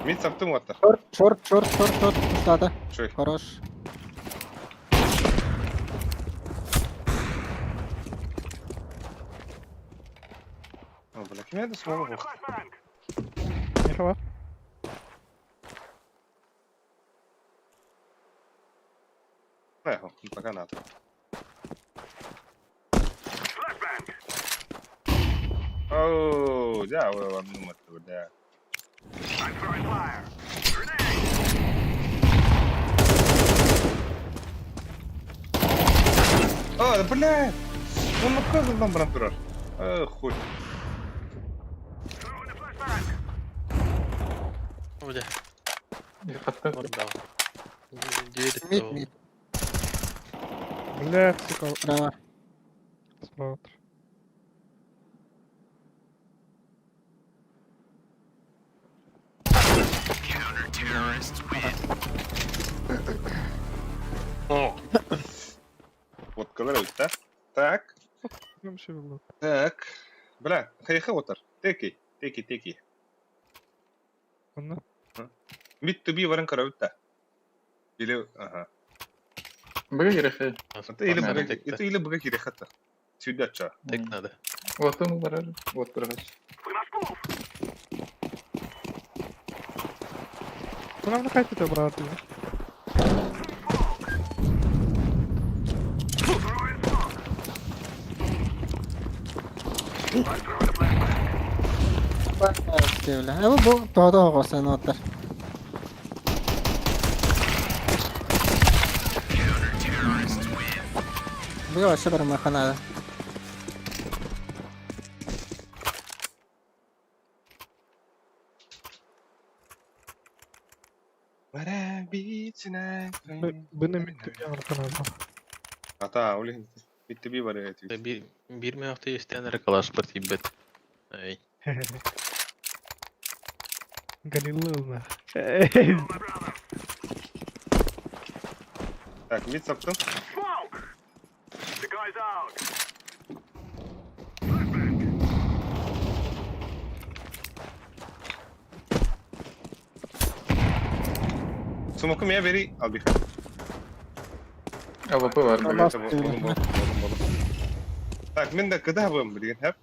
S1: Мид саптым оттар.
S3: Шорт, шорт, шорт, шорт, шорт. Устата.
S1: Шой.
S3: Хорош.
S1: О, бля, ким это смогу?
S8: Нихуя.
S1: Эхо, пока надо. Оу, да, вы вам ну бля. О, бля! Он наказан там брат турар. Э, хуй.
S2: Бля,
S11: Хатта.
S2: да. Дверь.
S3: Мид, мид.
S8: Блядь, сука.
S3: Право.
S8: Справа.
S2: О,
S1: Вот колорит, да? Так,
S8: Вообще было.
S1: так. Бля, хайха отар. Теки, теки, теки.
S8: Онна.
S1: Мид туби варен каравитта. Или, ага.
S11: Быга кири
S1: Это или
S11: Ага.
S1: бага, это или бага кири хата. Сюда ча.
S2: так надо.
S11: Вот он барар. Вот барар.
S8: Куда нам хотите, брат?
S3: Бля. Бу тоото хосан оттар. Быга вообще бар маханада.
S8: Быны мид түбе арканада.
S1: Ата, ули. Мид туби варен.
S2: Бир бир меохты истенер калаш партибет. Эй.
S8: Галилылна.
S1: Так, мид саптым. Смоку меня бери, албиха.
S11: АВП бар быга.
S1: Болум, болум, болум. Так, мен да кыда бым билген, хеп.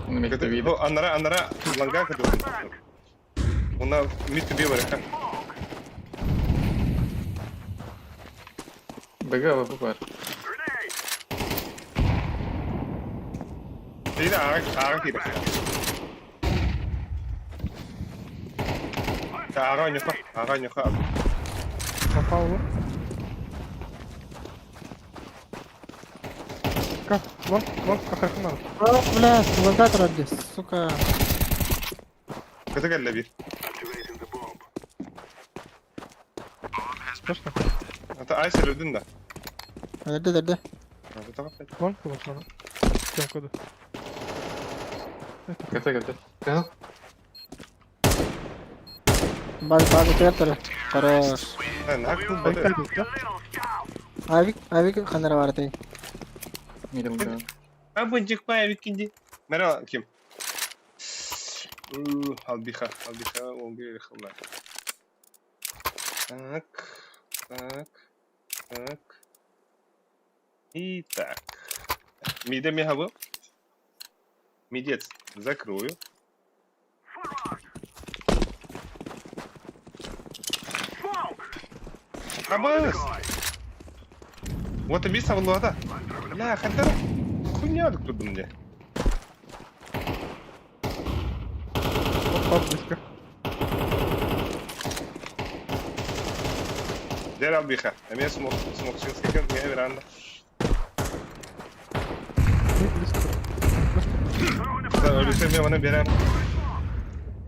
S11: Мид туби.
S1: О, анара, анара, ланга кыда. Уна мид туби бар,
S11: Быга АВП бар.
S1: Или ага, ага кире. Аҕа ньуха, аҕа ньуха.
S8: Попал в. Как? Лонг, лонг, как надо.
S3: О, бля, локатор здесь, сука.
S1: Кыты кэллэ биир.
S8: Точно?
S1: Ата ай сөрүдүн да.
S3: Эрдэ, эрдэ.
S1: Ата таҕа пять.
S8: Лонг было надо. Тем коду.
S11: КТ, КТ. Кыһыл.
S3: Бар, бар, өтөр Хорош.
S1: Наһаа кылбады.
S3: Авик, авик ханара баратай.
S11: Мидл да.
S1: Абынчык паевик кинди. Мера ким? Албиха, албиха, ол бир хылла. Так, так, так. И так. Миде мехабы. Мидец закрою. Абыс! Вот и мисс авлода. Бля, хотя хуйня тут мне.
S8: Опа, близко.
S1: Дер албиха. Эме смок смок чыгыс ме веранда.
S8: Близко.
S1: Да, өлүсө ме оны берем.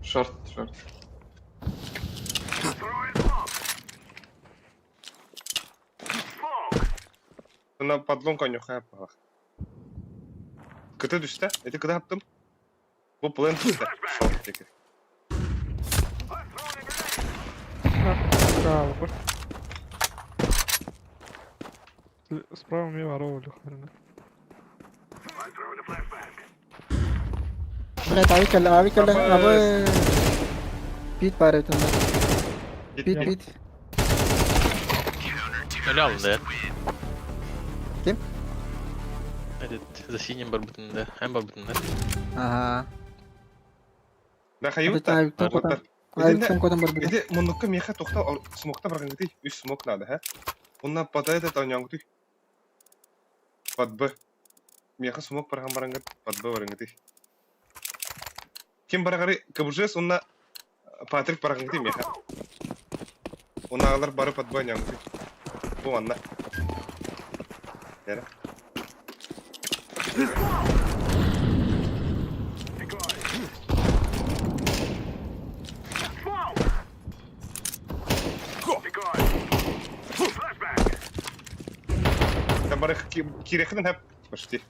S11: Шорт, шорт.
S1: На подлон конюха пах. Кыты düştü. Эти кыды аптым. Бу плен düştü. Шорт теки.
S8: Справа, Справа мне воровали, хрена.
S3: Блядь, авик кэллэ, авик кэллэ, абы. Бит бар эбит онно. Бит, бит.
S2: Өлө алды.
S3: Ким?
S2: Этот, за синим барбытында, эн барбытында.
S3: Ага.
S1: Да хаюта.
S3: Авиктан котан. Авиктан котан барбыт.
S1: Иди муннукка меха тохта смокта барган үс смок надо, ха? Онна под этот анянгты. Под Б. Меха смок барган барангат, под Б барган Ким баргары КБЖС онна Патрик барган меха. Онна алар бары под Б анянгты. Бу анна. Яра. Там бары кирехтен хәп почти.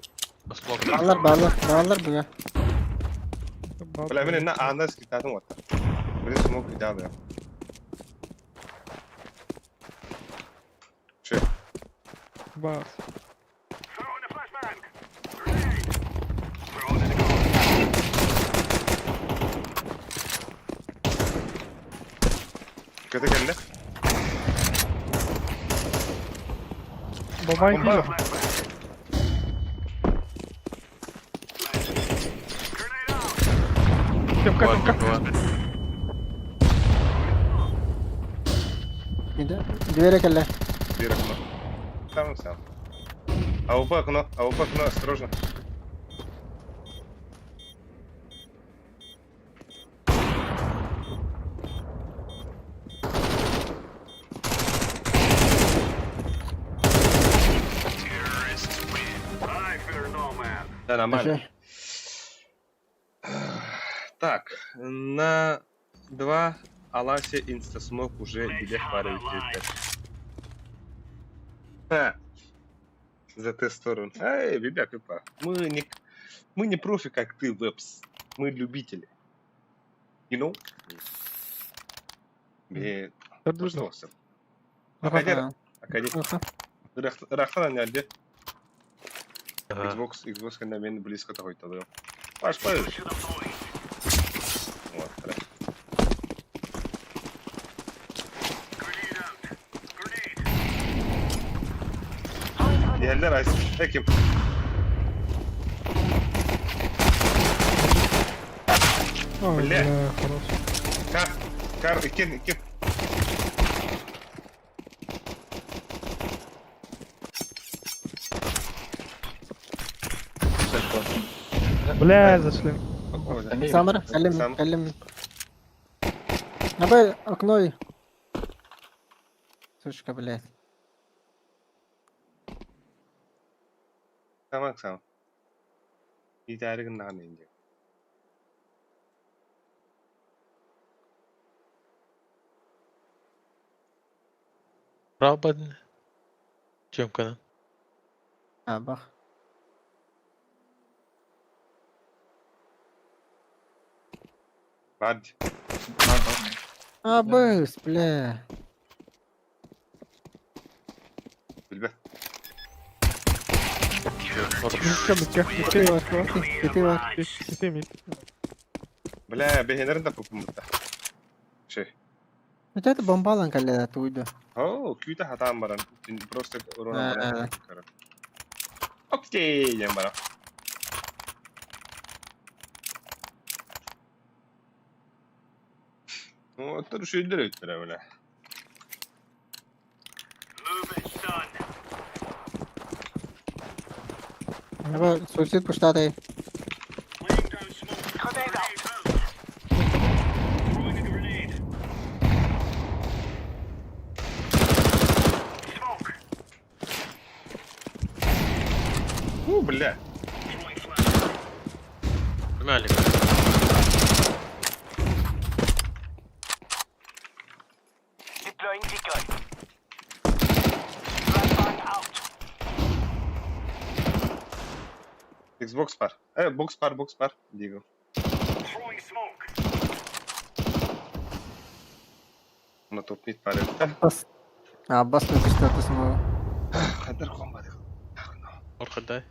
S2: Смок.
S3: Баллар, баллар, баллар буга.
S1: Бля, мен на ана скитатын вот. Блин, смок видал я. Че?
S8: Бас.
S1: Кыты кэллэ.
S8: Бабай
S1: Бомба.
S8: Тёмка, Тёмка.
S3: Миде. Двере кэллэ.
S1: Дверь окно. Там сам. АВП окно, АВП окно, осторожно. Да, нормально. Так, на 2 Аласе инстасмок уже билет пары Ха. За Т сторону. Эй, ребят, опа. Мы не профи, как ты, Вебс. Мы любители. You know? Бе, пожалуйста. Акадер, акадер. Рахтан нялде. Xbox, Xbox когда мен близко такой тогда. Паш, паш. Вот, хорошо. Yerler ay. Peki.
S8: Ой,
S1: Бля.
S8: бля, хорош.
S1: Кар, кар, икин, икин.
S8: Бля, зашли.
S3: Самара, кэллим,
S1: Сам.
S3: кэллим. Абы окно. Сучка, блядь.
S1: Сама сама. Иитээри гыннаҕына инде.
S2: Рабан. Чөмкөнөн.
S3: Абах.
S1: Баар дии.
S11: Бар, бар.
S3: Абыс, бля.
S1: Билбэт.
S8: Микка, микка, микка
S3: Кити
S8: бар.
S3: бар, кити бар.
S8: Кити мид.
S1: Бля, бэһинэрин да пупуммутта. Шей.
S3: Это это бомбалан кэллэ туйду.
S1: Оо, күүтэ хатаан баран. Просто урона баран.
S3: Аа.
S1: Көрөр. Окей, диэн баран. Оттор үчүгэйдэр эбиттэрэ, бля.
S3: Аба суицид пуштатай.
S1: У, бля.
S2: Мэлик.
S1: Xbox бар. Box бар, box бар. Диго. Мына топ мид бар эбит.
S3: Бас. А, бас мен пуштаты смогу.
S1: Хадыр комбат.
S2: Орхадай.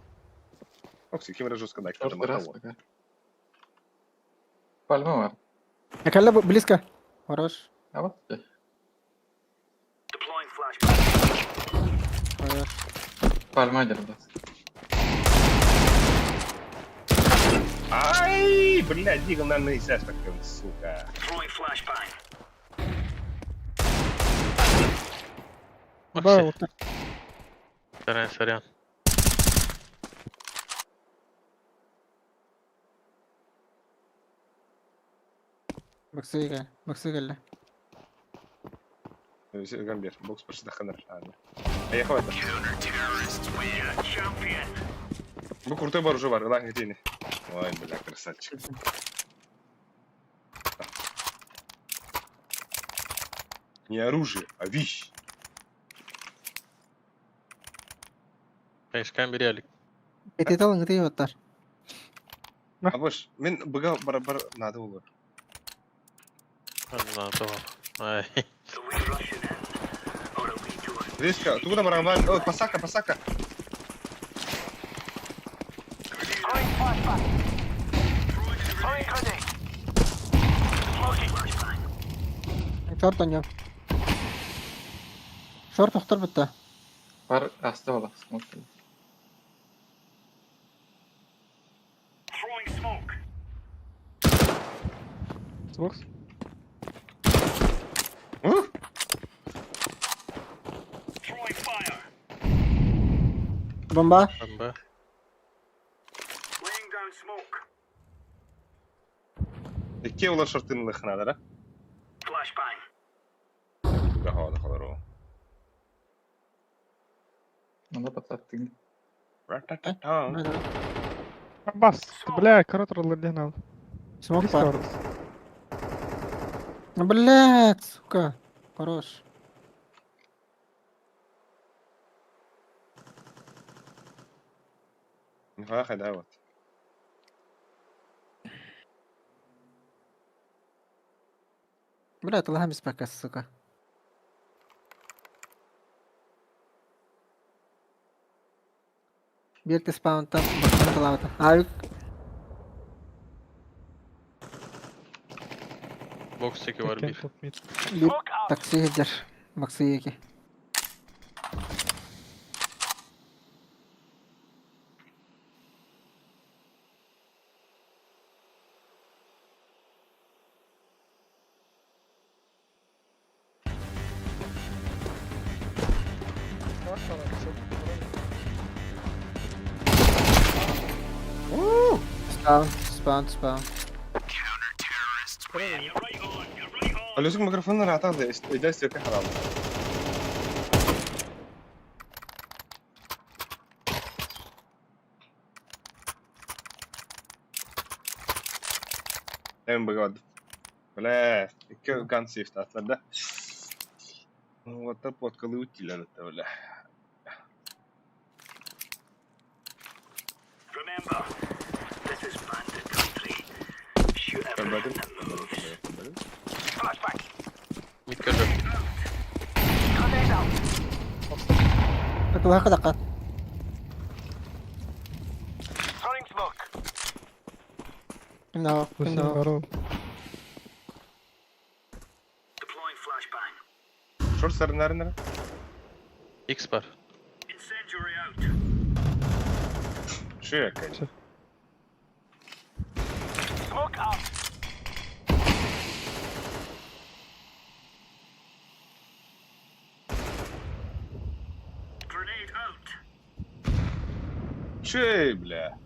S1: Окси, ким жестко дай.
S11: Шорт раз пока. Пальма бар.
S3: Кэллэ близко. Хорош.
S11: А вот ты.
S3: Хорош.
S11: Пальма держит.
S1: Ай, бля, Дигл, наверное, и сейчас так, сука.
S8: Да, вот так.
S2: Сорян, сорян.
S3: Баксы баксы кэллэ.
S1: Гамбер, бокс почти ханар. Эй, хватит. Бу крутой бар уже бар, ладно, где Ой, бля, красавчик. Не оружие, а вещь.
S2: Эшкан бирелик.
S3: Кити талын кити оттар.
S1: А бош, мен быга бар бар надо было.
S2: Ладно, то. Ай.
S1: Резко, туда барабан. Ой, посака, посака.
S3: Шорт оньо. Шорт охтор бутта.
S11: Бар аста смок.
S8: Xbox.
S3: Бомба.
S2: Бомба.
S1: Икки олар шортын лыхнадара. Да? Гаха, да,
S11: Надо подсадки.
S1: Ра-та-та-та.
S8: Бас, бля, коротро леденал.
S3: Смок пар. Ну, блядь, сука. Хорош.
S1: Нихуя да, вот.
S3: Блядь, Аллахам пока, сука. Бирти спаунтан, баксан талавата. Ай,
S2: Бокс теки бар бир.
S8: Топ мид.
S3: бир такси хеджер. Баксы еки. Spawn, spawn, spawn.
S1: Алёсик микрофонун ыраата алды, өйдөөн степкэ хараалла. Эм быгад. Бля, икки ган сейфтаатылар да. Уоттар подкалыы утилер это бля.
S10: Remember, this is bandit country. Shoot everything
S1: Көрбөтүм.
S10: that moves.
S1: Көрбөтүм.
S10: Flashbang.
S2: Mid көрдüm.
S10: Grenade out.
S3: Туһа кадака.
S10: Throwing smoke.
S3: Ким да ким да.
S8: Здорово.
S10: Deploying flashbang.
S1: Шор сарынарынара.
S2: X бар.
S10: Incendiary out.
S1: Шекай.
S10: Smoke out. Grenade out.
S1: Шей, бля.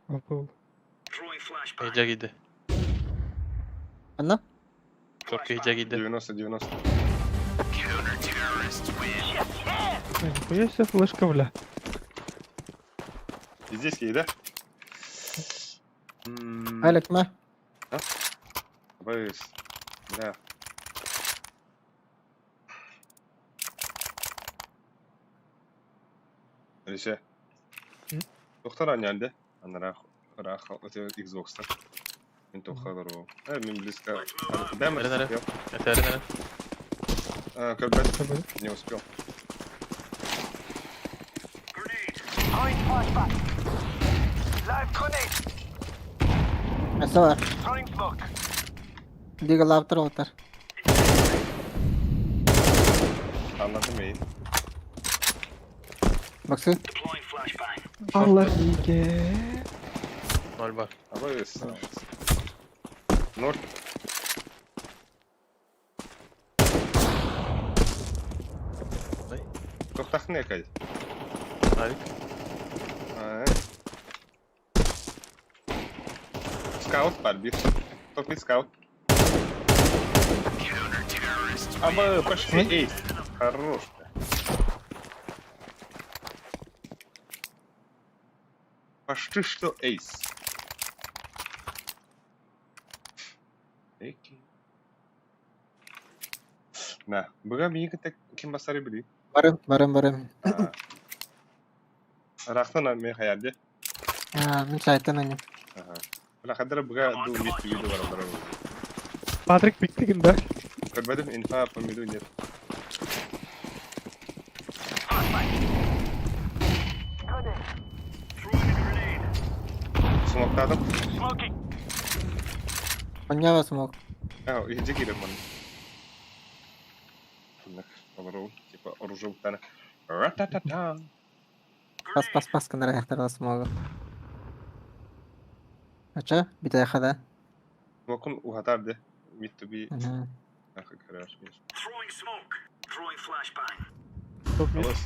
S8: Апыл.
S10: Throwing flashbang.
S2: Ece gidi.
S3: Анна?
S2: Çok ece gidi.
S1: 90-90.
S8: Ой, Нихуя себе флешка, бля.
S1: Здесь ей, да?
S3: Алик, ма.
S1: Быс. Бля. Алише.
S8: М?
S1: Доктор анянды. Анара рах Xbox'та. Мен тохалар о. Э, мен близко. Да,
S2: Нere, nere? Yeterli nere?
S1: А, как
S8: Көрбөтүм.
S1: не успел.
S10: Grenade. Throwing flashbang. Live grenade.
S3: Асава.
S10: Throwing smoke.
S3: Дига лаптар олтар.
S1: Anladım iyi.
S3: Баксы.
S10: Deploying flashbang.
S8: Allah иге.
S2: Ноль бар.
S1: Абыс. Норд.
S2: Ой.
S1: Тохтахны якай.
S2: Авик.
S1: Скаут бар бир. Топит скаут. Абы, почти эйс. Хорош. Почти что эйс. Эки. На, быга миги так ким басары били.
S3: Барым, барым, барым.
S1: Рахтана мен хаярды.
S3: А, мен сайтан аним.
S1: Ага. Бля, хадара быга ду мит видео бар бар.
S8: Патрик пиктигин да.
S1: Көрбөдүм инфа по миду нет.
S10: Throwing a grenade.
S1: Смоктадым.
S10: Smoking.
S3: Онява смог.
S1: А, иди кирем ман. Типа оружие утана. Ра-та-та-та.
S3: Пас, пас, пас кынара яхтар смог. Ача, бите хада.
S1: Мокун ухатарды. Мид to be.
S3: Мгм.
S1: Хорош.
S10: Throwing smoke. Throwing flashbang.
S8: Топ мид.
S1: Хорош.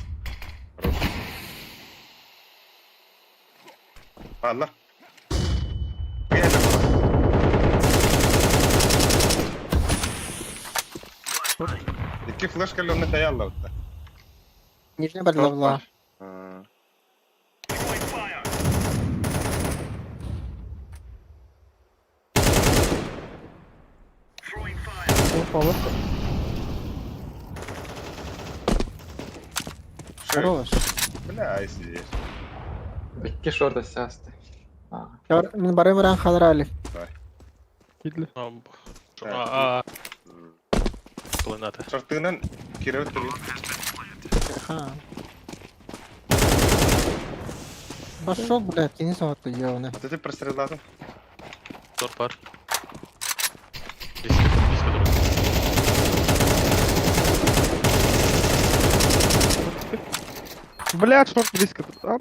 S1: Хорош. Ладно. Икки флешка лённа таялла утта.
S3: Нижний бар лавла.
S10: Throwing fire. Throwing fire.
S8: Упала.
S3: Хорош.
S1: Бля, сидишь.
S11: Икки шорта сясты. А,
S3: Мин барым ран халар Алик.
S8: Кидле.
S2: Аа. Клыната.
S1: Шартынан киреп тури.
S3: Ха. Пошел, блядь, не знаю, что делал.
S1: А ты простреладың?
S2: Тор бар. Близко, близко друг.
S8: Блядь, шорт близко тут. А,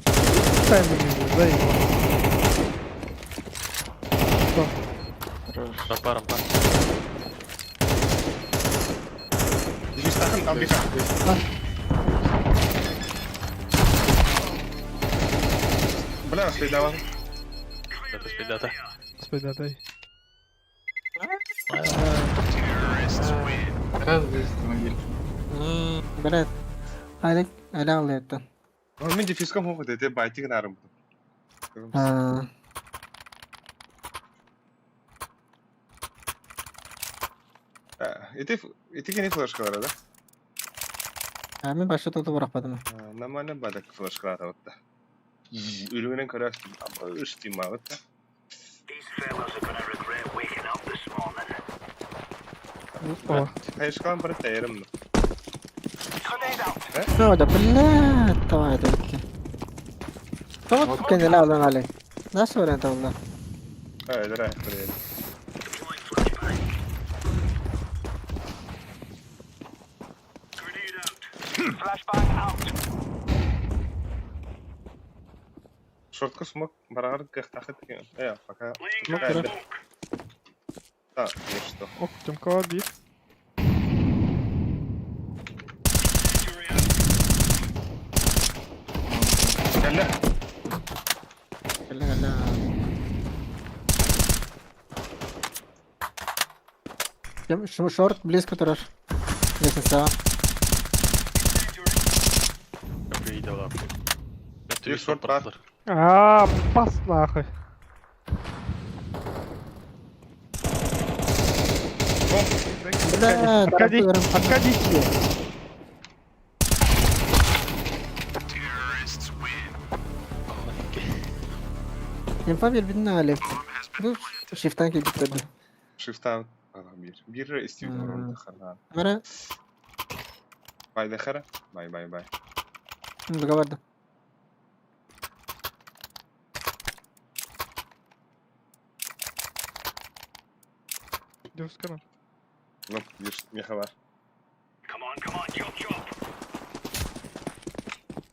S8: тайминг не заебал.
S11: хорош.
S2: Рампа, рампа.
S1: Дефистахын албиха. Бля, успейдаван.
S2: Это спидата.
S8: Спайдатай.
S11: Раз здесь автомобиль.
S3: Блядь. Алек, аля алыттан.
S1: Мин дефиском хоқ деді, байтигін арым.
S3: Аа.
S1: Ити ити кини флешкалара да?
S3: А мен башы тоту бырақпадым.
S1: Нормально бадак флешкалар табытта. Үрүгүнэн көрөөс ыштыймабыт да.
S8: О,
S1: Хайышкалан бары тайырым.
S3: Ну, да, блядь, давай, только. Тоқ кенеле алан али. Nasıl öğrendi onlar?
S1: Öyle ayakları. Шортка смок барар кахтахат. Э, пока.
S3: Смок керек.
S1: А, ну что.
S8: ок, Тёмка bir.
S1: Кәллә.
S3: Кәллә, кәллә. Кем, шорт близко турар. Лестница.
S2: Видеолар.
S1: Bir short бар.
S8: А, пас нахуй.
S3: Бля,
S8: Аркадий, Аркадий.
S3: Инфа бир али. Бу шифтан келип турду.
S1: Шифтан. Bir. Bir истивит орын хана.
S3: Мара,
S1: Бай дахара. Бай бай бай.
S3: договорда.
S8: Девушка.
S1: Ну, bir меха бар.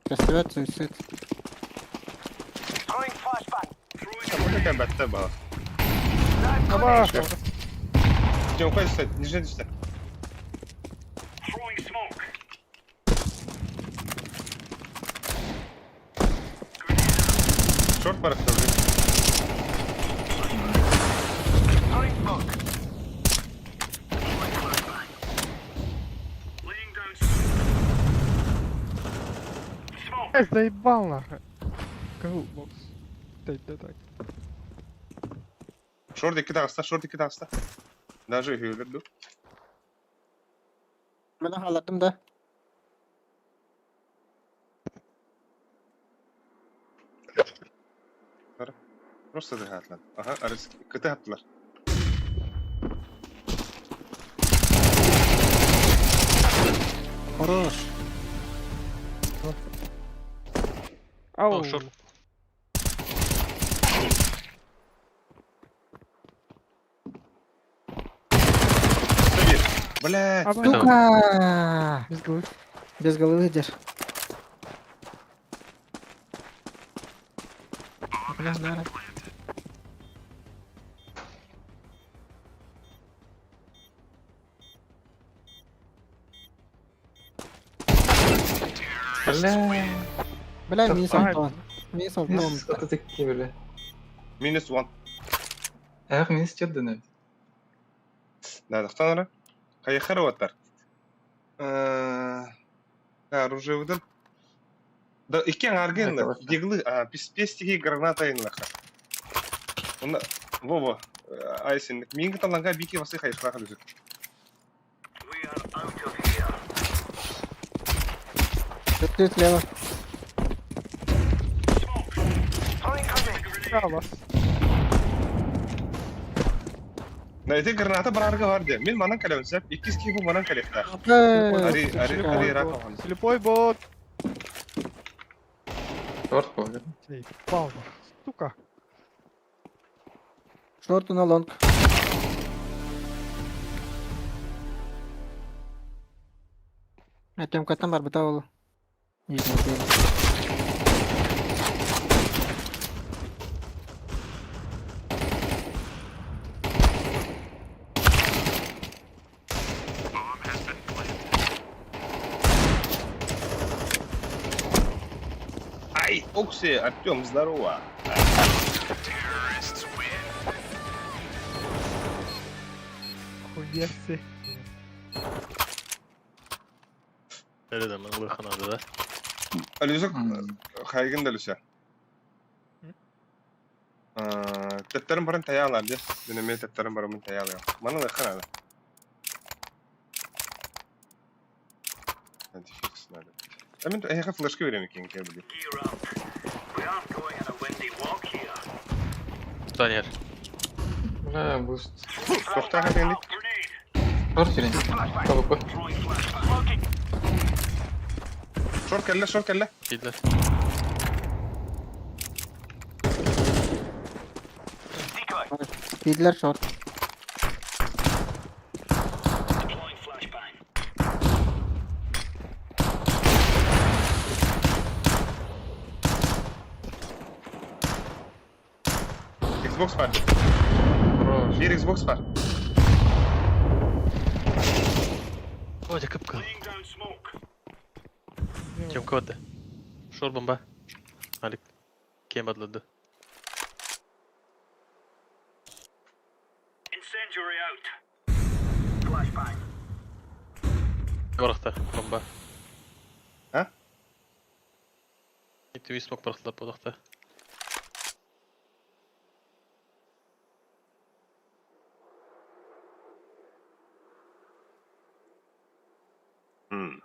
S3: Растевет, суицид.
S1: Бұл екен бәтті бала.
S8: Аба.
S1: Тёмка түсті, нижне түсті. Шорт бар тоже.
S8: Эй, заебал нахуй. Кого бокс? Да, да, так.
S1: Шорт екі тағыста, шорт екі тағыста. Даже үйелерді.
S3: Мен халадым да.
S1: Просто дыхатлан. Ага, арыс кыты хаптылар.
S3: Хорош.
S8: Ау.
S2: шорт.
S1: Блядь.
S8: Аба.
S3: Сука!
S8: Без головы.
S3: Без головы идешь. Бля, наверное.
S11: Бля.
S3: Бля, минус
S8: Ай.
S3: Антон. Минус Антон.
S11: Минус это такие, бля.
S1: Минус one.
S11: Эх, минус четден.
S1: Да, тақтанара. Қайықар оттар. Оружие выдан. Да, иккен арген, деглы, а, пестиги граната инлаха. Онда, во-во, айсен, мингі таланға бики васы қайықлаға дүзік.
S3: Тут слева.
S8: Право.
S1: На эти граната барарга бар де. Мен манан калем сеп, иккис ки бу манан калехта. Ари, ари, ари рак.
S8: Слепой бот.
S11: Шорт был, да?
S8: Заебал нахуй. Сука.
S3: Шорту на лонг. Артем, там бар быта олу.
S1: Ай, Окси, Артем, здорово.
S8: Пиздец.
S2: Öyle de ben ылыахха да.
S1: Алюзок хайгын да Люся. Теттерин баран таяалар дии. Мин эмиэ теттерин бараммын таяалыам. Маны ылыахха наада. Антификс надо. А мин эһиэхэ флешка биэриэм иккиэн кэлбили.
S2: Даниэр.
S11: Бля, буст.
S1: Тохтоох этиҥник.
S11: Шорт кирин. КВП.
S1: Шор кэллэ, шор кэллэ.
S2: Киирдилэр.
S3: Киирдилэр шорт.
S1: Xbox бар.
S11: Хорош.
S1: Биир Xbox бар.
S2: Ой, дьэ кып-кыһыл. Кем кодда? Шор бомба. Алик. Кем бадлады? Барахта, бомба.
S1: А?
S2: Ити смок барахталар бодохта.
S1: М.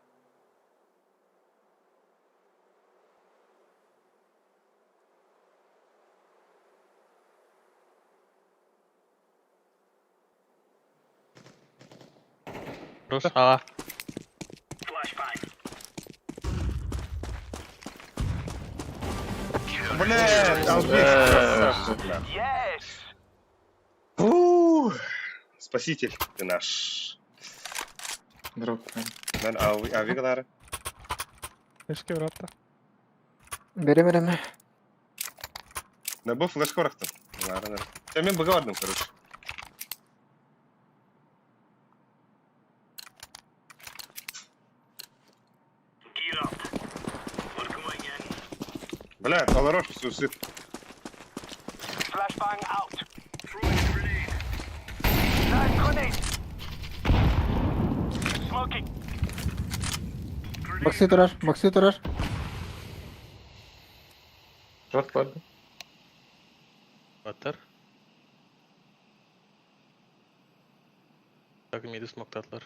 S2: Рус, а.
S1: Блядь, албец, красавчик, бля. Фу, Спаситель ты наш.
S11: Дроп.
S1: Мен авигалары.
S8: Эшке братта.
S3: Бери береме.
S1: На бу флешка барахтым. Лары, лары. Я мен быга бардым, короче. Бля, олорор суицид.
S3: Баксы турар, баксы турар.
S11: Шорт барды.
S2: Батар. Так миди смоктатлар.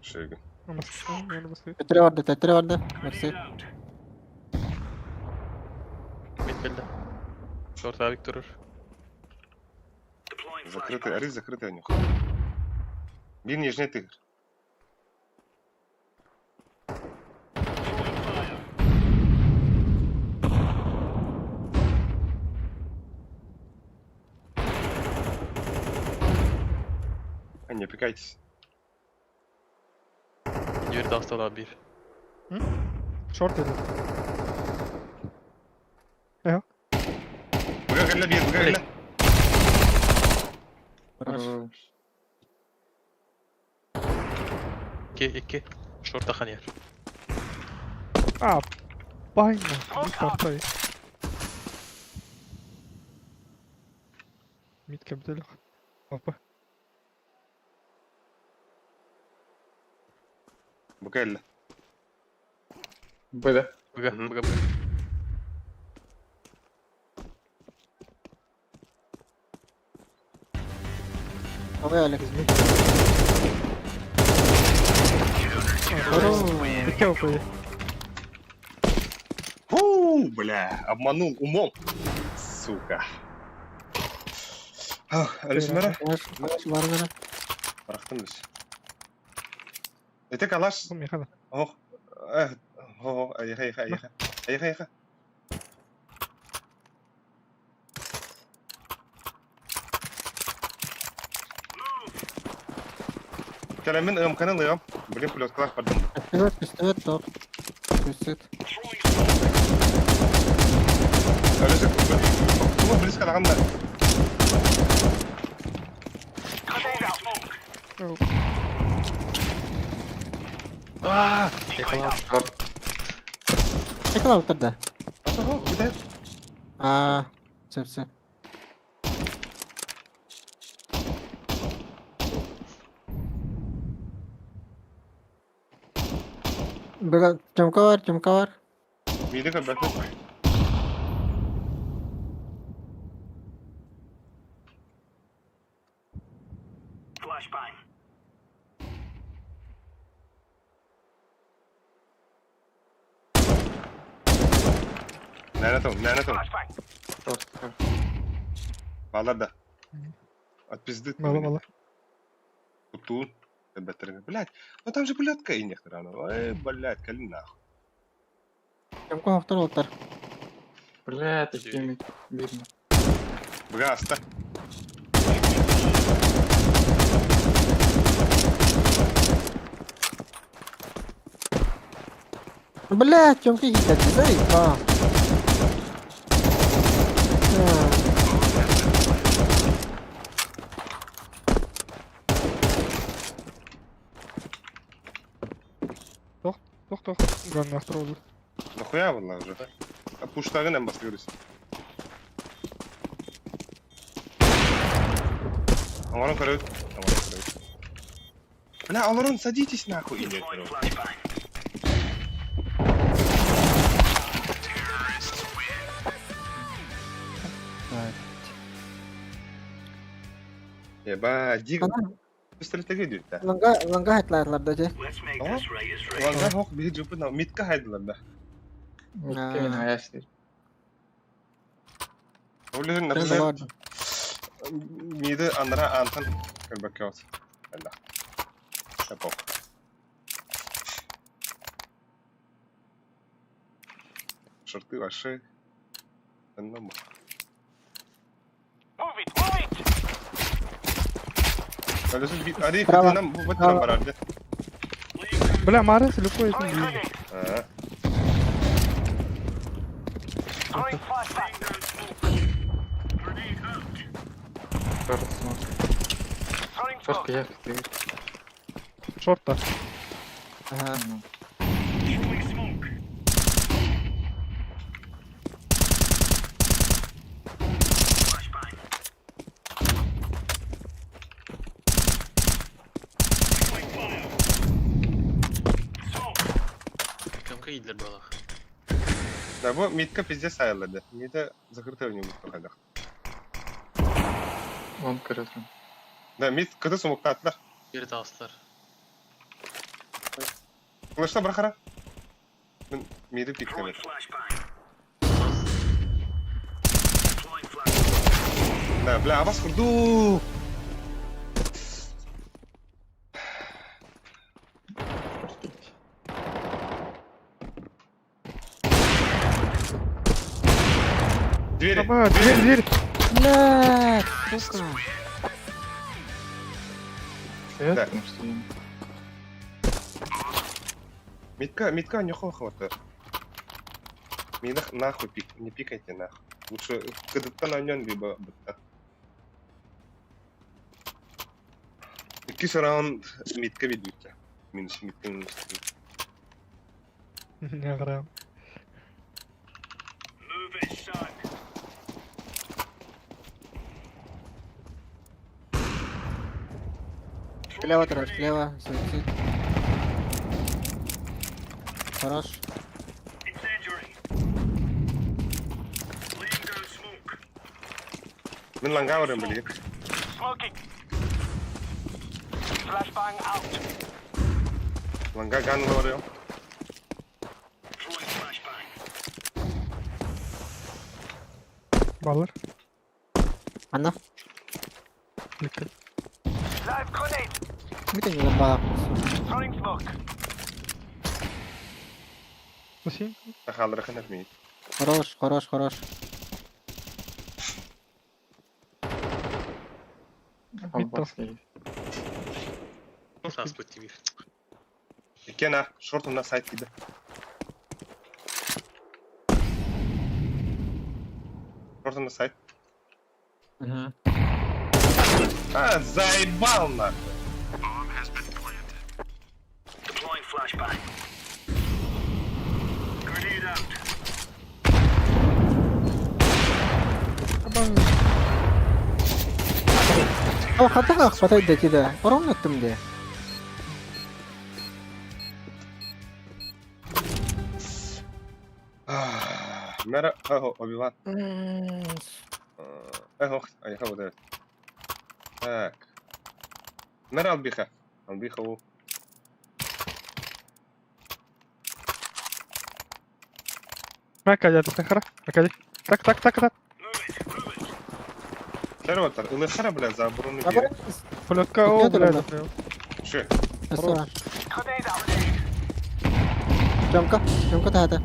S1: Шеге.
S3: Төтөрө барды, төтөрө барды. Баксы.
S2: Мид келді. Шорт авик турur.
S1: Закрытый, арик закрытый нюх. Бир нижний тигр. А не опекайтесь.
S2: Дверь достала бир.
S8: Шорт идет. Эго.
S1: Быга кэллэ биир, быга кэллэ.
S11: Хорош.
S2: Икки, икки. Шорт аханер.
S8: А, байна. Мид тартай. Мид кэбдэл. Опа.
S1: Быга кэллэ.
S11: Б, да?
S2: Быга,
S1: Мгм.
S2: быга, быга.
S3: Ой, Алекс. Хорош.
S8: Икки опа.
S1: Фу, бля, обманул умом. Сука. Ах, Алисмера,
S3: Флеш, флеш бар бара.
S1: барахтым біз. Это калаш.
S8: Михана.
S1: Ох, э, о, айха, айха, айха. Айха, айха. Кэлэммин ыамканы ылыам. Блин, пулеткалаах бардым.
S3: Пистолет, пистолет, топ. Пистолет.
S1: Алиса, ну, близко даҕаны да.
S2: Аа! Yakala.
S11: Шорт.
S3: Экла утарда.
S1: Ого, куда?
S3: Аа, сөп сөп. Быга Тёмка бар, Тёмка бар.
S1: Миди көрбөппүн. Мээнэ тыл, мээнэ тыл.
S11: Шорт, шорт.
S1: Баалар да. От пизды.
S8: Мало мало.
S1: Куттуун. Көрбөттөрүн. Блядь, ну там же пулетка и некоторые. Эй, блядь, кали нахуй.
S3: Тёмка хохтор уолтар.
S11: Бля, такими видно.
S1: Быгаста.
S3: Бля, Тёмка иһитэ заебал.
S8: Тох тох. Ганнахтар oldu.
S1: Нахуя буолла уже? А пуштагын эн бастыгырыс. Оҥорон көрөбүт. Оҥорон көрөбүт. Бля, олорон садитесь нахуй или Еба, дик пистолетеге дүттэ.
S3: Ланга ланга хатлатлар да же.
S1: Ланга хок биһи жупун митка хайдылар да.
S11: Митке мин хаястыр.
S1: Ол иһин, например, миды анара антан көрбөккө от. Элла. Шапок. Шорты ваши. Онно Ари
S3: Право.
S1: кытынан бу баттан барарды.
S8: Бля, Марес любой этим блин.
S1: Аа.
S11: Шорт смог. Шорт я ты.
S8: Шорта.
S3: Ага.
S2: Кемка идлер балах.
S1: Да бу митка пиздец айыллады. Мида закрытый не будет хайдах.
S11: Он көрөтүн.
S1: Да, мит кыты сумуктааттар.
S2: Бери тағыстар.
S1: Кылышта бір қара. Мен миді пиктемет. Да, бля, абас курду.
S11: Простите.
S1: Двери.
S8: Аба, дверь, дверь.
S3: Бля, сука.
S11: Свет,
S1: Да.
S11: потому что я-
S1: Митка, митка нюхал хвата. Мида нахуй пик, не пикайте нахуй. Лучше кыдыттан аньон либо бытта. Иккис раунд митка ведутся. Минус митка минус.
S8: Не грам.
S3: Слева трош, слева, суицид. Хорош.
S1: Мин лангаурым билик. Ланга ганлы барыам.
S8: Баллар.
S3: Анна.
S8: Лика.
S3: Бүтін жылы бала.
S8: Спасибо.
S1: Тахалырахын мит.
S3: Хорош, хорош, хорош.
S11: Албас есть.
S2: Саас бит
S1: Икена, шорт на сайт киде. Шорт на сайт.
S3: Угу.
S1: А, заебал нахуй.
S3: Хата ахпатай да да. Орон аттым де.
S1: Мэра, Оби-Ван. Эх, айха вот Так. Мэра Албиха. Албиха у.
S8: Макади, тахара. Макади. Так, так, так, так.
S1: Серватор, ылыхара, бля, за оборону бери.
S8: Полетка, о, бля,
S1: Ши.
S3: Жамка, жамка тахата.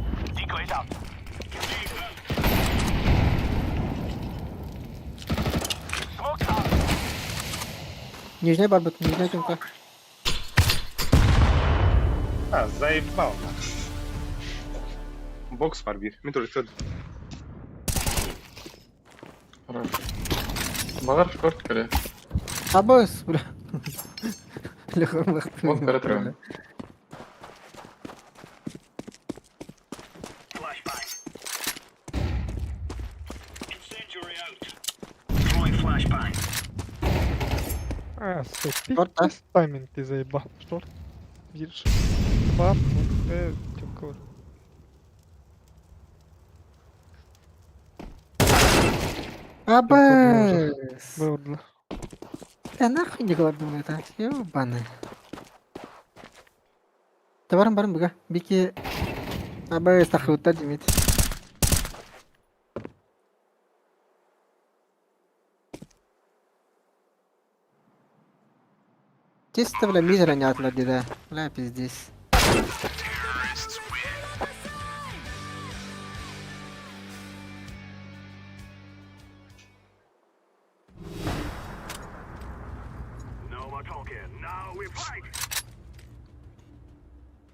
S3: Нижний барбыт, нижний жамка.
S1: А, заебал. Бокс барбир. Мен тоже твердый.
S11: Хорош. Бағар шорт кіре.
S3: Абыс, бля. Лехом
S11: Вот кіре тұрған.
S8: А, сука, тайминг ты заебал. Шорт. Видишь? Бар, тёмка.
S3: Абыс.
S8: Было.
S3: Да нахуй не голодный это, ёбаный. Да барым барым буга. Бики. Абыс тахута димит. Чисто, бля, мизера не отлади, да. Бля, пиздец.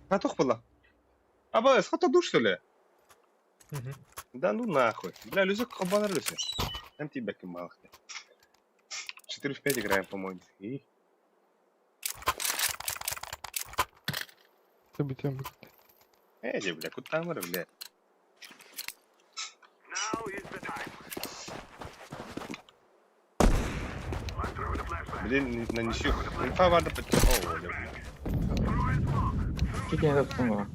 S1: Хатух была. Абыс, хата душ, что ли? Да ну нахуй. Бля, Люзик хабанар Люся. Там тебя кемалах. 4 в 5 играем, по-моему. И... Эти, бля, куда мы, бля? Блин, на ничью. Инфа варда под... О, бля.
S11: Кикин этот сумма.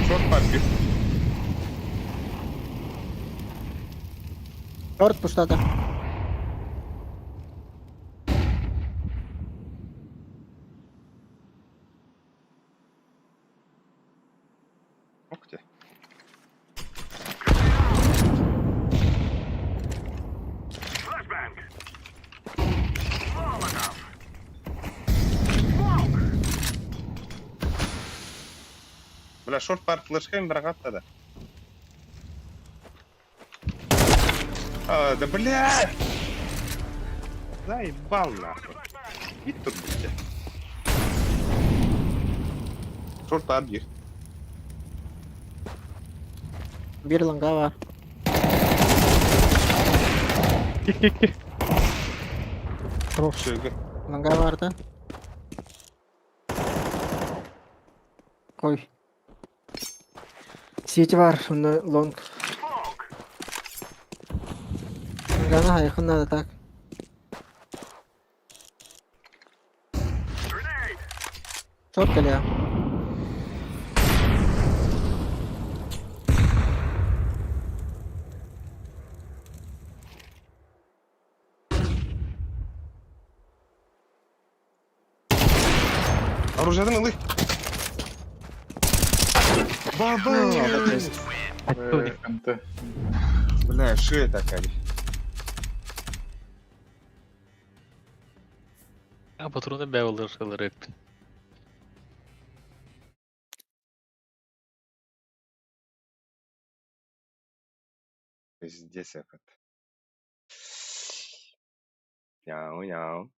S1: Шорт парки.
S3: Шорт пуштата.
S1: Ух ты. Бля, шорт пар флешками брагат тогда. А, да бля! Заебал нахуй. И тут, блядь. Шорт пар бир.
S3: Бир лонгава.
S8: Ки-ки-ки. Хорош.
S3: Лонгава арта. Ой. Сити бар, онно лонг. Гана хайхын надо так. Шорт кэлиэ.
S1: Оружие ылы. Баба!
S11: МТ.
S1: Бля, шея такая.
S2: Я патроны бәвелер ылыр эппин.
S1: Пиздец этот. Няу, няу.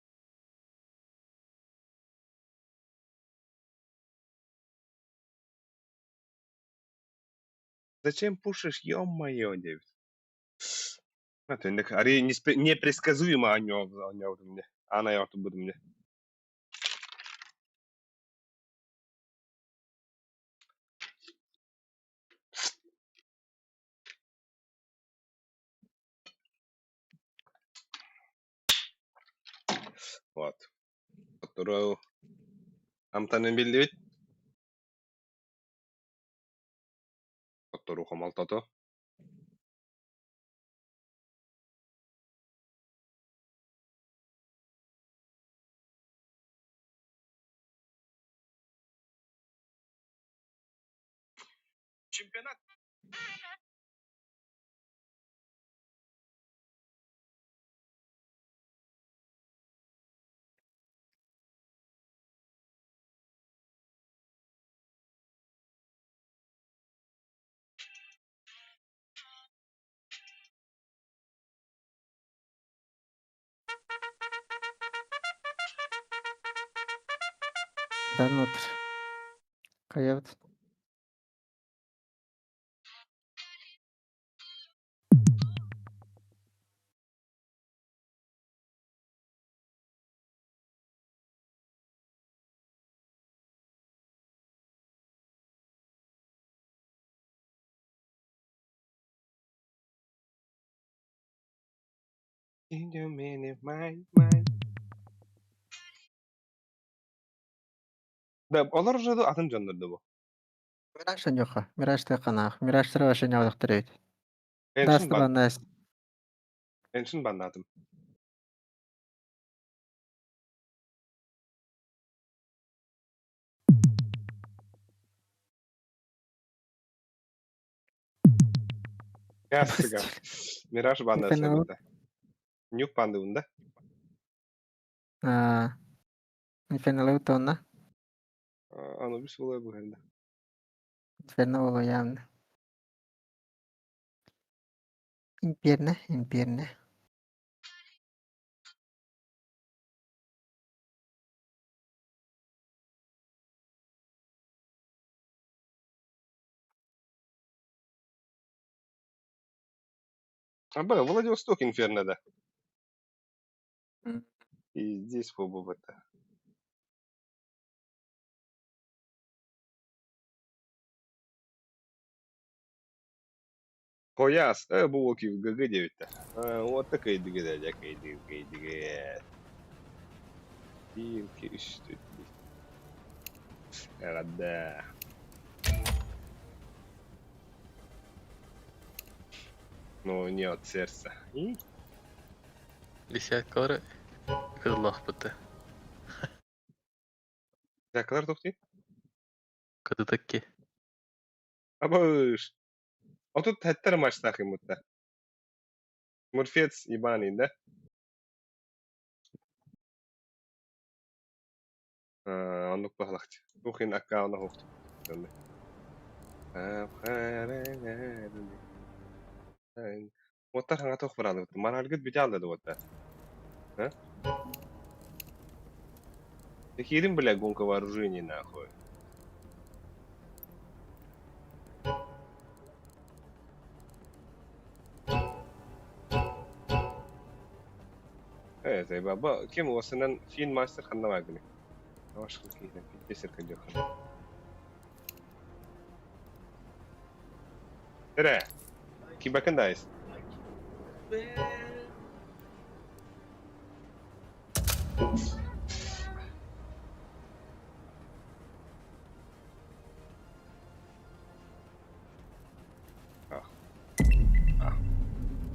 S1: Зачем пушишь, ё-моё, Дэвид? А ты ари непредсказуемо о мне. Она я буду мне. Вот. Хоттору амтанын биллибит. Хоттору хомолтото. Чемпионат
S3: Данутр. Хайабыт.
S1: In your minute, my mind. Да, олор уже атын дьоннор да бу.
S3: Мираж оньоха. Мираж тыаканаах. Мираштара вообще ньоҕдохтор эбит.
S1: Эншин
S3: Даасты
S1: бан,
S3: баннаас.
S1: эншин баннаатым. Ясыга. Мираж баннаас
S3: Инферно.
S1: эбит. Нюк бандыбын да?
S3: Аа. Инферно тонна.
S1: Анубис буолуо быһыында.
S3: Инферно буолуо Имперне, имперне.
S1: Аба, Владивосток Инферно да.
S3: М.
S1: И здесь побывать-то. Хояс, бу оки ГГ диэбиттэр. Уотта кыйдыгы дьэ кыйдыгы кыйдыгы. Биир икки үс төрт биэс. Эҕэрдэ. Ну, не от сердца. И?
S2: Десяткалары кыдыллаахпыт
S1: Десяткалар тохти?
S2: Кыдытакки.
S1: Абыш. А тут хэттэр матчтаах иммутта. Мурфец ебаный, да? Оннук баһылахчы. Тухин аккауна хоқту. Уоттар хаҥа туох бараалыбыт. Маралгыт бүтэ алла уоттар. А? Киирин, бля, гонка вооружений, нахуй. Э, баба, ким осынан фин мастер ханна вагны. Авашкы киирен, пиздесер кадёхан. Эре, кибакын дайс.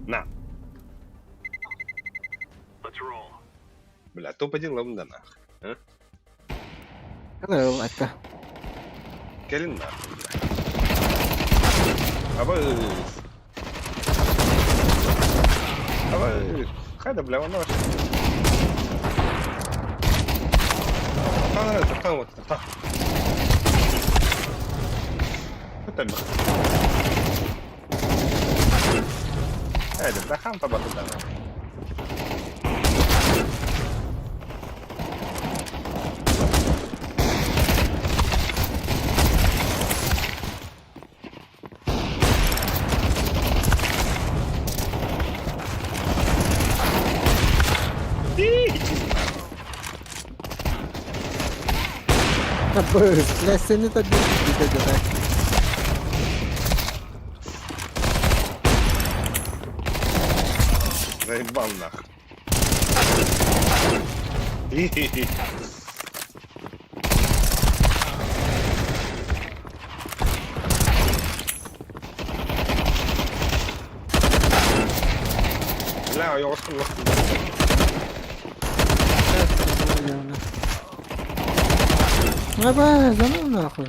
S1: На. Бля, топ-1 ловым да нах. А?
S3: Hello, это.
S1: Кэлин нахуй, бля. Абыс. Абыс. Хайда, бля, он наш. Тан, тан, вот, тан. Это бля. Эйде, бля, хам таба туда.
S3: Абыс, бля, сeni de bir de
S1: Заебал нахуй. Бля, ойоҕоскун олох
S3: Аба, да ну нахуй.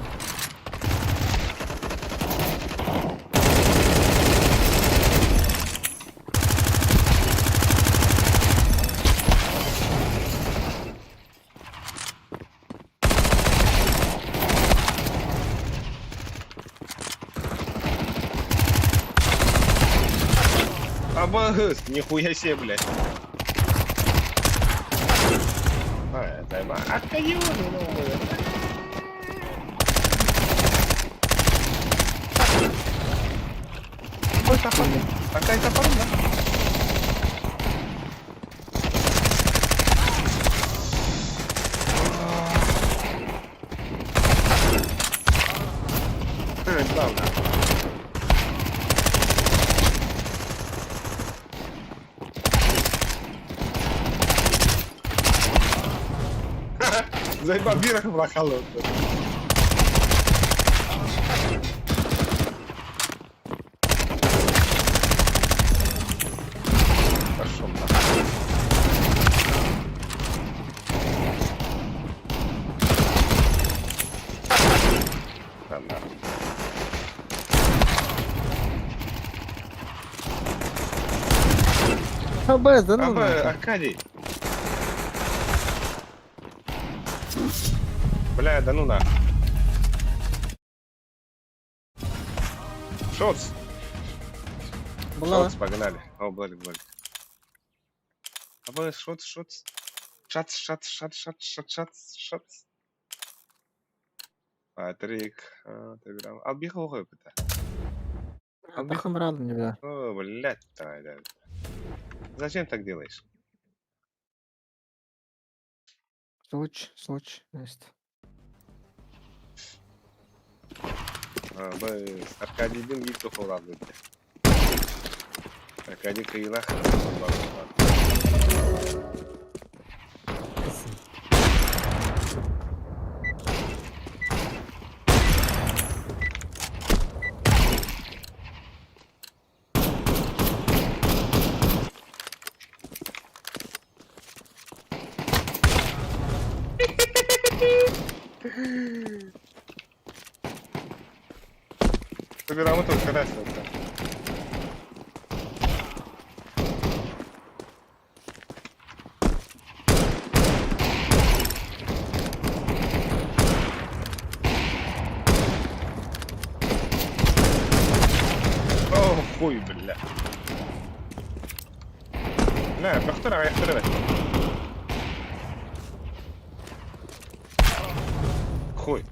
S1: Абагыс, нихуя себе, блядь. А, это Акай тапарым да. Правда. Заебал, бирах брахало. Пошел нахуй. Да нахуй.
S3: Аба, да ну
S1: Аба,
S3: нахуй.
S1: Аркадий. Бля, да ну нахуй. Шотс.
S3: Была.
S1: Шотс, погнали. О, Блэк, Блэк. Аба, шотс, шотс. Шац, шац, шац, шац, шац, шац, шац. Патрик, Телеграм. Албиха оҕо это.
S3: Тахым не бля.
S1: О, блядь, давай, давай. Зачем так делаешь?
S3: Случай, случай, есть.
S1: А, б, Аркадийдин биир тухулаабыт. Аркадий кыйлах. Собираем тут красиво. О, хуй, бля. لا بخترع يخترع хуй.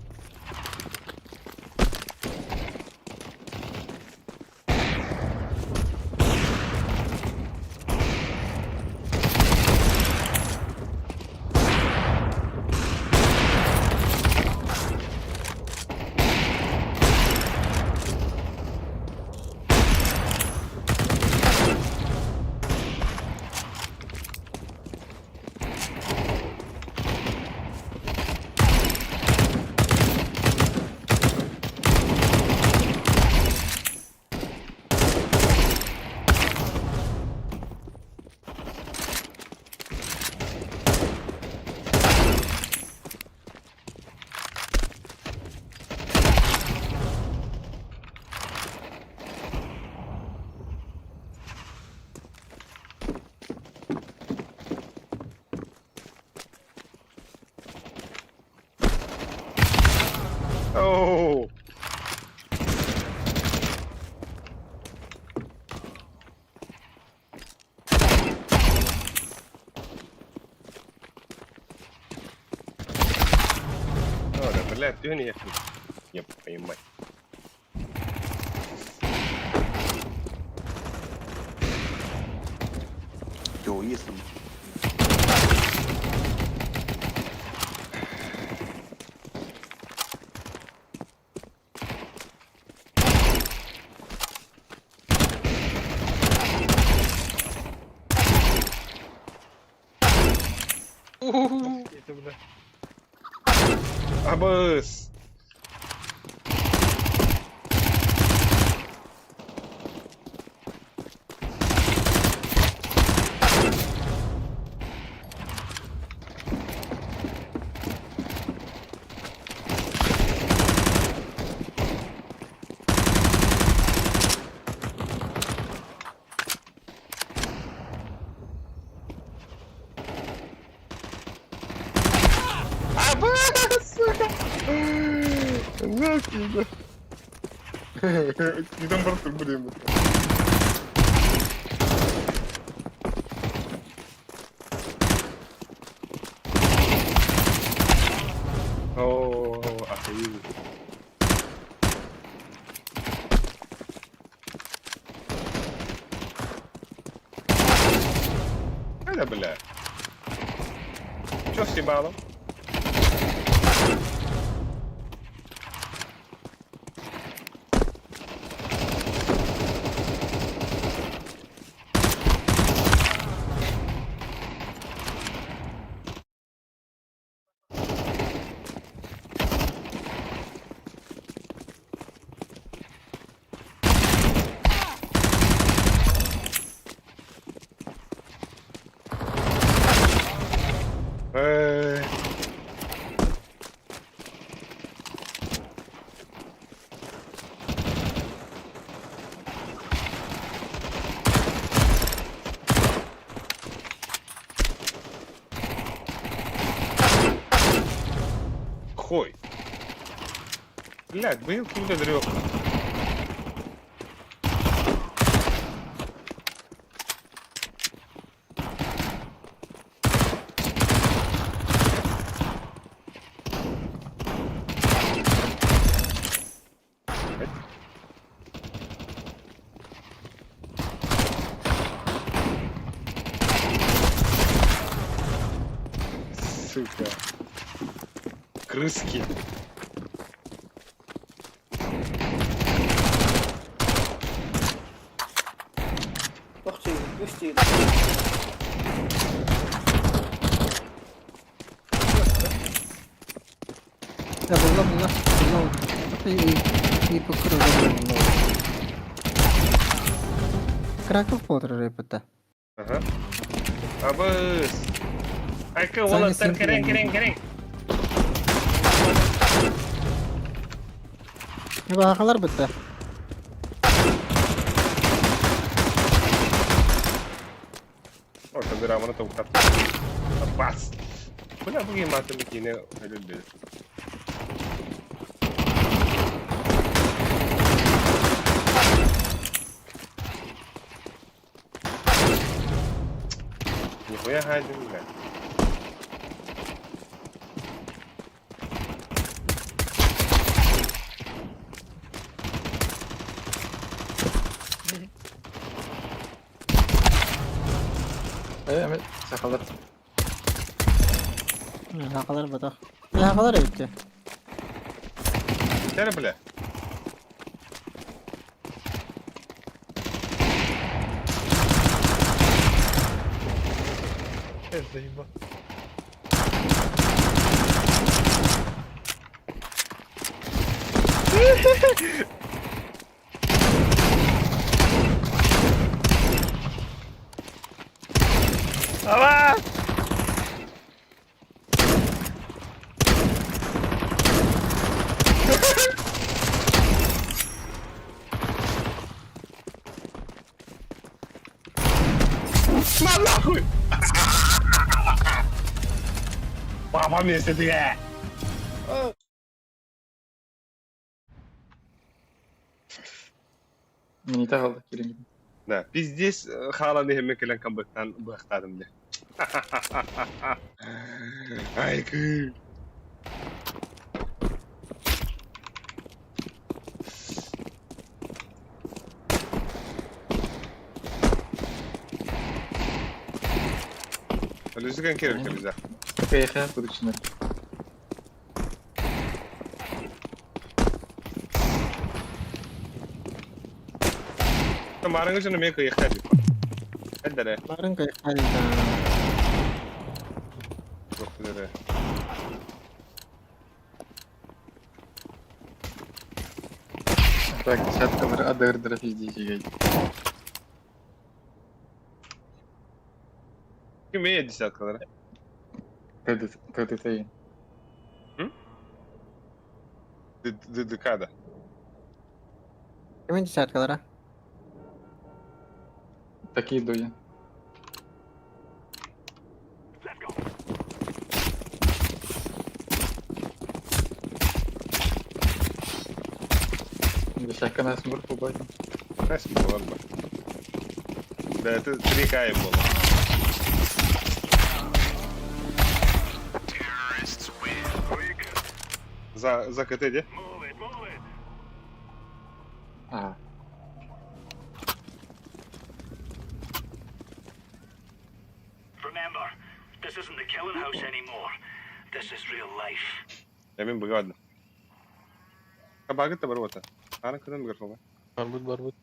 S1: Оу. О, да, блядь, ты не Не понимать.
S9: 有意思吗？
S8: бля.
S1: Абыс! Абыс! Сука! Нахуй, Кидан бар турбурем. О, охуенно. Это, бля. Чё съебало? Эй. Хой. Блядь, быйыл кимде дрёк. Сука. Крыски.
S3: Да, булла, булла, булла. И, и, и покрыл. Краков потрор репета.
S1: Ага. Абыс. Айка, уолаттар кэрэн, кэрэн, кэрэн.
S3: Бахалар бытта.
S1: О, табыраманы тоқтат. Бас. Бля, бүгін матым кейіне өлілді. Нихуя хайден, бля.
S11: Э, сахалар.
S3: Хақалар батақ. Хақалар өтті.
S1: Тәрі, бля.
S8: Заебал.
S1: Ава! На нахуй! Папа вместе ты!
S11: Не тағалды келін.
S1: Да, пиздец, халаны хеме келен камбыктан быктадым де. Ай, кы. Алюзыган керек алюза.
S11: Кайха будучы.
S1: Марыңы жыны мен кыйыкта дип. Элдере.
S3: Барын кайхалда.
S1: Жоқ билере.
S11: Так, десяткалары адыырдара пиздец
S1: Ким ээ десяткалары?
S11: ТДТ.
S1: ДДК да.
S3: Kimin десяткалара?
S11: Такие дуи. Десятка нас мур побайм.
S1: Нас буолар ба. Да это 3К было. За КТ де?
S11: А.
S10: Remember, this isn't the killing house anymore. This is real life.
S1: Emin быгадны. Кабагы та бар ота. Аны кыдан микрофонга.
S2: Барбыт, барбыт.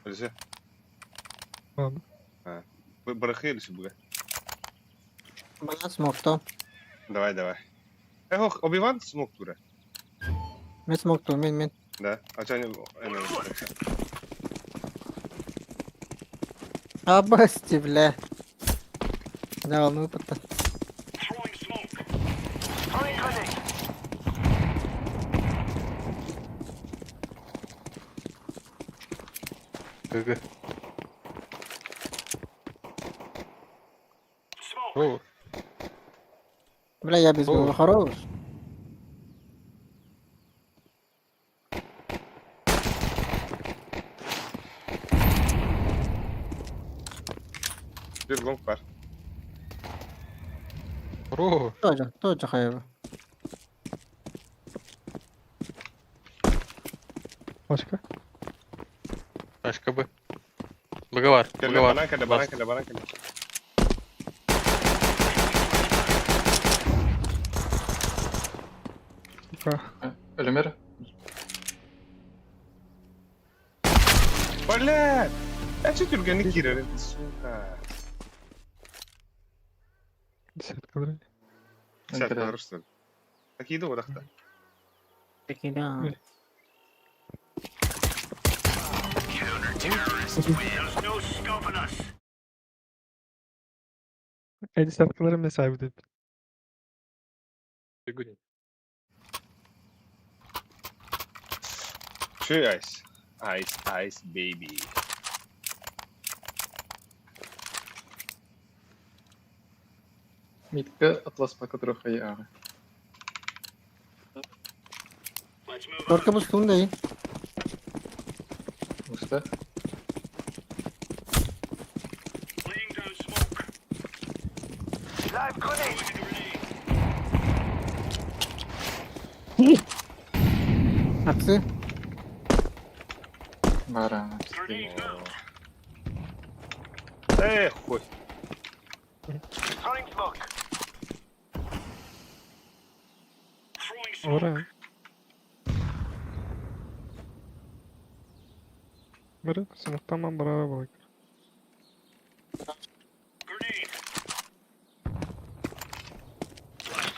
S1: Алиса.
S8: Ладно.
S1: Бырахы или быга.
S3: Бана смокто.
S1: Давай, давай. Эх, Оби-Ван смог тура.
S3: Мен смокту, мен мен.
S1: Да. А чё они...
S3: Абасти, бля. Да, он выпадта.
S2: ГГ. О,
S3: Бля, я без был хорош.
S1: Bir long var.
S2: Бро.
S3: Тоже, тоже хайва.
S8: Başka?
S2: Başka Б. Б var. Б
S1: Кэллэ,
S2: var.
S1: банан кэллэ, банан кэллэ, банан кэллэ.
S8: Сука.
S11: Өлемер.
S1: Бля! Я чуть түргенlik girerim. Сука.
S8: Десяткалары.
S1: Десяткалары что ли? Такие да одақта.
S3: Такие, да.
S10: There's no stopping us.
S8: Десяткалары mesai dedi.
S2: Бегуни.
S1: Şu ice. Ice, ice baby.
S11: Митка атлас по которых я.
S3: Только бустун да и.
S11: Уста.
S10: Live grenade.
S3: Апсы.
S11: Баран.
S1: Эх, хуй.
S10: Throwing smoke.
S8: Ora. Бары, smoke'tan ben barabar balık.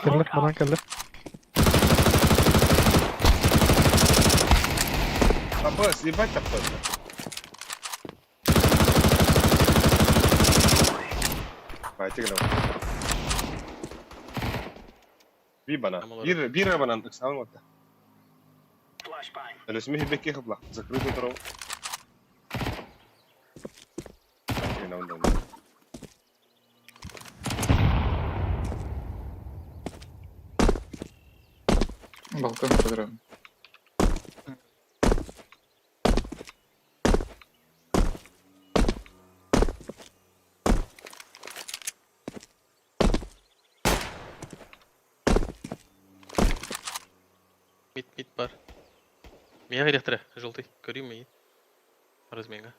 S8: Кэллэ, банан кэллэ.
S1: Абас, ебать абас. Давайте гра. Bir bana. Bir, bir банан. Ыксалын вот. Әлесіме хибекке хыбла. Закрытый трол.
S11: Балкон подробно.
S2: Мид, мид бар. Меня редактора, желтый. Көрейін ме? Разменга.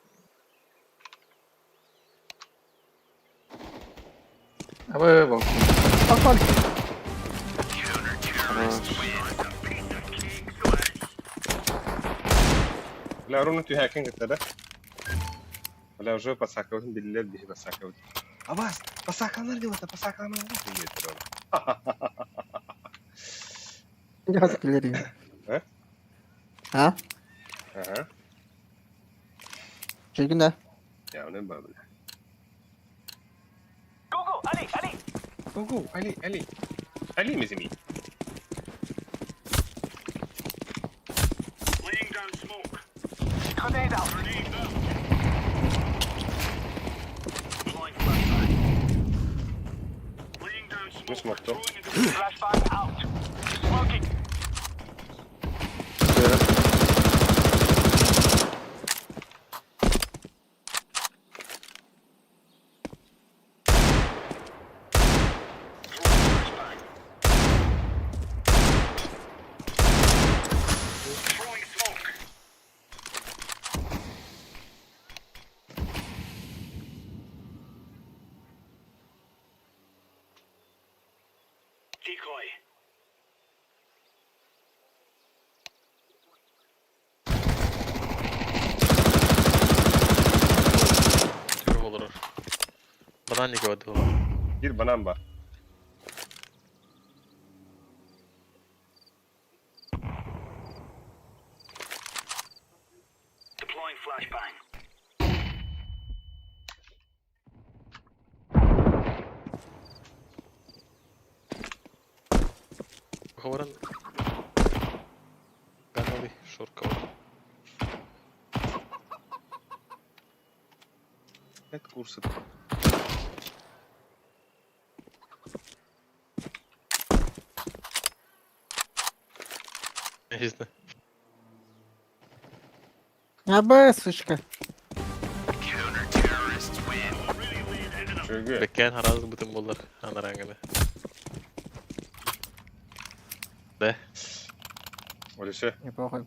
S11: Абы балкон.
S3: Балкон.
S1: Бля, ровно ты хакинг это, да? Бля, уже подсаковать, билет бихи подсаковать. Абас, подсаканар делать, подсаканар делать.
S3: Я киллери.
S1: Э?
S3: А?
S1: Ага.
S3: Чэгин да.
S1: Явно бабля. Go go, allez, allez. Allez mes amis. Ну смог-то.
S2: Түрі олорор. Банан неге бады
S1: Bir банан бар.
S2: Говорен. Ганали шорка бар.
S1: Это курсы.
S2: Не знаю.
S3: Аба, сучка.
S1: Чөгө.
S2: Беккен харазы бүтін болар. Анараңыны. Да.
S1: Олесе.
S3: Не похуй.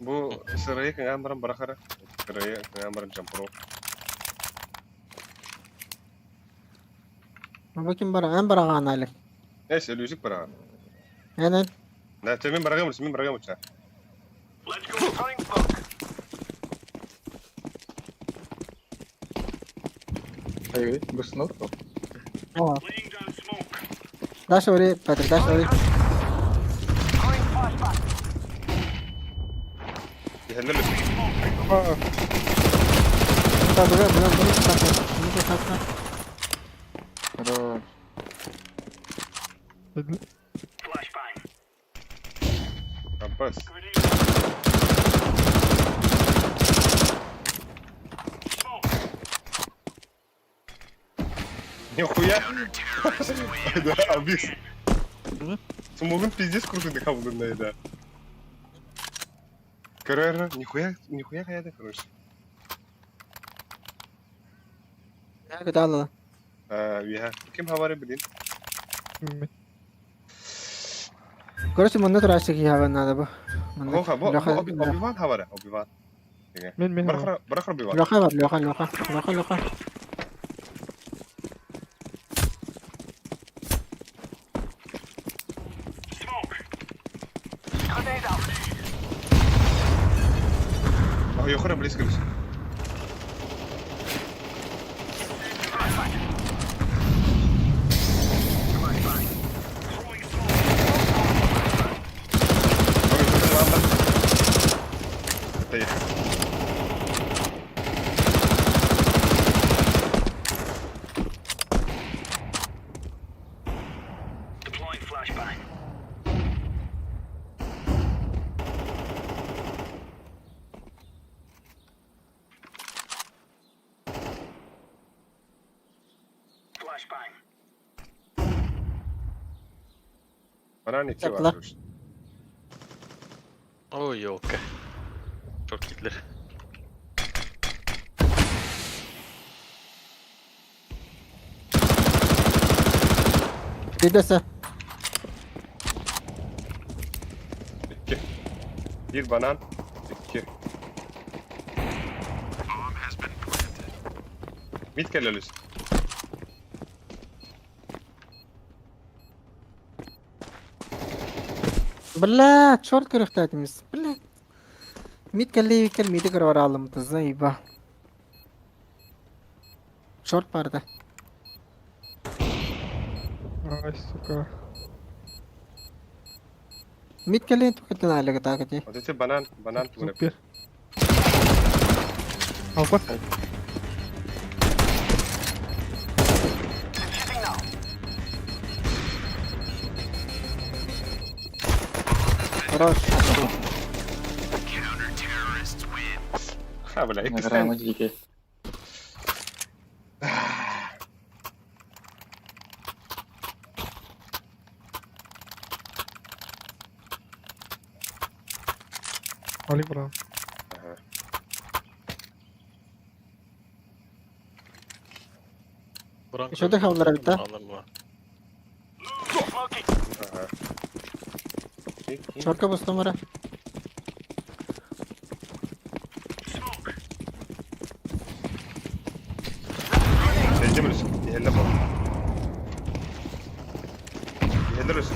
S1: Бу сырайы кыңан баран барахара. Сырайы кыңан баран жампро.
S3: Бу ким бар? Эн бараган али.
S1: Эс элүүсүк бараган.
S3: Эн эн.
S1: Да, мен барагам, мен барагам уча.
S11: Ай, быстро.
S3: О. Даш ори, Петр, даш ори.
S1: Yeterli mi?
S3: Та, бля, бля, бля, так, ну так.
S11: Хорош.
S1: Компас. Нихуя! Да, абис. Смогун пиздец круто кабылын да. Карара, нихуя, нихуя хаяда, короче.
S3: Куда
S1: Я. Ким хавары блин?
S3: Короче, манна турашык ява надо бы.
S1: Хоха, бо, Оби-Ван хавары, Оби-Ван.
S8: Мен мен.
S1: Барахра, барахра Оби-Ван.
S3: Лоха бар, лоха, лоха, лоха, лоха.
S1: А, Йохара близко лишь. Банан iki
S3: Yaptılar.
S1: var.
S2: Ой, елка. Çok gittiler.
S3: Бидесе.
S1: İki. Bir banan. İki. Mid kelelüs.
S3: Бля, черт көрөхтәтимиз. Бля. Мид келли кел миди көрөр алым заиба. Шорт барды.
S8: Ай, сука.
S3: Мид кэлин tukатын аалыга таакати.
S1: Вот эти банан, банан тугуна.
S8: Супер. Алпа.
S3: Хорош.
S1: Ха, бля,
S11: Награма
S1: иккистээн.
S11: дикий.
S8: Али браво.
S1: Ага.
S2: Буран
S3: Еще дыхаллар эбит да?
S2: Ага.
S3: Чорка бустум ара.
S1: Сәйдем өс. Иһэллэ бол. Иһэллэр өс.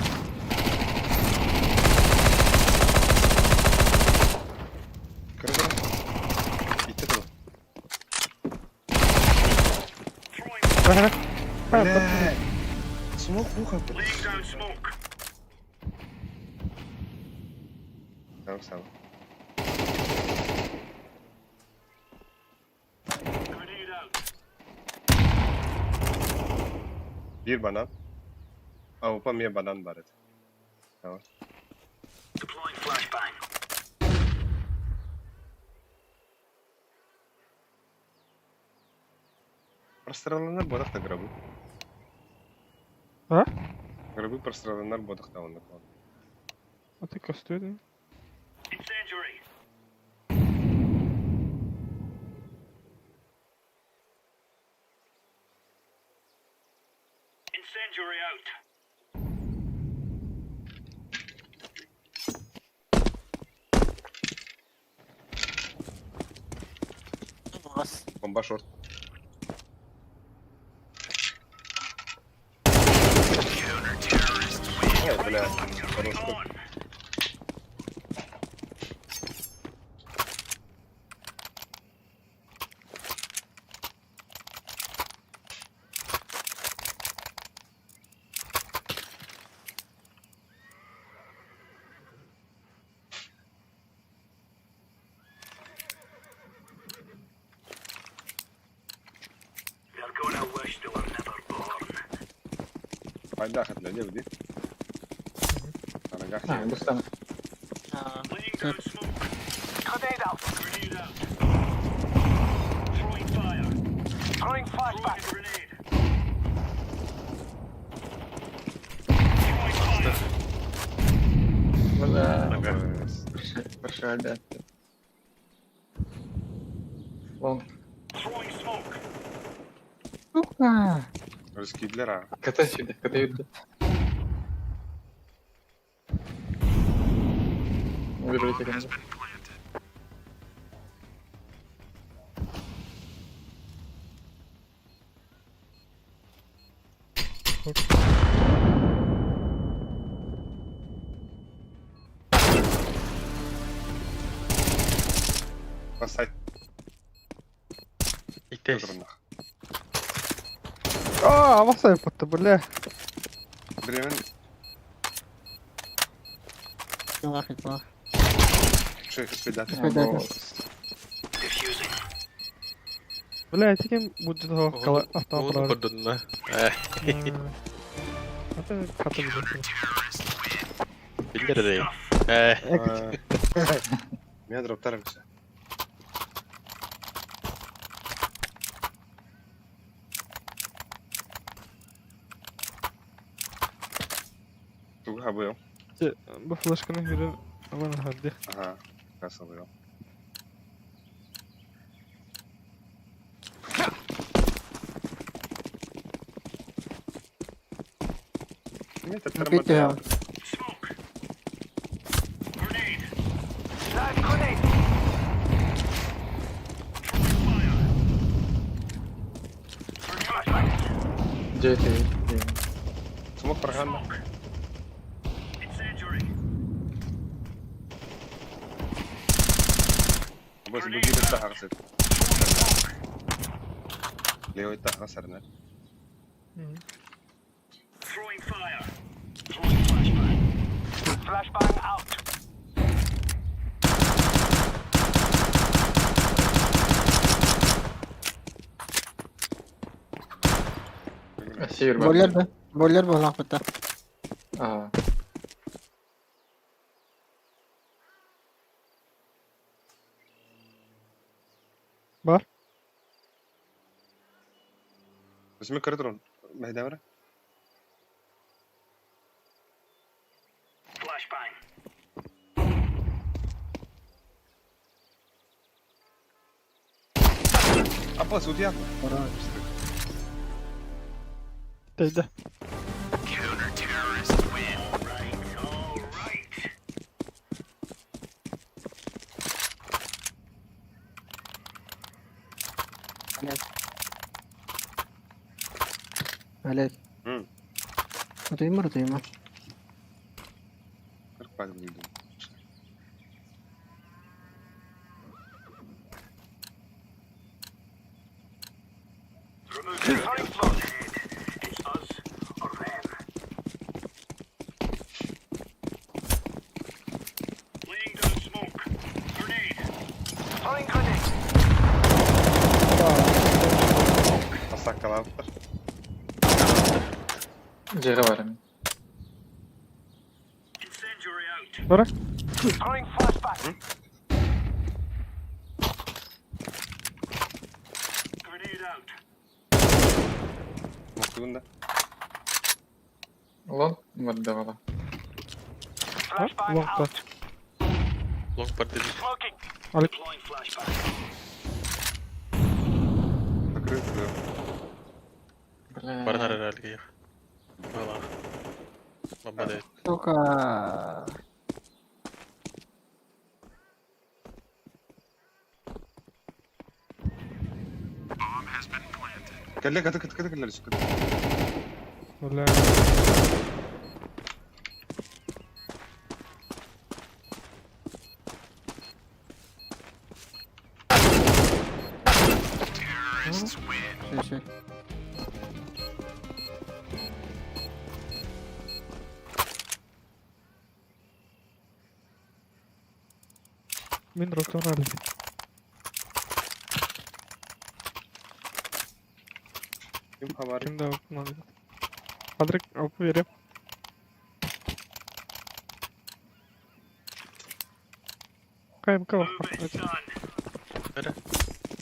S1: Кыра кыра. Итте тур.
S8: Бля.
S1: Бля. Смок ухо. Сам сам. Bir банан. А, упа мне банан бар это. Tamam. Прострелланар бодах та гробы.
S8: А?
S1: Гробы прострелланар бодах та онна кол.
S8: А ты костюм?
S1: Бомба шорт. Ой, бля, хорош ход. Хайда хат ле ди. Ана
S11: А,
S1: гахти.
S11: бустан. Бля. Прошли, да. Лонг.
S3: Сука.
S1: Рыскидлер а.
S11: КТ сюда, КТ юрда. Убежите ко мне.
S1: Басайт
S2: Итес.
S1: турнах.
S8: А, аваса yaptı бля.
S1: Бремен
S3: Вахит, вах.
S1: шех спидат.
S3: Спидат.
S8: Бля, этикем будет кала
S2: Оны
S8: автоаппарат.
S2: көрдүн
S8: Это ката билет.
S2: Биллер дей.
S1: Мен дроптар эмсе. Туга хабыо.
S8: Бу флешканы бирер алан хадди.
S1: Ага. Касабыо. Нет, это
S3: Убейте его.
S11: Где это? Где?
S1: Смок программа. Бос буги тахарсет. Левый тахарсерне.
S11: Север бар.
S3: Бойлер да. Бойлер буоллах бутта.
S11: Аа.
S8: Бар.
S1: بس مين كرترون ما هي دامرة Апа, судья.
S8: Тэйдэ.
S3: Олег. Утуйма, утуйма.
S1: Как падал иду. Асакалаптар.
S11: Дьиэҕэ бар эмиэ.
S8: Бара.
S1: Мохтугун да.
S11: Лонг бардаҕала.
S8: Лонг бар.
S2: Лонг бар дедим.
S8: Алик.
S1: Закрыт.
S11: Бля.
S2: Баран herhalde. Valla. Баба да.
S3: Сука.
S1: Кэллэ каты каты каты кэллэ каты.
S8: Бля.
S3: Шей, шей.
S8: Мин ротор алик.
S1: Ким хабар?
S8: Ким да надо. Адрик алып берем. КМК бар.
S2: Нere?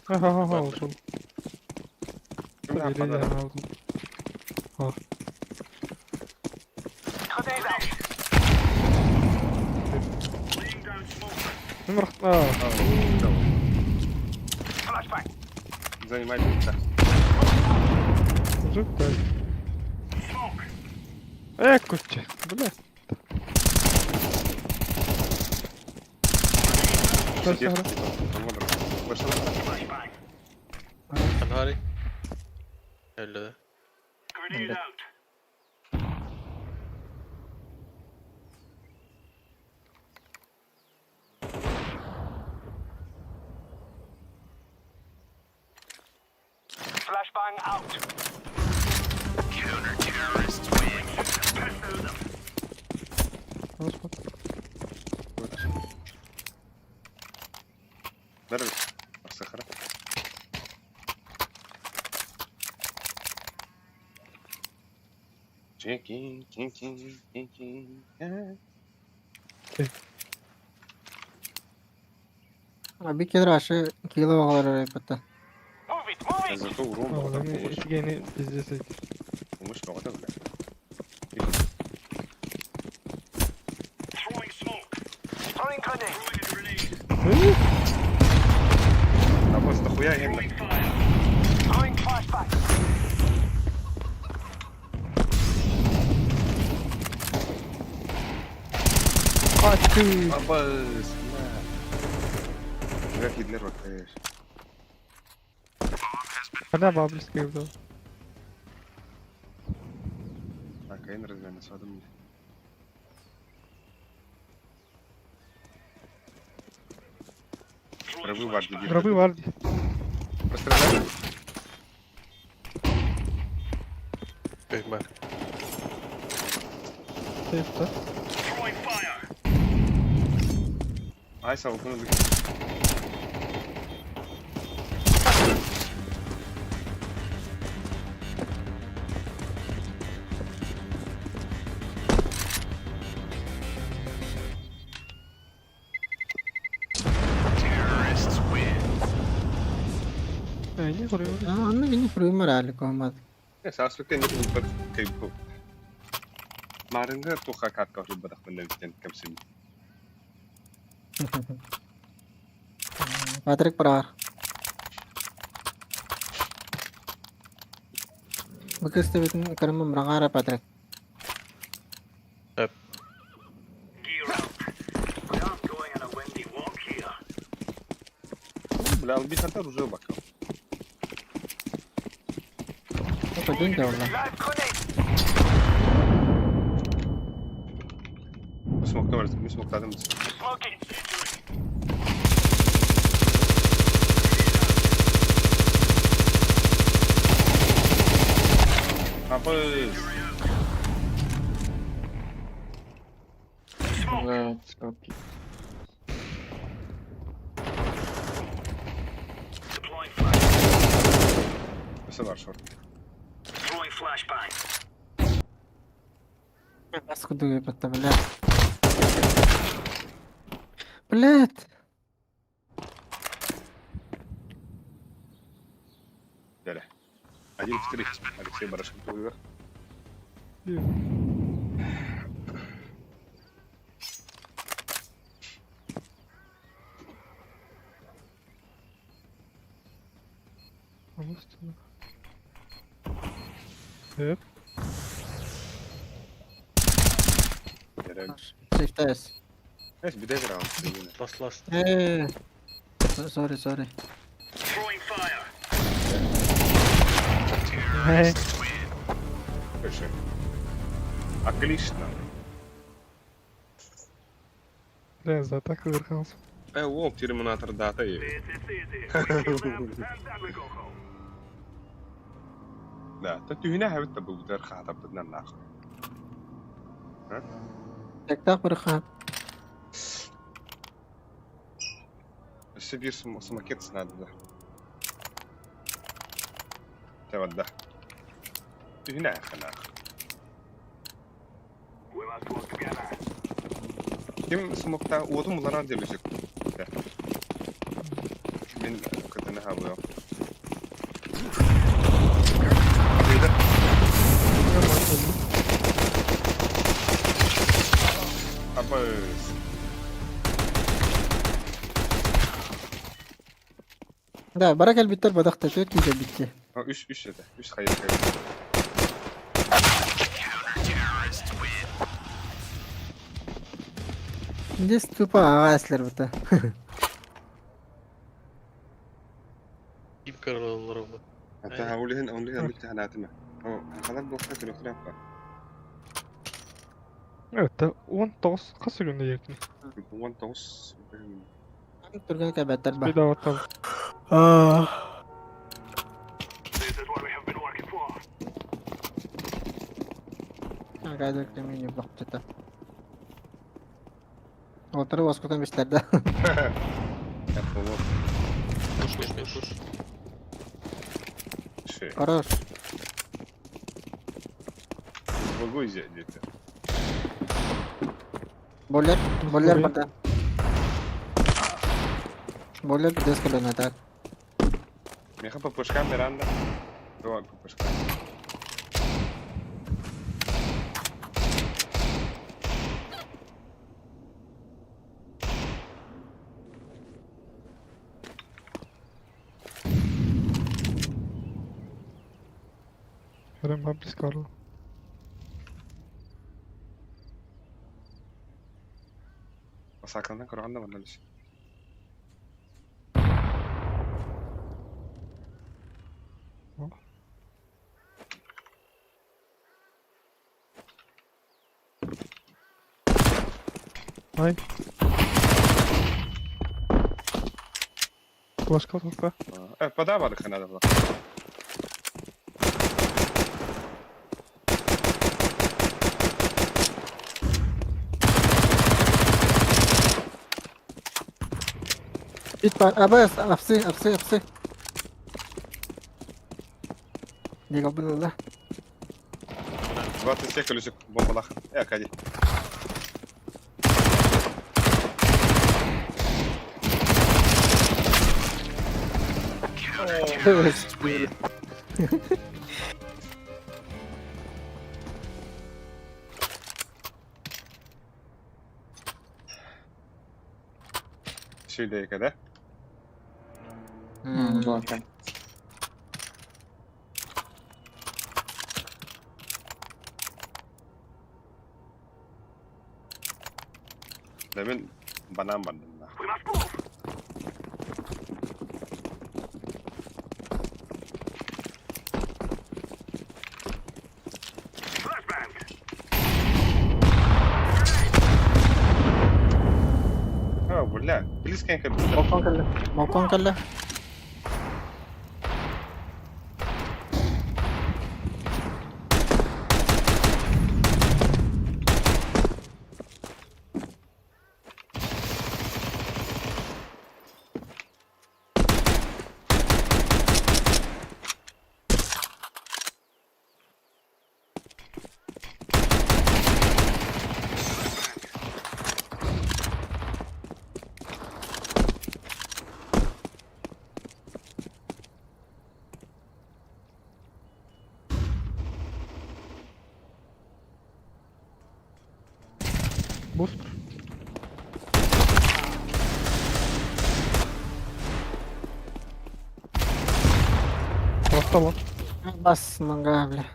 S8: Ага, ага, ушел.
S1: Ким хабар?
S8: Мен а,
S1: Занимайтесь.
S8: уже так. Э, куча, бля.
S2: Ангари. Öyle de.
S1: Nerede? Sakara. Chicken, chicken, chicken.
S3: Bir kere aşı kilo bağlar öyle.
S1: Зато урон бағада помощь.
S8: Этигени пиздец эти.
S1: Помощь бағада, бля. А просто хуя именно.
S8: А ты!
S1: Абас, на. Как Гитлер вот,
S8: Она бабльская была.
S1: Так, а разве садом. Гробы варди.
S8: Гробы варди.
S1: Пострадали?
S2: Büyük var.
S8: Сейф, да?
S1: Ай салгын
S8: Не хоруйбар.
S3: Анна кини хоруймар аали куһамат.
S1: Сааспыкка инник булбат кыйбыт. Маарыҥҥа туохха картка хоруйбатахпын эбиттэн кэмсиммит.
S3: Патрик праар. Бу кыстыбытын кырымым раҥаара Патрик.
S2: Эп.
S1: Бля, албит уже бакал.
S3: Көтөн да олла.
S1: Смокта бар, мы смоктадым. Апыз.
S11: Блядь, копи.
S1: Өсө бар шорт.
S3: Бас кудугу патта, блядь. Блядь.
S1: Дәле. Один в три. Алексей Барашков тугугар.
S8: Эп.
S1: Дәле.
S3: Сейфтес.
S1: Эс биде раунд.
S2: Ласт, ласт.
S3: Sorry, sorry.
S1: Хорошо. Отлично.
S8: Да, за атаку верхался.
S1: Ол терминатор дата и. Да, та түһүнэ хэбит та булдар хаатаппытынан нахуй.
S3: Так бір ха.
S1: Өссө биир самокет надо да. Тэвадда. Түһүнэ ханах. Ким смокта уотум уларан демесек. Мен кытына хабыо. Апыз.
S3: Да, бара кэлбиттэр бадахта төрт киһи кэлбитти.
S1: Үс үс это. Үс хайыр хайыр.
S3: Здесь тупо ага эслер бута.
S2: Ким көрөлөр бу?
S1: Hatta улиһин онлиһин онлик таханаатыма. О, халар буохта көрөхтөрөппа.
S8: Evet, 19 қас күндө еркин.
S1: 19
S3: Турган кэбэттэр ба.
S8: Bir daha bakalım.
S3: Ага, кремени бахтыта. Отырып оскутан биштерде.
S1: Yapma.
S2: Пуш, пуш, пуш, пуш.
S1: Ши.
S3: Хорош.
S1: Могу где-то.
S3: Бойлер, бойлер барда. Бойлер дес кэлэн так.
S1: Меха ППшка Миранда. Давай ППшка.
S8: Kerem ben близко арал.
S1: Сакана көргәндә монда лиш.
S8: Ай. Флашка тоқта.
S1: Подавадық надо было.
S3: Пит бар. АБС, апсы, апсы, апсы. Дига было.
S1: 27 колесик бомбалах. Акади. Шүйдейке да?
S11: Вот.
S1: Да мен банан бардым. А, бля, близко
S3: Балкон кэллэ. Балкон кэллэ.
S8: Буст. Просто lan.
S3: Бас нога, бля.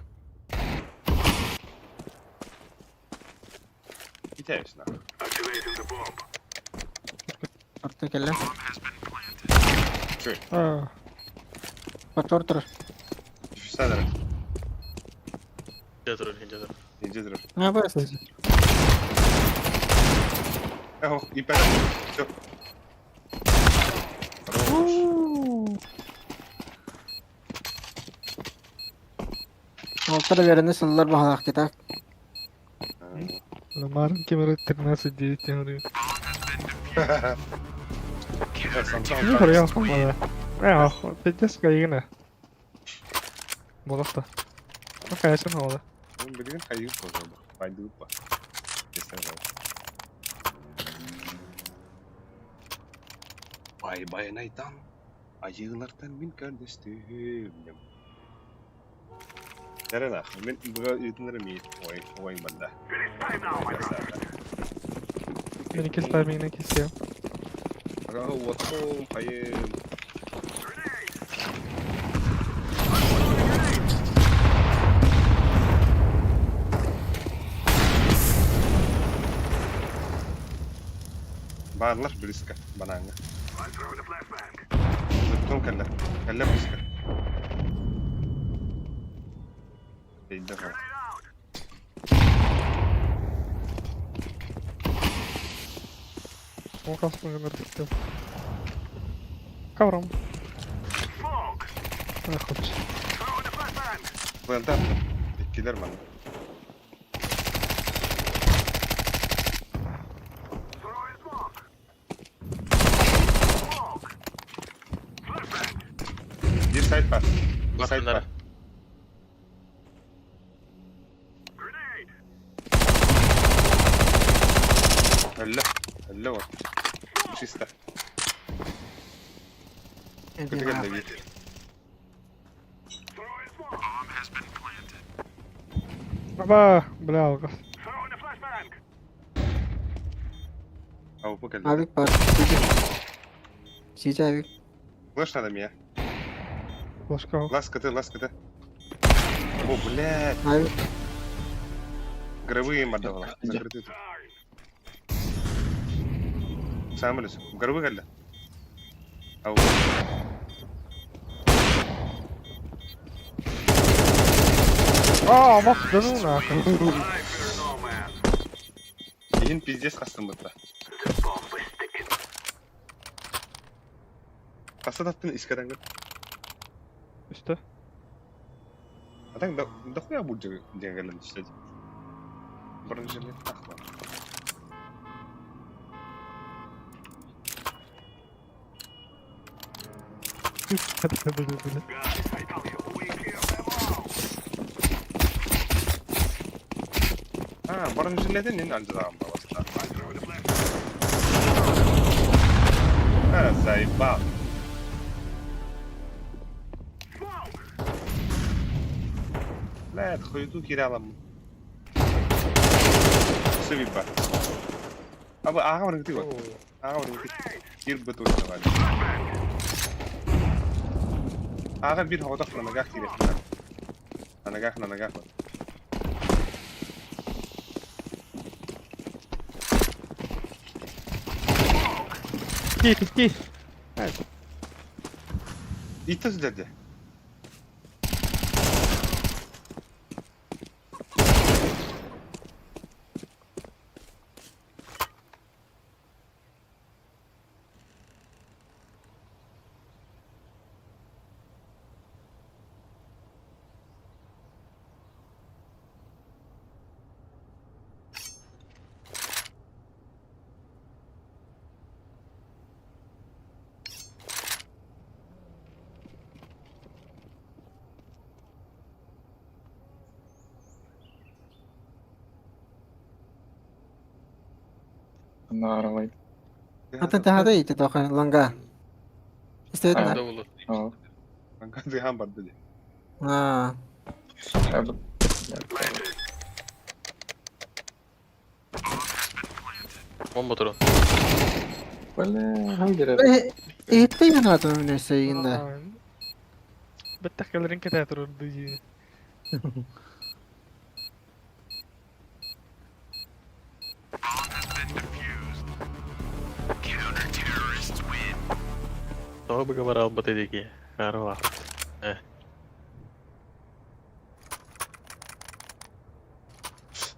S1: Интересно.
S3: Орто кэллэ.
S1: Чуй.
S8: А,
S3: Потор
S1: Düşsene.
S2: Дьэ турар, дьэ турар.
S1: Инде турар.
S3: АБС.
S1: Ох, и пять. Все. Хорош.
S3: Алтар верені сыллар баһалаах так.
S8: Ламарın кемері 13-9 говорит. Не проел, по-моему. Э, пиздец, кайгына. Болохто. Ну, конечно, надо.
S1: Билген хайып болду. Байдып ба. Бай байын айтам. Айыгылартан мин көрдөстүм. Дарена, мен буга үтүнөр ми ой ой банда.
S8: Мени кес таймингіне кесем.
S1: Ага, вот хайы. Барлар близко, бананга. Зыптон кэллэ. Кэллэ близко. Эйдэ хоо.
S8: Он каспын гыныр Ковром. Эх, вот.
S1: Бында. Иккилер мана. Bir сайт бар. Bir сайт бар. Өллө. Өллө вот. Чисто. Көтөгөн да бир.
S8: Аба, бля, алгас.
S1: Ауыпы кэллэ.
S3: Авик бар. Сижи авик.
S1: Флеш надо мне.
S8: Флешка.
S1: Ласка ты, ласка ты. О, блядь.
S3: Авик.
S1: Гробы им отдавала. Закрыты тут. Сам лес. Гробы кэллэ. Ау.
S8: А, мах, да ну нахуй.
S1: Иһин пиздец хастым бытта. Хаста таттын искадан көр.
S8: Үстө.
S1: А так да дохуя будет дегелен иштеть. Бронежилет нахуй. А, бронежилетін мен альдыдаған баласына. А, заебал. Блядь, хуету киралам. Сывиба. Абы ага баргыты вот. Ага баргыты. Кир быту давай. Ага бир хоғдақ нанагах кире. Нанагах нанагах.
S8: Кей, кей.
S1: Итті сіздерде.
S11: Нааралай.
S3: Атын тахата ити тоха ланга. Истетна.
S11: Аа.
S1: Ланга дыхан барды де.
S3: Аа.
S2: Bomba turun.
S11: Бля, хайдер.
S3: Иһиттей мен атым несейинде.
S8: Беттах кэлэрин кэтээ турар дии.
S2: Тоҕо быгабар албат эдики. Карва. Э.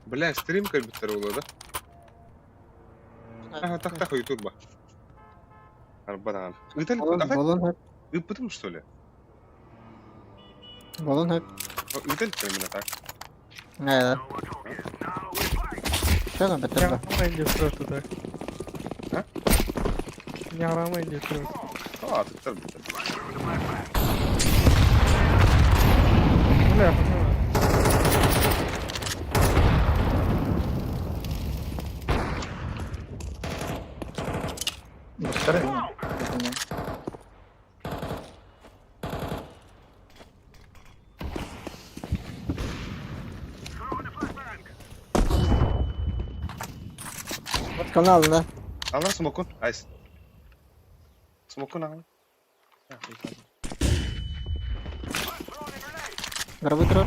S1: Бля, стрим компьютер было, да? Ага, так так ютуба. Арбадан.
S3: Болон
S1: Ыппытым, что ли?
S3: Болон хөп.
S1: Ыйтал именно так.
S3: Да. Что там бетер?
S8: Так.
S1: А?
S8: Не индия
S1: А, тут тер бетер.
S8: Бля, поняла.
S11: Быстро.
S3: Канал, да?
S1: Ала смокун, айс. Смокун ала.
S3: Гробы турар.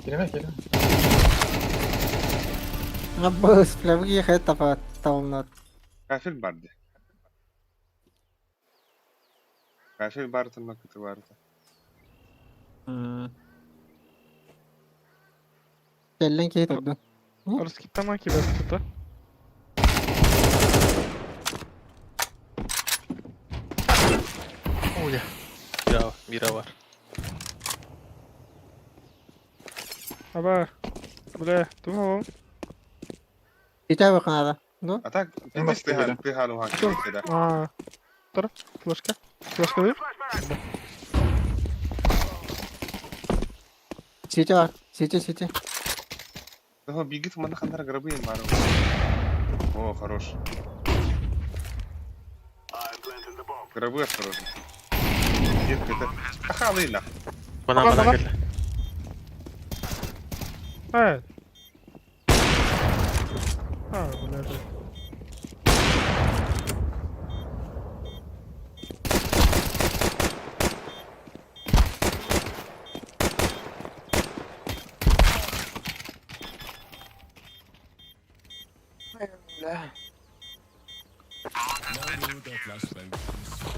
S11: Киреме, киреме.
S3: Аббас, бля, ехать тапа таунат.
S1: Кафель барды. Кафель барды, но кыты барды.
S3: Келлен кей турду.
S8: Русский тамаки бер тута.
S2: Ой. Бира, бира бар.
S8: Аба. Бля, туха
S3: Итә баканада. Ну?
S1: А так, здесь ты ты хану хак, да.
S8: А. Тор, флешка. Флешка дыр.
S3: Сити бар. Сити, сити.
S1: Да, бегит мана хандар гробы мару. О, хорош. Гробы осторожно. Детка, это... Аха, лына.
S2: Бана, бана кэллэ.
S8: Э. А, бля, это.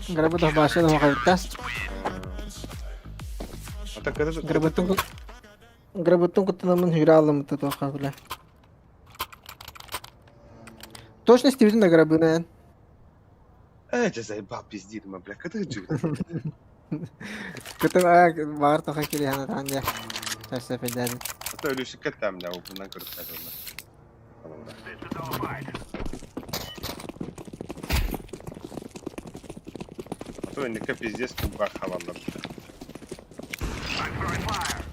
S3: Гробы баша да хакайта.
S1: А так это же...
S3: Гробытын Гробытын кутунамын хүралым тоха, бля. Точности видно гробы, наверное.
S1: Э, тебя заебал, пиздит, бля, как ты жив?
S3: Кытым а бар тоха кири хана танья. Сейчас педали.
S1: А то Илюшика там, да, упоминай, короче, То инникке пиздец кулгаах хабаллар.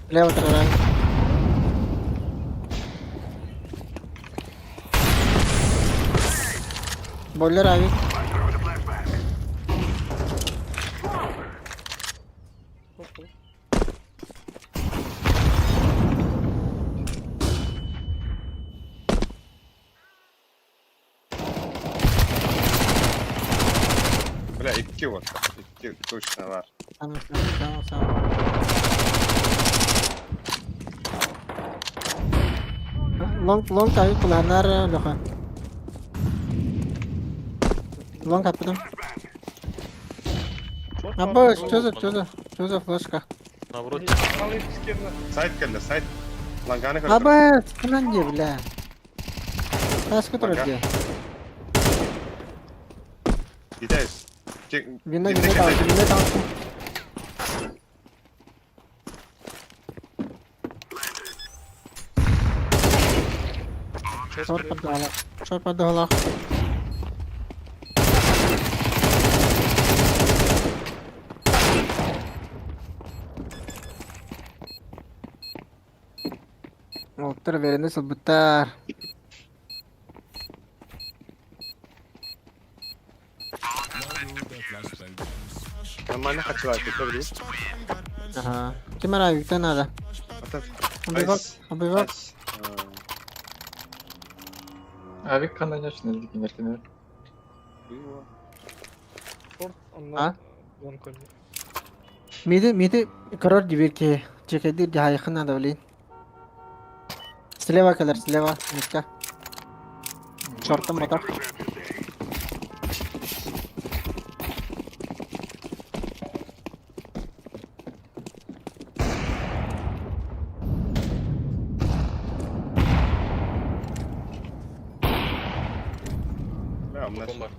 S3: Лево тарарай. Бойлер авик.
S1: Бля, икки вот. Икки точно бар.
S3: Tamam tamam tamam. Long long авик куланар лоха. Лонг атпытым. Абы, что за, что за, что за флешка?
S2: Наоборот.
S1: Сайт кэллэ, сайт. Ланганы көрдüm.
S3: Абы, кынан дии, бля. Таска турар дии.
S1: Гитайс.
S3: Вина, вина таҕыс, вина таҕыс. Шорт поддала. Шорт поддала. Оттор веренде сылбыттар.
S1: Нормально хачылар кетер дии.
S3: Ага. Ким ара юктан надо. Убивак, убивак.
S11: Авик конечно, дикинер.
S8: Шорт,
S3: А?
S8: онно лонг өлдө.
S3: Миди, миди, король дверки. Чекайдыр дихайхын надо, блин. Слева калер, слева, митка. Шортом мотор.
S1: Бля, у нас
S2: Бомба.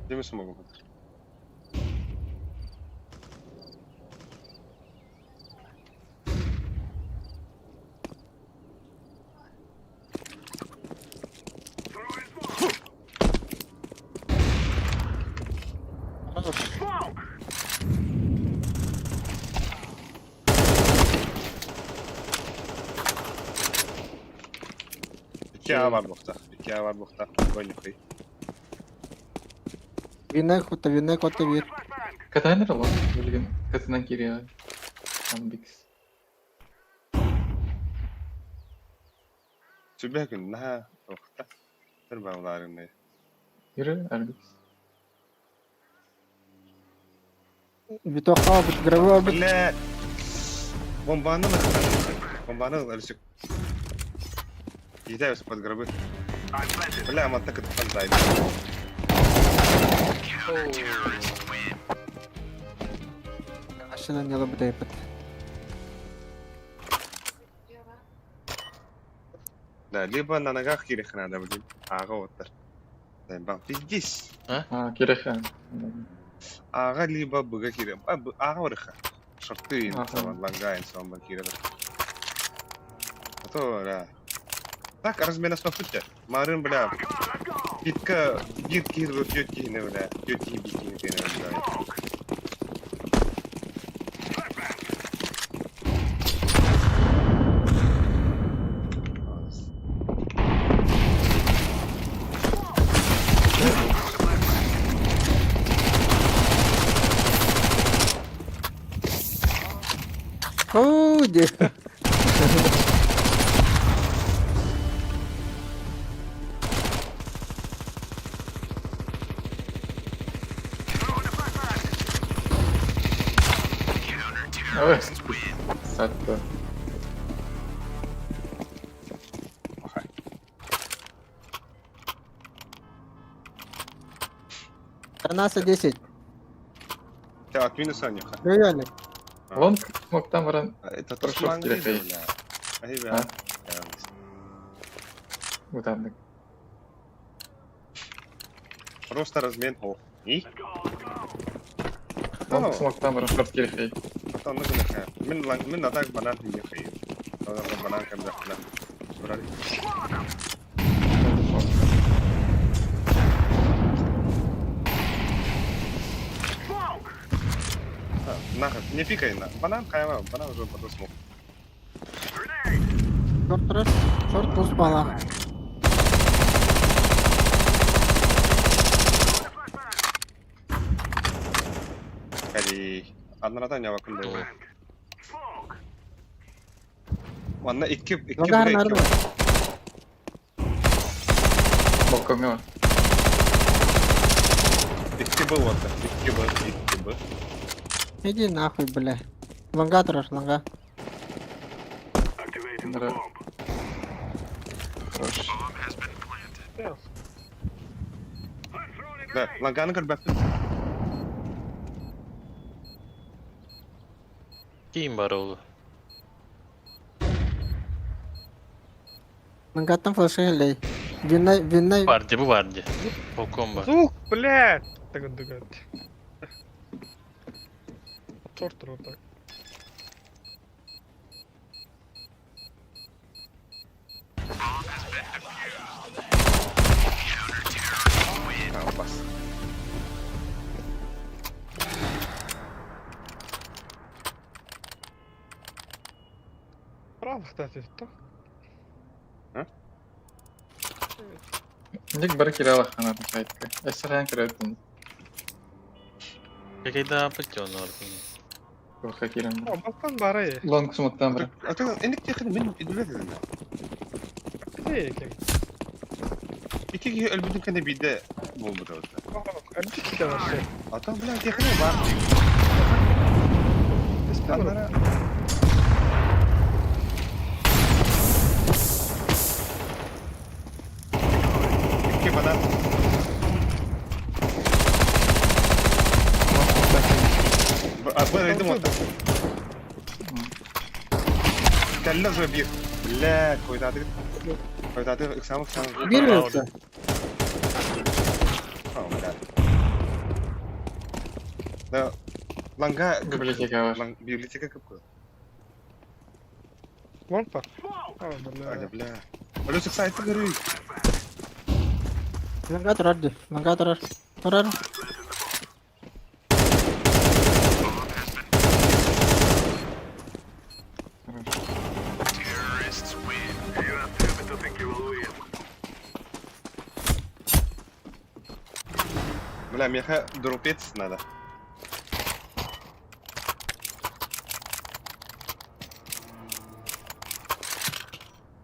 S1: Где мы смогу? İki A var bokta. İki A var bokta. Oyun
S3: Вина кута, вина кута бир.
S11: Катайнер лонг, билген. Катынан кирия. Амбикс.
S1: Сүбэ күн наһаа охта. Тэр баалаарын.
S11: Yürü Арбикс.
S3: Битоха, бит гравы, бит.
S1: Бля. Бомбаны Бомбаны өлсүк. Кидаюсь под гробы. Бля, мантак это фанзай.
S3: Машина не лобдайпыт.
S1: Да, либо на ногах кирех надо, блин. Ага, вот так. Да, бам, пиздись.
S11: А, киреха.
S1: Ага, либо быга кире. А, ага, ореха. Шорты,
S11: Ага.
S1: лангайн, сон, кире. А то, да. Так, размена спасутя. Марын, бля. Питка, гид кир, тёт кихне, бля. Тёт кихи, бит кихне, бля.
S3: Оо, де.
S11: Ой, Сатта.
S3: 16-10.
S1: Те от минуса не ха.
S3: Реально.
S11: Лонг смоктан баран
S1: Это
S11: Прошел кирэхэй.
S1: Ай,
S11: А? Утаннык.
S1: Просто размен хо. И?
S11: Лонг смоктан баран шорт кирэхэй.
S1: Потом ну гына Мин лан мин атак банан не хай. Банан кем захна. Брали. Нахуй, не пикай на. Банан хайва, банан уже потом смог.
S3: Шорт раз. Шорт пусть бала.
S1: Кали. Одна не вакуум был. Манна икки икки
S3: Лангар
S1: б
S3: нары.
S11: Балкоҥҥа бар.
S1: Икки б вот. Икки б, икки б.
S3: Иди нахуй, бля. Ланга турар, ланга.
S11: Нара. Хорош.
S1: Да, ланганы көрбөппүн.
S2: Ким бар ол?
S3: Лангаттан флеши лей. Винной, винной.
S2: Бар ди, бу бар ди. Полком бар.
S8: Звук, блядь! Так дыгать. Черт вот так.
S1: Бас.
S8: Право, кстати, то.
S11: Ник бары кире алахана сайтка. Эссе хаан кире
S2: Какайда патен бар.
S11: Туохха киирэн.
S8: О, балкон бары.
S11: Лонг смоктан баран.
S1: А ты эник техни мин идүле
S8: Эй, кем?
S1: Икки киһи өлбүтүн кэннэ биирдэ буолбута вот.
S8: Әбді ките вообще.
S1: А то, бля, техни бар. Аннара Икки банан. А, б, иди вот. Кэллэ уже бир. Бля, койдады. Койдады, ыксам, ыксам.
S3: Бир өлсө.
S1: О, бля. Да, ланга...
S11: Библиотека бар.
S1: Лан- Библиотека какой?
S8: Лонг бар. О, бля.
S1: Аля, бля. Алё, сайты горы.
S3: Ланга турар ди. Ланга турар. Турар.
S1: Бля, меха дропец надо.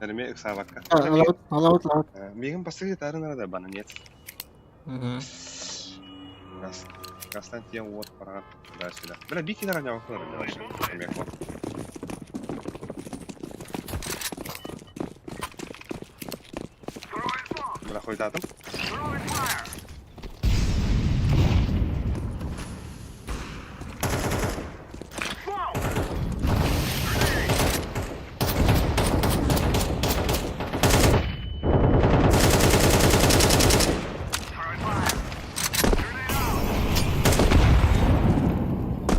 S1: Эреме ыксабакка.
S3: Лаут, лаут, лаут.
S1: Мигин бастыгы тарын надо бана нет.
S3: Угу.
S1: Газ. Константин вот пора туда сюда. Бля, бики наверное, окно вообще. Мехо. Бля, хоть атом.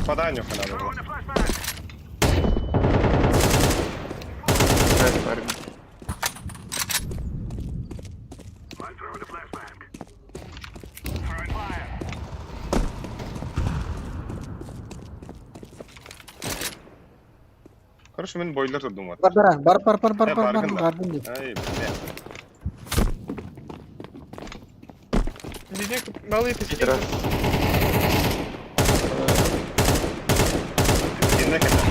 S1: Поданюха надо было.
S11: Сайт бар.
S1: Короче, мен бойлер думаю.
S3: Бар бар бар бар бар бар
S1: Э,
S3: бар бар
S1: баргын да.
S3: бар ди.
S1: Ай, бля.
S8: Везде малые пески.
S11: Кире.
S1: Винне кэллэ.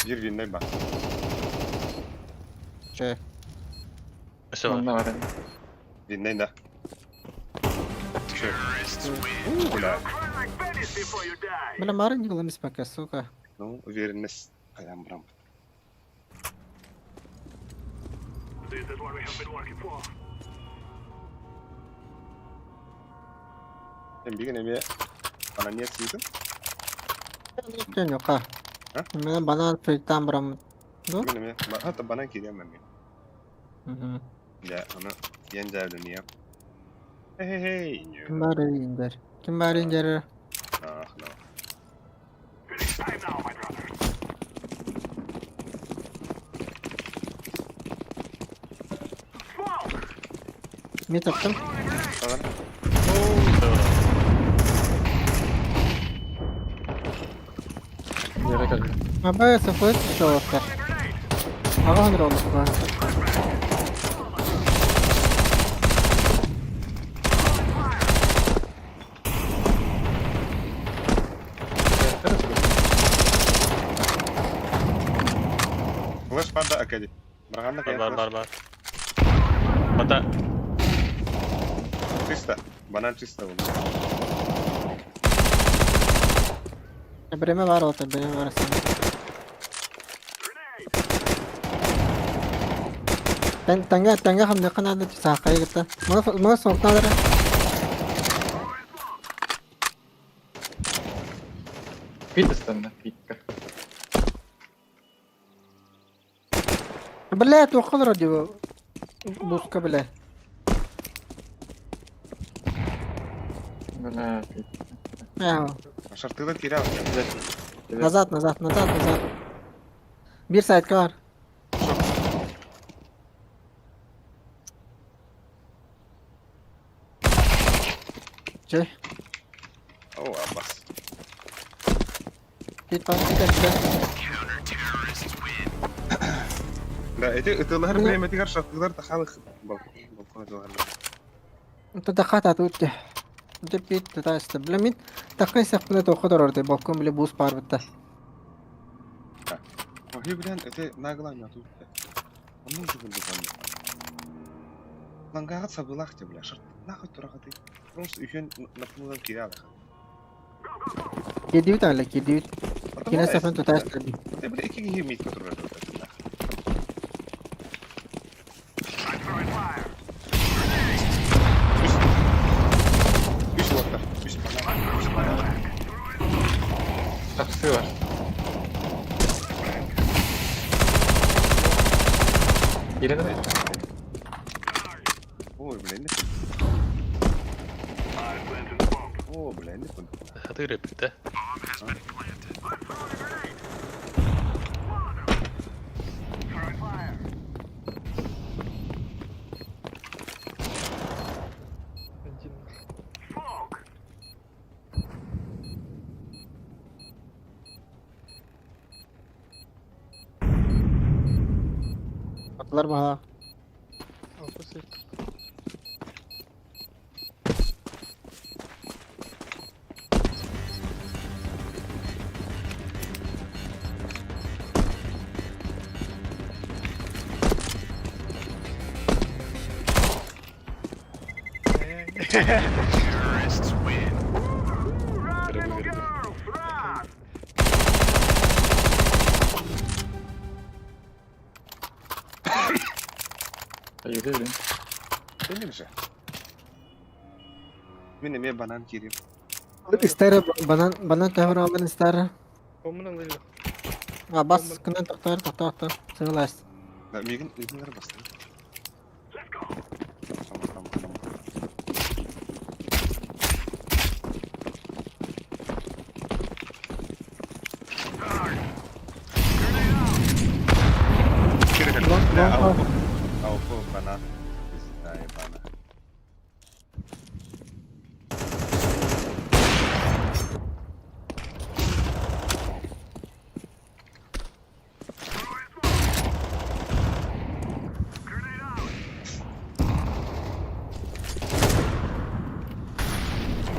S1: Бир винне ба.
S3: Че.
S2: Все.
S11: Манна бар.
S1: Винне да. Че? У, бля.
S3: Бля, мары не глымс пока, сука.
S1: Ну, уверенность. Прям брам. Эн бигин эмиэ бананец сыытын?
S3: Ньука. Мен банан фриттан бараммыт. Ду?
S1: Мин эмиэ хата банан киириэм эмиэ. Дьэ, ону диэн дьээбэлэниэм. Хей-хей!
S3: Ким баар индер? Ким баар индер?
S1: Ах, no.
S3: Мен таптым.
S11: Yere geldi.
S3: Абай сафыт шоттар. Ага ханыр олохпа.
S1: Флеш пада акади. Барганна
S2: Бар бар бар бар. Бата.
S1: Чисто. Банан чисто был.
S3: Время бар ота, время бар сен. Таңга таңга хам якын ады сақай гыта. Мына мына соқтадыр.
S11: Пит istendi. Pitkä.
S3: Бля, тоқыл радио. Буска бля.
S11: Бля, пит.
S3: Ага.
S1: Шартыдан кире ал.
S3: Назад, назад, назад, назад. Bir сайтка бар. Че?
S1: О, Аббас.
S3: Пит бар, пит пит.
S1: Да, эти ытылар биреметигер шартылар тахалык. Балкон ытылар.
S3: Тадахат атут. Де пит тата Бля мин такай сапны тоходор орды балкон биле бус бар битта.
S1: Охи билен эти наглан ятут. Онун жүгүндү канды. Лангагат сабылах те бля шарт. Нахуй турагаты. Просто үхен напмудан кире алах.
S3: Кедибит ала кедибит. Кине сапны туташ таби.
S1: Те бля iki кихи мит турар. Үч локтар. Үч банан. Үч банан.
S11: Тапсы var. Yine de
S1: Ой, бля, не О, бля, не понял.
S2: Хатыр битте.
S8: Один.
S3: Атлар баха.
S8: Алты сет.
S2: Көрөбү көрөбү.
S11: Yürü
S1: Benim же. Мен эме банан кирем.
S3: Истер банан банан тахыр алын истер.
S8: Бомбаны алыйлы.
S3: А бас күнен тоқтар тоқтар тоқтар. Сыгылас.
S1: Да, мигин мигин басты. Tamam, tamam, tamam. Кире кел. Бля, ауфу. Ауфу, банан. Пизда ебана.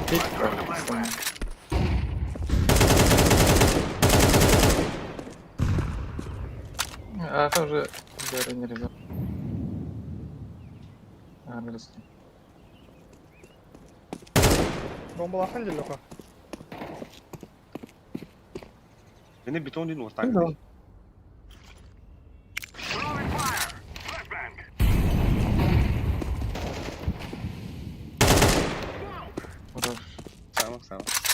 S11: Pit var. Tamam. А это уже даже не резал. А, вырасти.
S8: Бомбалахан деле
S1: Beni бетон дейін ортаң.
S11: Хорош.
S1: Смоктаабат.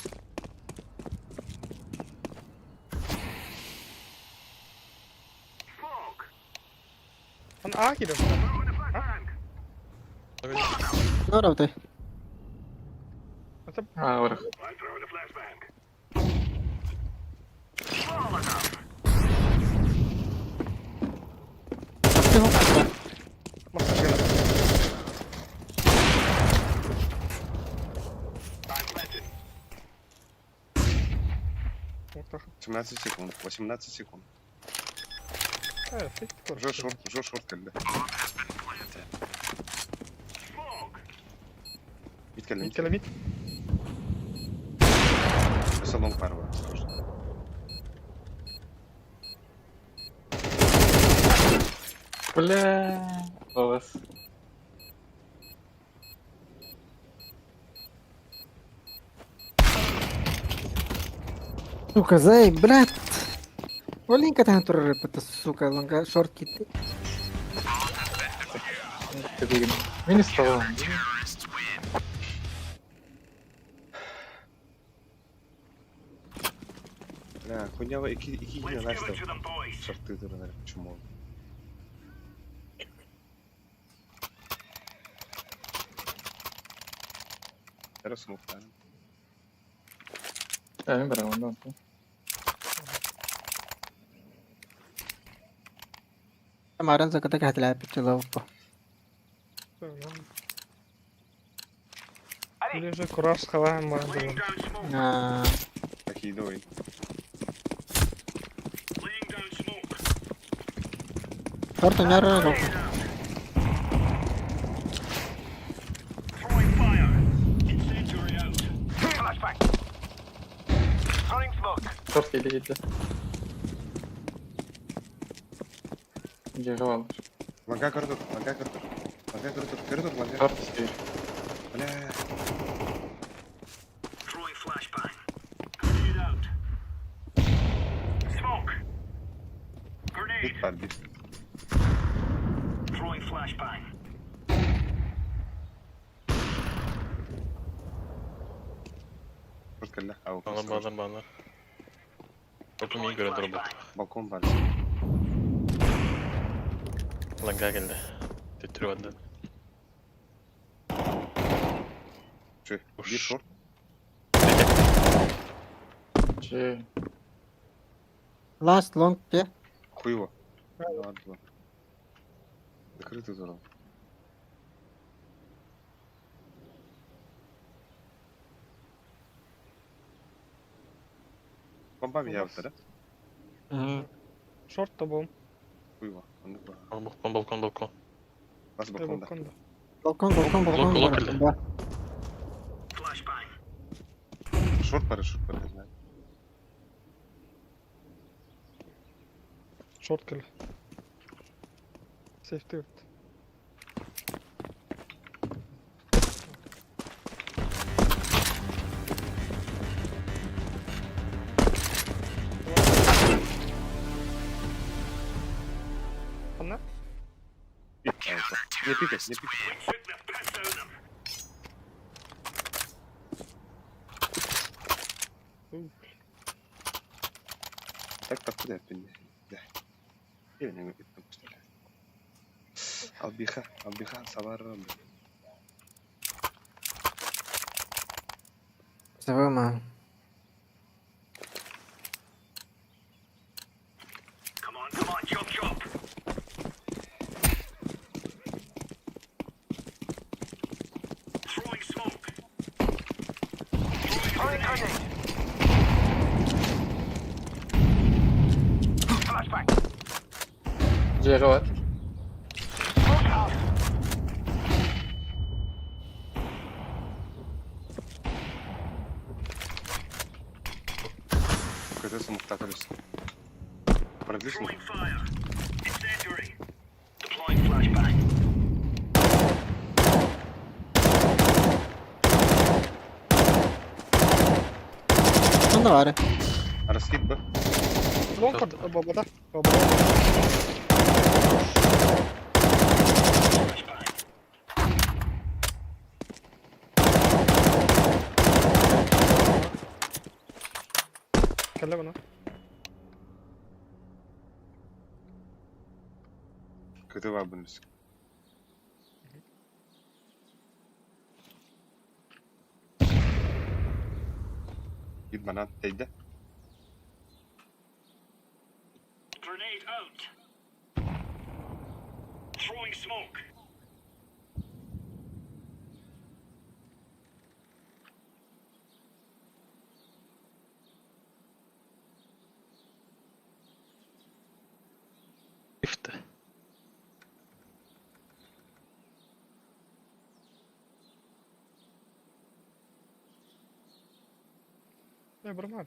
S8: Он А киирэр.
S3: Здорово ты.
S8: Это
S11: А, вверх.
S8: машина. Вот так.
S1: 17 секунд, 18 секунд.
S8: Э, ты
S1: Уже шорт, уже шорт кэллэ. Мид кэллэ, мид
S8: Мид кэлэ, мид.
S1: Өссө long бар бар, осторожно.
S11: Бля, голос.
S3: Сука, зай, блядь. Оленька там турары, это сука, лонга шорт кит.
S11: Мини столом.
S1: Бля, хуйня, ики, ики не ласта. Шорты туралар, чмо. Era смоктаан.
S11: Э, мен барамын, да.
S3: Маран заката хатылаа бичээ лавпа.
S8: Или же кураж халаем мандалом.
S3: Аа,
S1: Такие давай.
S3: шорт няры рок.
S11: Шорт или иди. Держал.
S1: Ланга коридор, ланга коридор. Ланга коридор, коридор, ланга.
S11: Шорт теперь.
S1: Бля. Бит бар, бит. Шорт кэллэ. Ау,
S2: Балар, балар, балар. Топу мин көрө турбут.
S1: Балкон бар.
S2: Ланга кэллэ. Төттөрү барда.
S1: Чё, бир шорт?
S11: Че?
S3: Last long те.
S1: Хуево. Ладно. Закрытый здорово. Бомба меня да?
S8: Шорт то был.
S1: Хуево. Он ба.
S2: Балкон, балкон, балкон.
S1: Бас балконда.
S8: Балкон да.
S3: Балкон, балкон, балкон.
S2: Лок, лок,
S3: Да.
S1: Шорт пара, шорт пара, не знаю.
S8: Шорт кэлэ. Сейфти вот. Она?
S1: Пик, а, это. Не пикай, не пикай. Так, так, куда я Да. Или не Албиха, албиха, сабар.
S3: Завыма.
S11: Держал.
S1: Көтө смоктатырыз. Продли смок.
S3: Ну давай.
S1: Раскид Б.
S8: Лонг баба, да? Баба. Кэлэ бана.
S1: Kötü var bunun. Git bana teyde.
S10: Grenade out. Throwing smoke.
S2: Ифте.
S8: Не, бармар.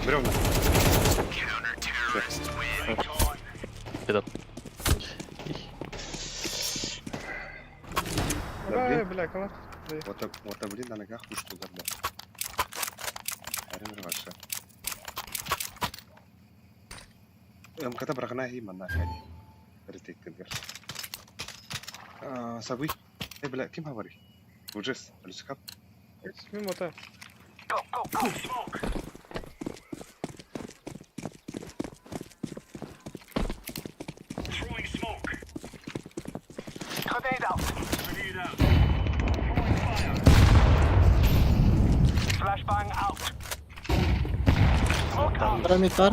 S1: Бревна.
S2: Кидал.
S1: Да,
S8: Бля,
S1: блин.
S8: бля, калаш.
S1: Вот, блин, на ногах уж туда, да. Арен ваша. МКТ брагна и манна хади. Ретейк А, Сабы. Бля, ким говори? Ужас, Алюскап.
S8: Мимо та.
S10: Go, go, go. Smoke. Throwing smoke. Grenade out. Grenade out. Throwing fire. Flashbang out. Smoke out.
S3: Пирамид бар.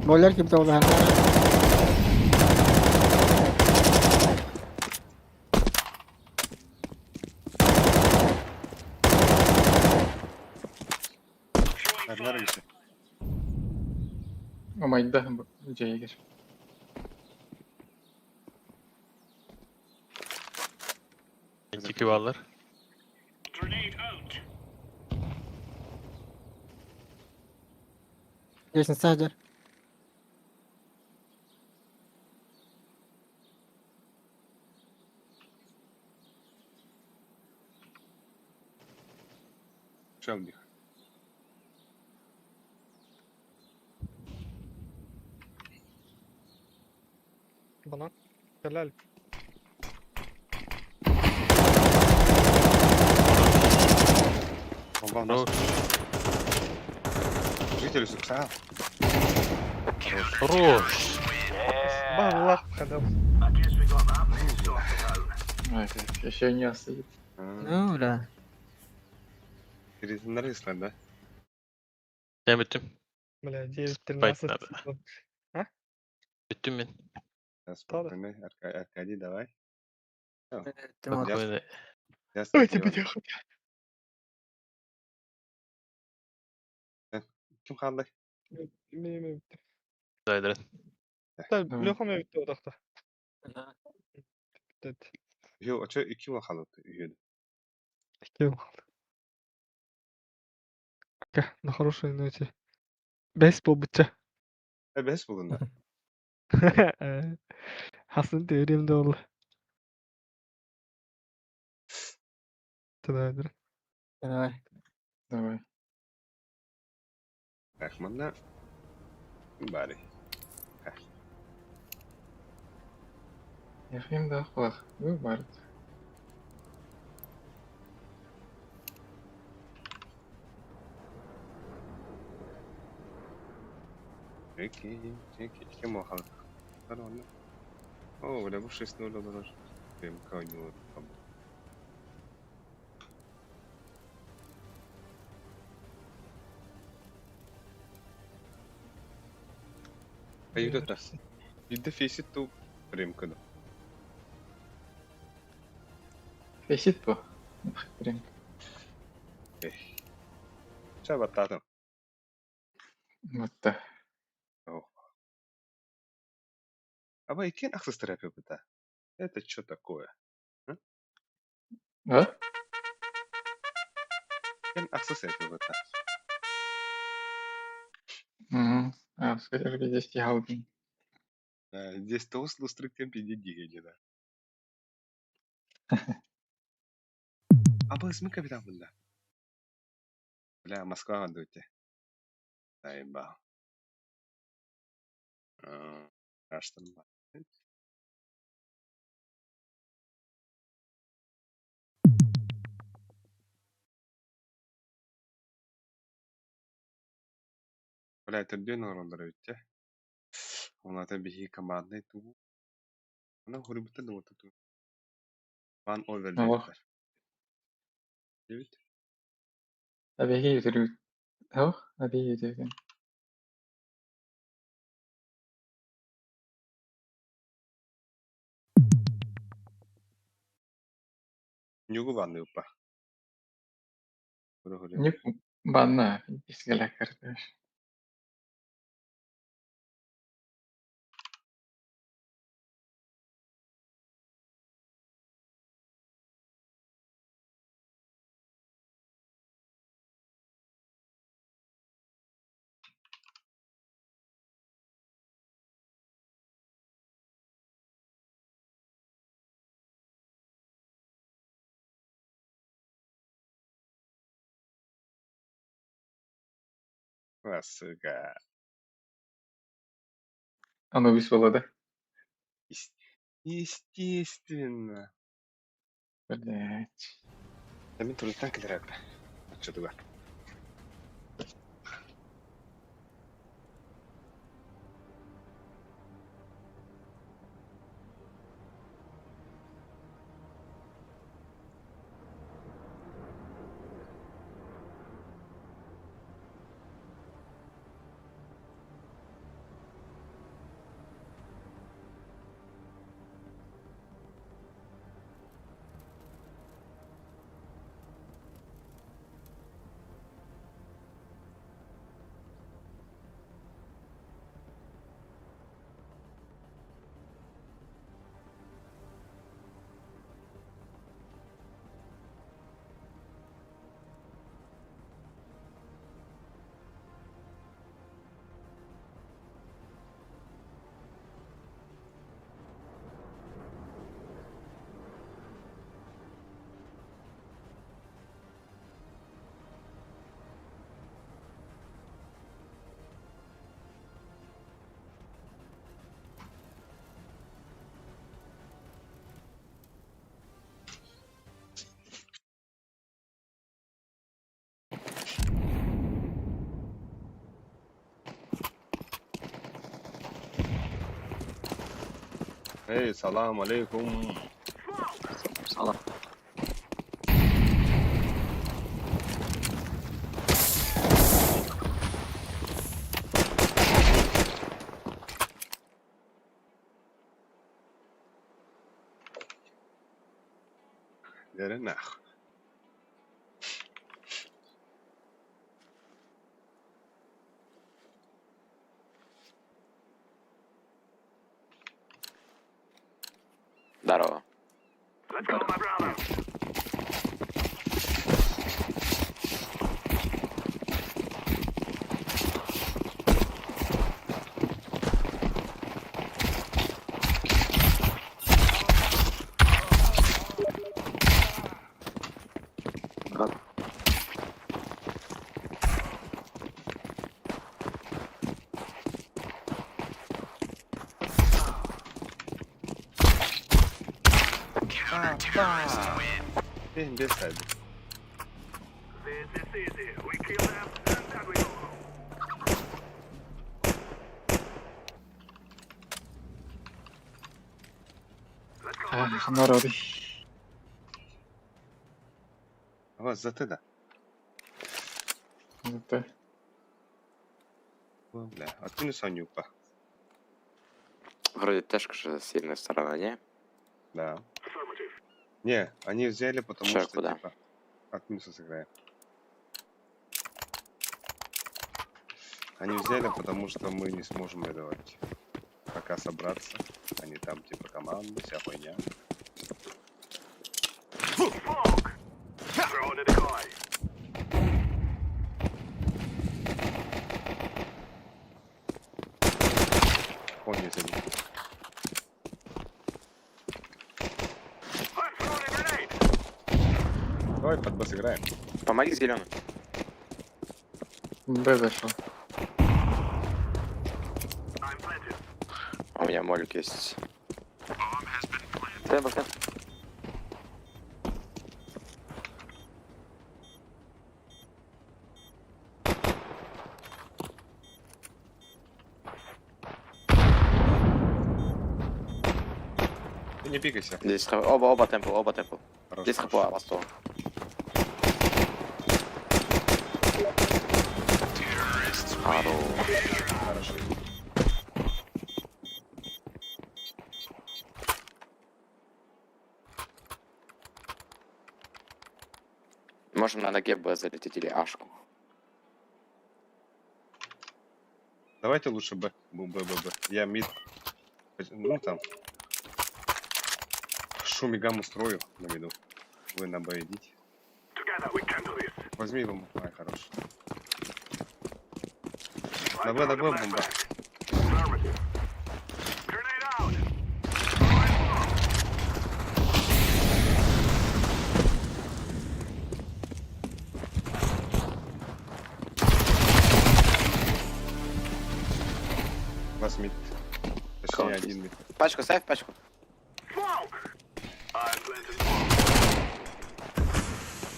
S3: Бойлер ким толы
S10: Throwing
S1: Арнар
S10: fire.
S1: еще.
S11: Омайда жайгер.
S2: Iki ballar.
S10: Grenade out.
S3: Лестница саджар.
S1: Шелдих.
S8: Банан. Кэлэ.
S1: Бомба у нас. Жители Сукса.
S2: Хорош.
S8: Баллах ходил.
S10: I guess we got that mess sorted out.
S11: Ай, еще не стоит.
S3: Ну, бля.
S1: Перед да?
S2: Ben bittim.
S8: Бля, 9,
S2: Спать
S8: 13.
S2: надо. Bittim ben.
S1: Спокойно. Аркадий, давай.
S2: Спокойно.
S1: Я
S8: Ой, тебе делать.
S1: Ким қалды?
S8: Мен
S2: Зайдырын.
S8: Та, Леха мен бітті одақта. Бітті.
S1: Йо, а чё, ким қалды? Үйеді.
S8: Кем қалды? Пока, на хорошей ноте. Бес бол бітті.
S1: Бес болдың да.
S8: Хасын теоремде ол. Давай.
S3: Давай.
S11: Давай.
S1: Так, манна. Бары.
S11: Ефим да хлах. Вы барт.
S1: Окей, окей. Ким қалды? Нормально. О, бля, бұл 6-0 олар. МК ойнап там. Айда Бидде фейсит ту ремкада.
S11: Фейсит по. Прям.
S1: Ча баттатым.
S11: Вот так.
S1: Аба икен ақсыз терапия бұта. Это что такое?
S11: А?
S1: Кен ақсыз терапия бұта.
S11: Угу. А, скажи, здесь ялдын.
S1: Здесь тоғыз лустрыктен пиде дегені да. Аба ысмы капитан бұнда. Бля, Москваҕа дуу ити? Заебал. Бля, төрдүөн олороллор эбит дьэ. Ол аата биһиги команднай тугу Онон хоруйбуттар да уота тугу Ван Овер
S11: Олох.
S1: диэбиттэр. Диэбит.
S11: Абиги үтүрүт. Ох, абиги үтүрүт.
S1: Ньугу ванныыппа. Хоруй
S11: Нюк банна искэлэккэрдэр.
S1: Сука.
S11: Анубис буолла да?
S1: Естественно.
S11: Блять.
S1: Да мин туруттан кэлэр эбит. Оччотугар. Эй, салам алейкум.
S6: Салам.
S1: Дere нах.
S9: Здорово.
S1: Benim bir saydım.
S11: Ханарады.
S1: Ава заты да.
S11: Это.
S1: Бля, а ты не Санюка.
S9: Вроде Тэшка же сильная сторона, не?
S1: Да. Не, они взяли, потому
S9: Чё,
S1: что
S9: куда?
S1: типа от минуса сыграем. Они взяли, потому что мы не сможем выдавать. Пока собраться. Они там типа команда, вся хуйня. Понял, извини. Давай под бас играем.
S9: Помоги зеленым.
S11: Б зашел.
S9: У меня молик есть.
S6: Темпл, темпл.
S1: Ты не пикайся.
S9: Здесь хп. Оба, оба темпл, оба темпл.
S1: Хорош,
S9: Здесь хп,
S1: хорош.
S9: ластова. Хорош.
S1: Хорошо.
S9: Можем на ноге Б залететь или Ашку.
S1: Давайте лучше Б. Б, Б, Б, Б. Я мид. Ну там. Шум и гам устрою на миду. Вы на Б идите. Возьми бомбу. Ай, хорош. На Б, на Б бомба. Вас мид. Точнее,
S9: Кого?
S1: один мид.
S9: Пачку ставь, пачку.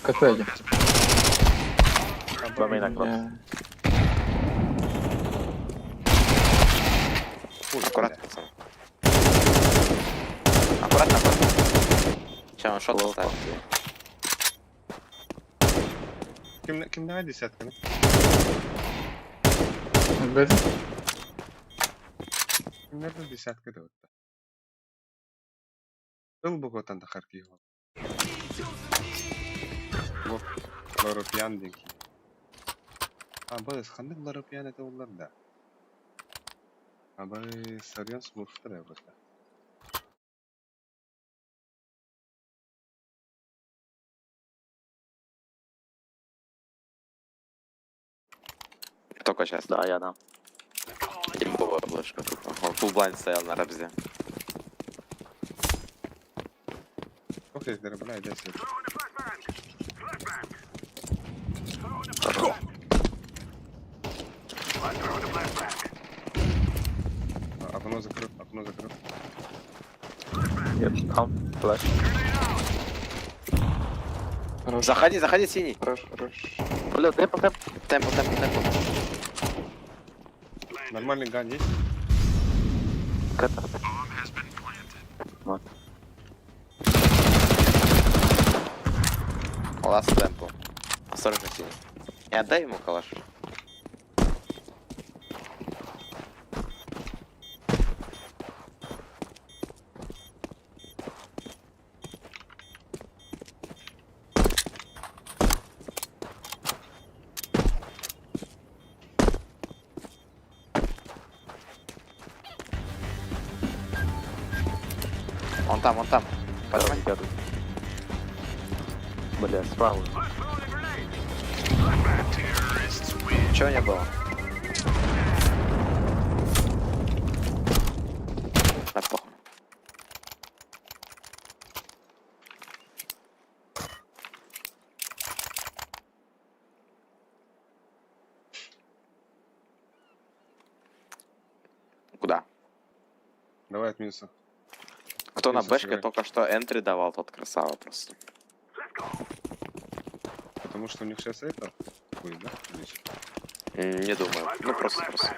S11: КТ один.
S6: Два мейна кросс.
S11: Бля.
S1: Фу,
S9: Аккуратно, пацаны. Аккуратно, аккуратно. Сейчас он шот поставит.
S1: Ким, ким давай десятка, ну?
S11: Б один.
S1: Кимнерден десятка да вот. Ыл буготан да харки его. Вот, Лоропьян деки. А, быз, хандык Лоропьян это улар да. А быз, Сарьян Смурфтар я просто.
S9: Только сейчас.
S6: Да, я дам.
S9: Имбовая флешка. Он full blind стоял на рабзе.
S1: Ох, я дробля, десять. А, Окно закрыт, окно закрыт.
S6: Нет, там флеш.
S11: Хорош.
S9: Заходи, заходи, синий.
S11: Хорош, хорош.
S6: Бля, темпл, темпл.
S9: Темпл, темпл, темпл.
S1: Нормальный ган есть?
S6: КТ. Вот.
S9: Last темпл. Осторожно, синий. Не отдай ему калаш. Он там, он там. Поднимай.
S6: Короче, Бля, справа.
S9: Чего не было? Да похуй. Куда?
S1: Давай от минуса.
S9: Кто на
S1: Минуса
S9: бэшке
S1: сыграй.
S9: только что энтри давал, тот красава просто.
S1: Потому что у них сейчас это будет, да? Или чё?
S9: Не думаю. Ну просто просто.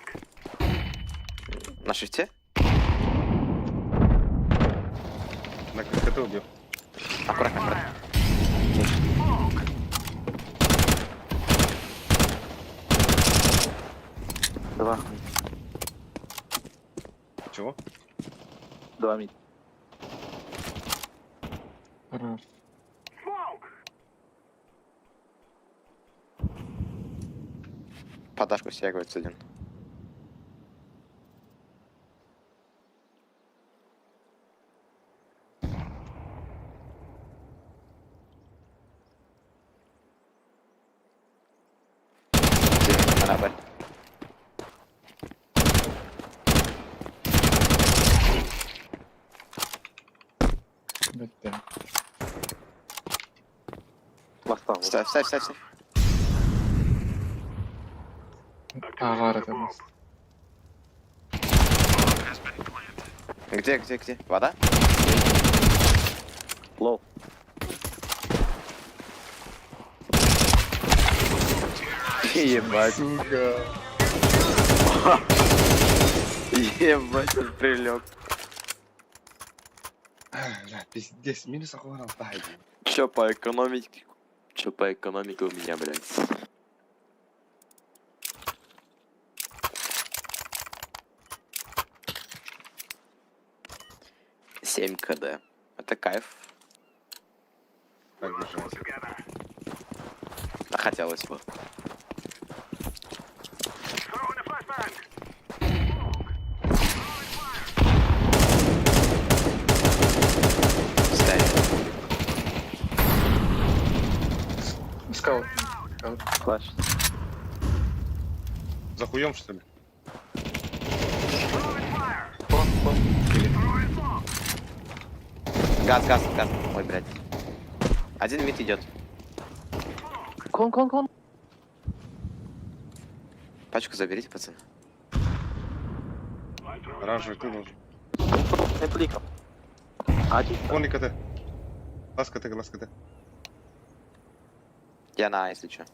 S9: На шифте?
S1: На КТ убил.
S9: Аккуратно, аккуратно.
S6: Два.
S1: Чего?
S6: Два мид.
S11: Хорош.
S9: Подашку стягивается один. На Б.
S11: Б Т.
S6: Ласта.
S9: Ставь, ставь, ставь, ставь.
S11: Ааҕаар этэмэс.
S9: Где, где, где? Вода?
S6: Лоу.
S9: Ебать.
S1: Сука.
S9: Ебать, он прилег.
S1: Бля, пиздец, минус охуенно алтай.
S9: Чё по экономике? Чё по экономике у меня, блядь? Семь КД. Это кайф.
S1: Так держаться.
S9: А хотелось бы. Ставим.
S11: Скаут. Скаут.
S6: Флаш.
S1: За хуем, что ли?
S11: Кон, кон. Или.
S9: Газ, газ, газ. Ой, блядь. Один мид идет.
S6: Кон, кон, кон.
S9: Пачку заберите, пацаны.
S1: Оранжевый ты должен.
S6: Реплика. Один.
S1: Вон и КТ. Лаз КТ, лаз КТ.
S9: Я на А, если чё.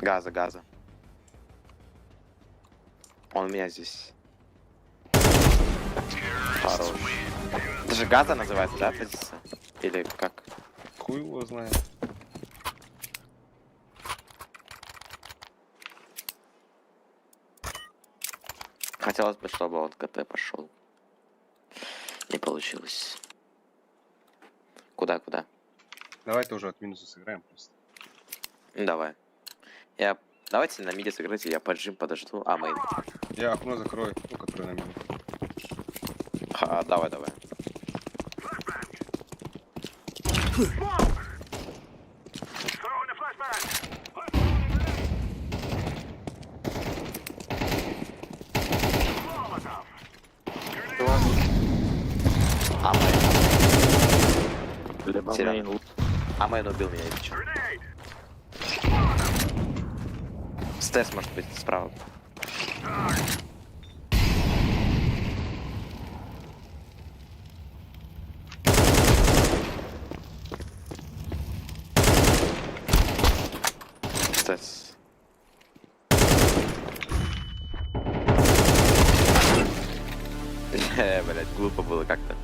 S9: Газа, газа. Он у меня здесь. Хорош. Это же газа называется, да, позиция? Или как?
S1: Хуй его знает.
S9: Хотелось бы, чтобы он КТ пошел. Не получилось. Куда, куда?
S1: Давай тоже от минуса сыграем просто.
S9: Ну, давай. Я... Давайте на миде сыграйте, я поджим подожду. А, мейн.
S1: Я окно закрою, ну, которое на миде.
S9: Ха, давай, давай.
S11: Два мид.
S9: А, мейн.
S6: Либо
S9: Серега.
S6: мейн.
S9: А, мейн убил меня, или чё? Стесс может быть справа. Стесс. Блять, глупо было как-то.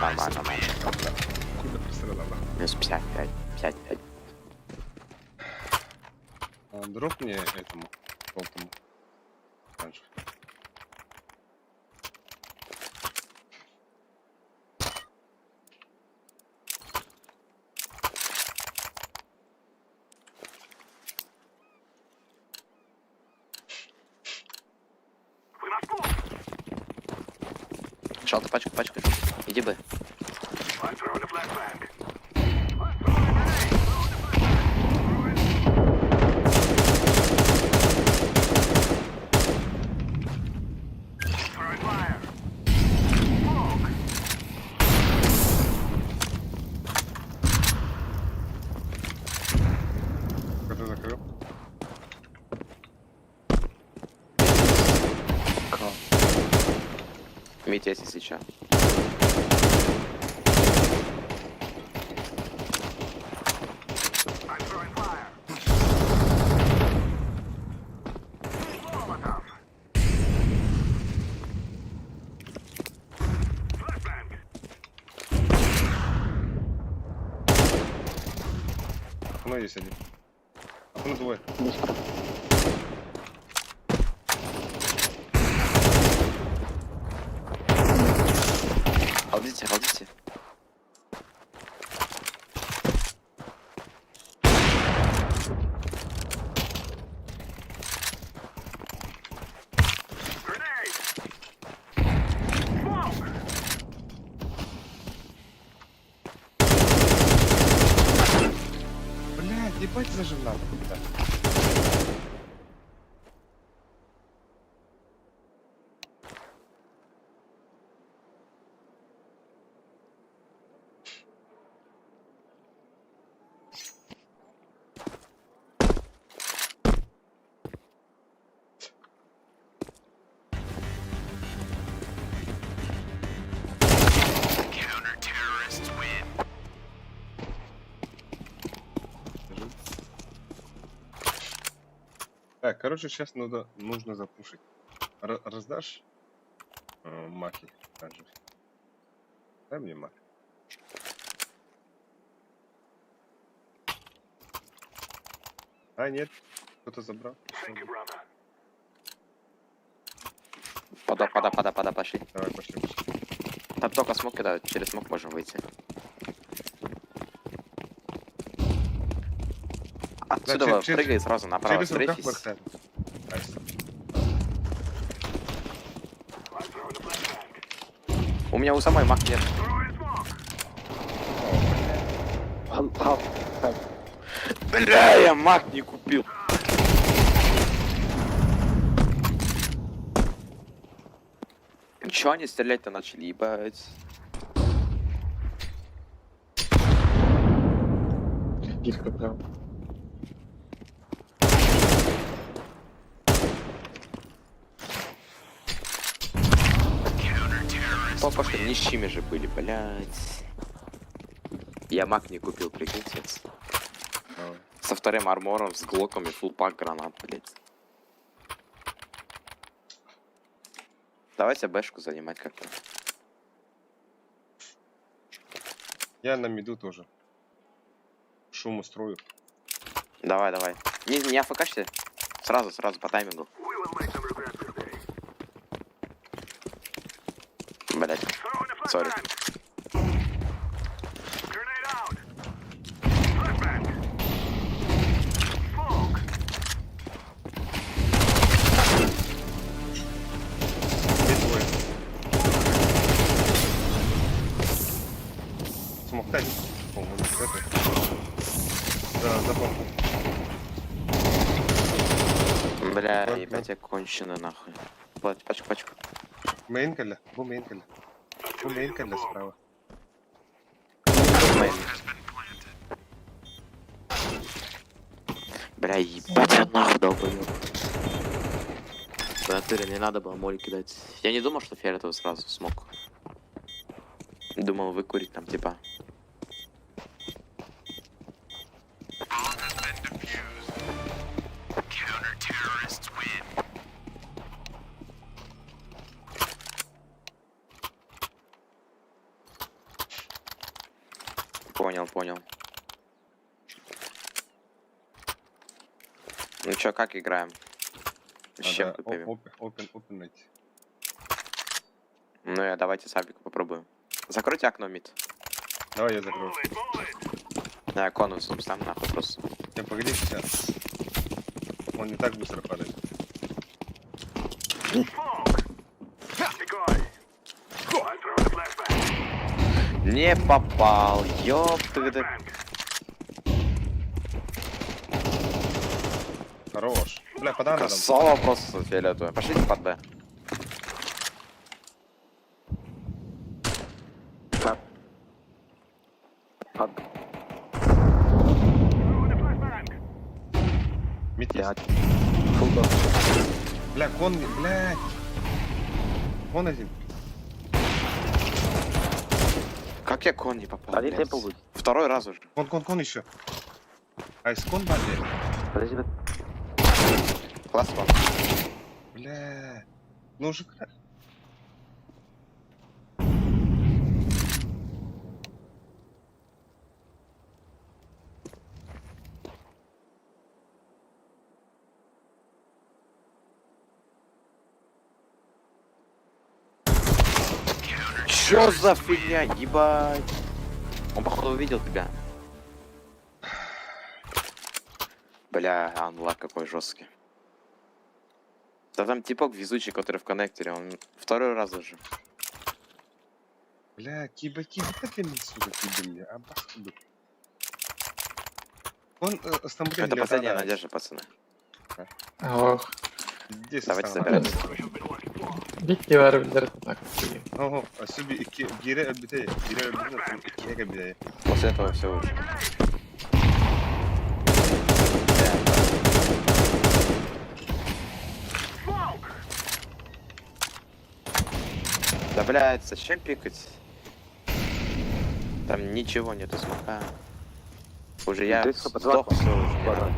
S9: Нормально, нормально.
S1: Куда просрала?
S9: Минус 55, 55.
S1: А, дропни этому, желтому. Раньше.
S9: Желтый, пачку, пачку. Иди бы.
S1: КТ закрыл.
S11: Кон.
S9: Митя, если сейчас.
S1: Окно есть один. Окно двое.
S9: Холдите, холдите.
S1: надо. Да. Так, короче, сейчас надо, нужно запушить. Раздашь маки? Также. Дай мне мак. А, нет, кто-то забрал.
S9: Пода, пода, пода, пода, пошли.
S1: Давай, пошли, пошли.
S9: Там только смок кидают, через смок можем выйти. Отсюда
S1: Да,
S9: прыгай сразу направо,
S1: Через рукав
S9: стрейфись.
S1: бархат. Nice.
S9: У меня у самой маг нет.
S6: Half.
S9: Бля, я маг не купил. Чё они стрелять-то начали, ебать?
S11: Гилька прям.
S9: Только что нищими же были, блять. Я маг не купил, прикиньте.
S1: Давай.
S9: Со вторым армором, с глоком и full pack гранат, блять. Давайте бэшку занимать как-то.
S1: Я на миду тоже. Шум устрою.
S9: Давай, давай. Не, не афкшься. Сразу, сразу по таймингу. Блять. Sorry.
S1: Где двое? Смог дать, по-моему, это. Да, за бомбу.
S9: Бля,
S1: Ладно.
S9: ебать, я конченый нахуй. Плать, пачку, пачку.
S1: Main кэллэ, бу main кэллэ. Бу main кэллэ справа.
S9: Main. Бля, ебать, я нахуй долбоёб. В натуре не надо было моль кидать. Я не думал, что фиолетовый сразу смог. Думал выкурить там типа. Понял, понял. Ну чё, как играем? С чем
S1: Надо
S9: купим?
S1: Open, open найти.
S9: Ну я давайте сабику попробуем. Закройте окно mid.
S1: Давай я закрою.
S9: Да, конусом сам нахуй просто.
S1: Не, погоди сейчас. Он не так быстро падает.
S9: Не попал, ёпты.
S1: Хорош. Бля, пода надо.
S9: Красава просто фиолетовая. Пошлите под Б.
S6: Под.
S1: Mid есть.
S6: Блядь. Full dog.
S1: Бля, con, блядь. Con один.
S9: Как я con не попал?
S6: Один
S9: блядь?
S6: temple будет.
S9: Второй раз уже.
S1: Con, con, con еще. Nice, con базе.
S6: Подожди, подожди.
S9: Класс вам.
S1: Бля. Ну уже
S9: Чё за фигня, ебать? Он походу увидел тебя. Бля, unluck какой жесткий. Да там типок везучий, который в коннекторе, он второй раз уже.
S1: Бля, киба, киба, как я сука, киба мне, а бах, Он ыстаммыта
S9: Это последняя надежда, пацаны.
S11: Ох.
S1: Здесь
S9: Давайте
S1: ыстаҥалаата.
S9: собираться.
S11: Дикки бар билэр так.
S1: Оһо, өссө би икки биирэ өлбүтэ, биирэ өлбүтүн иккиһэ кэлбитэ.
S9: После этого все уже. Да блядь, зачем пикать? Там ничего нету, смока. Уже я
S6: Десять
S9: сдох, все уже. Не надо.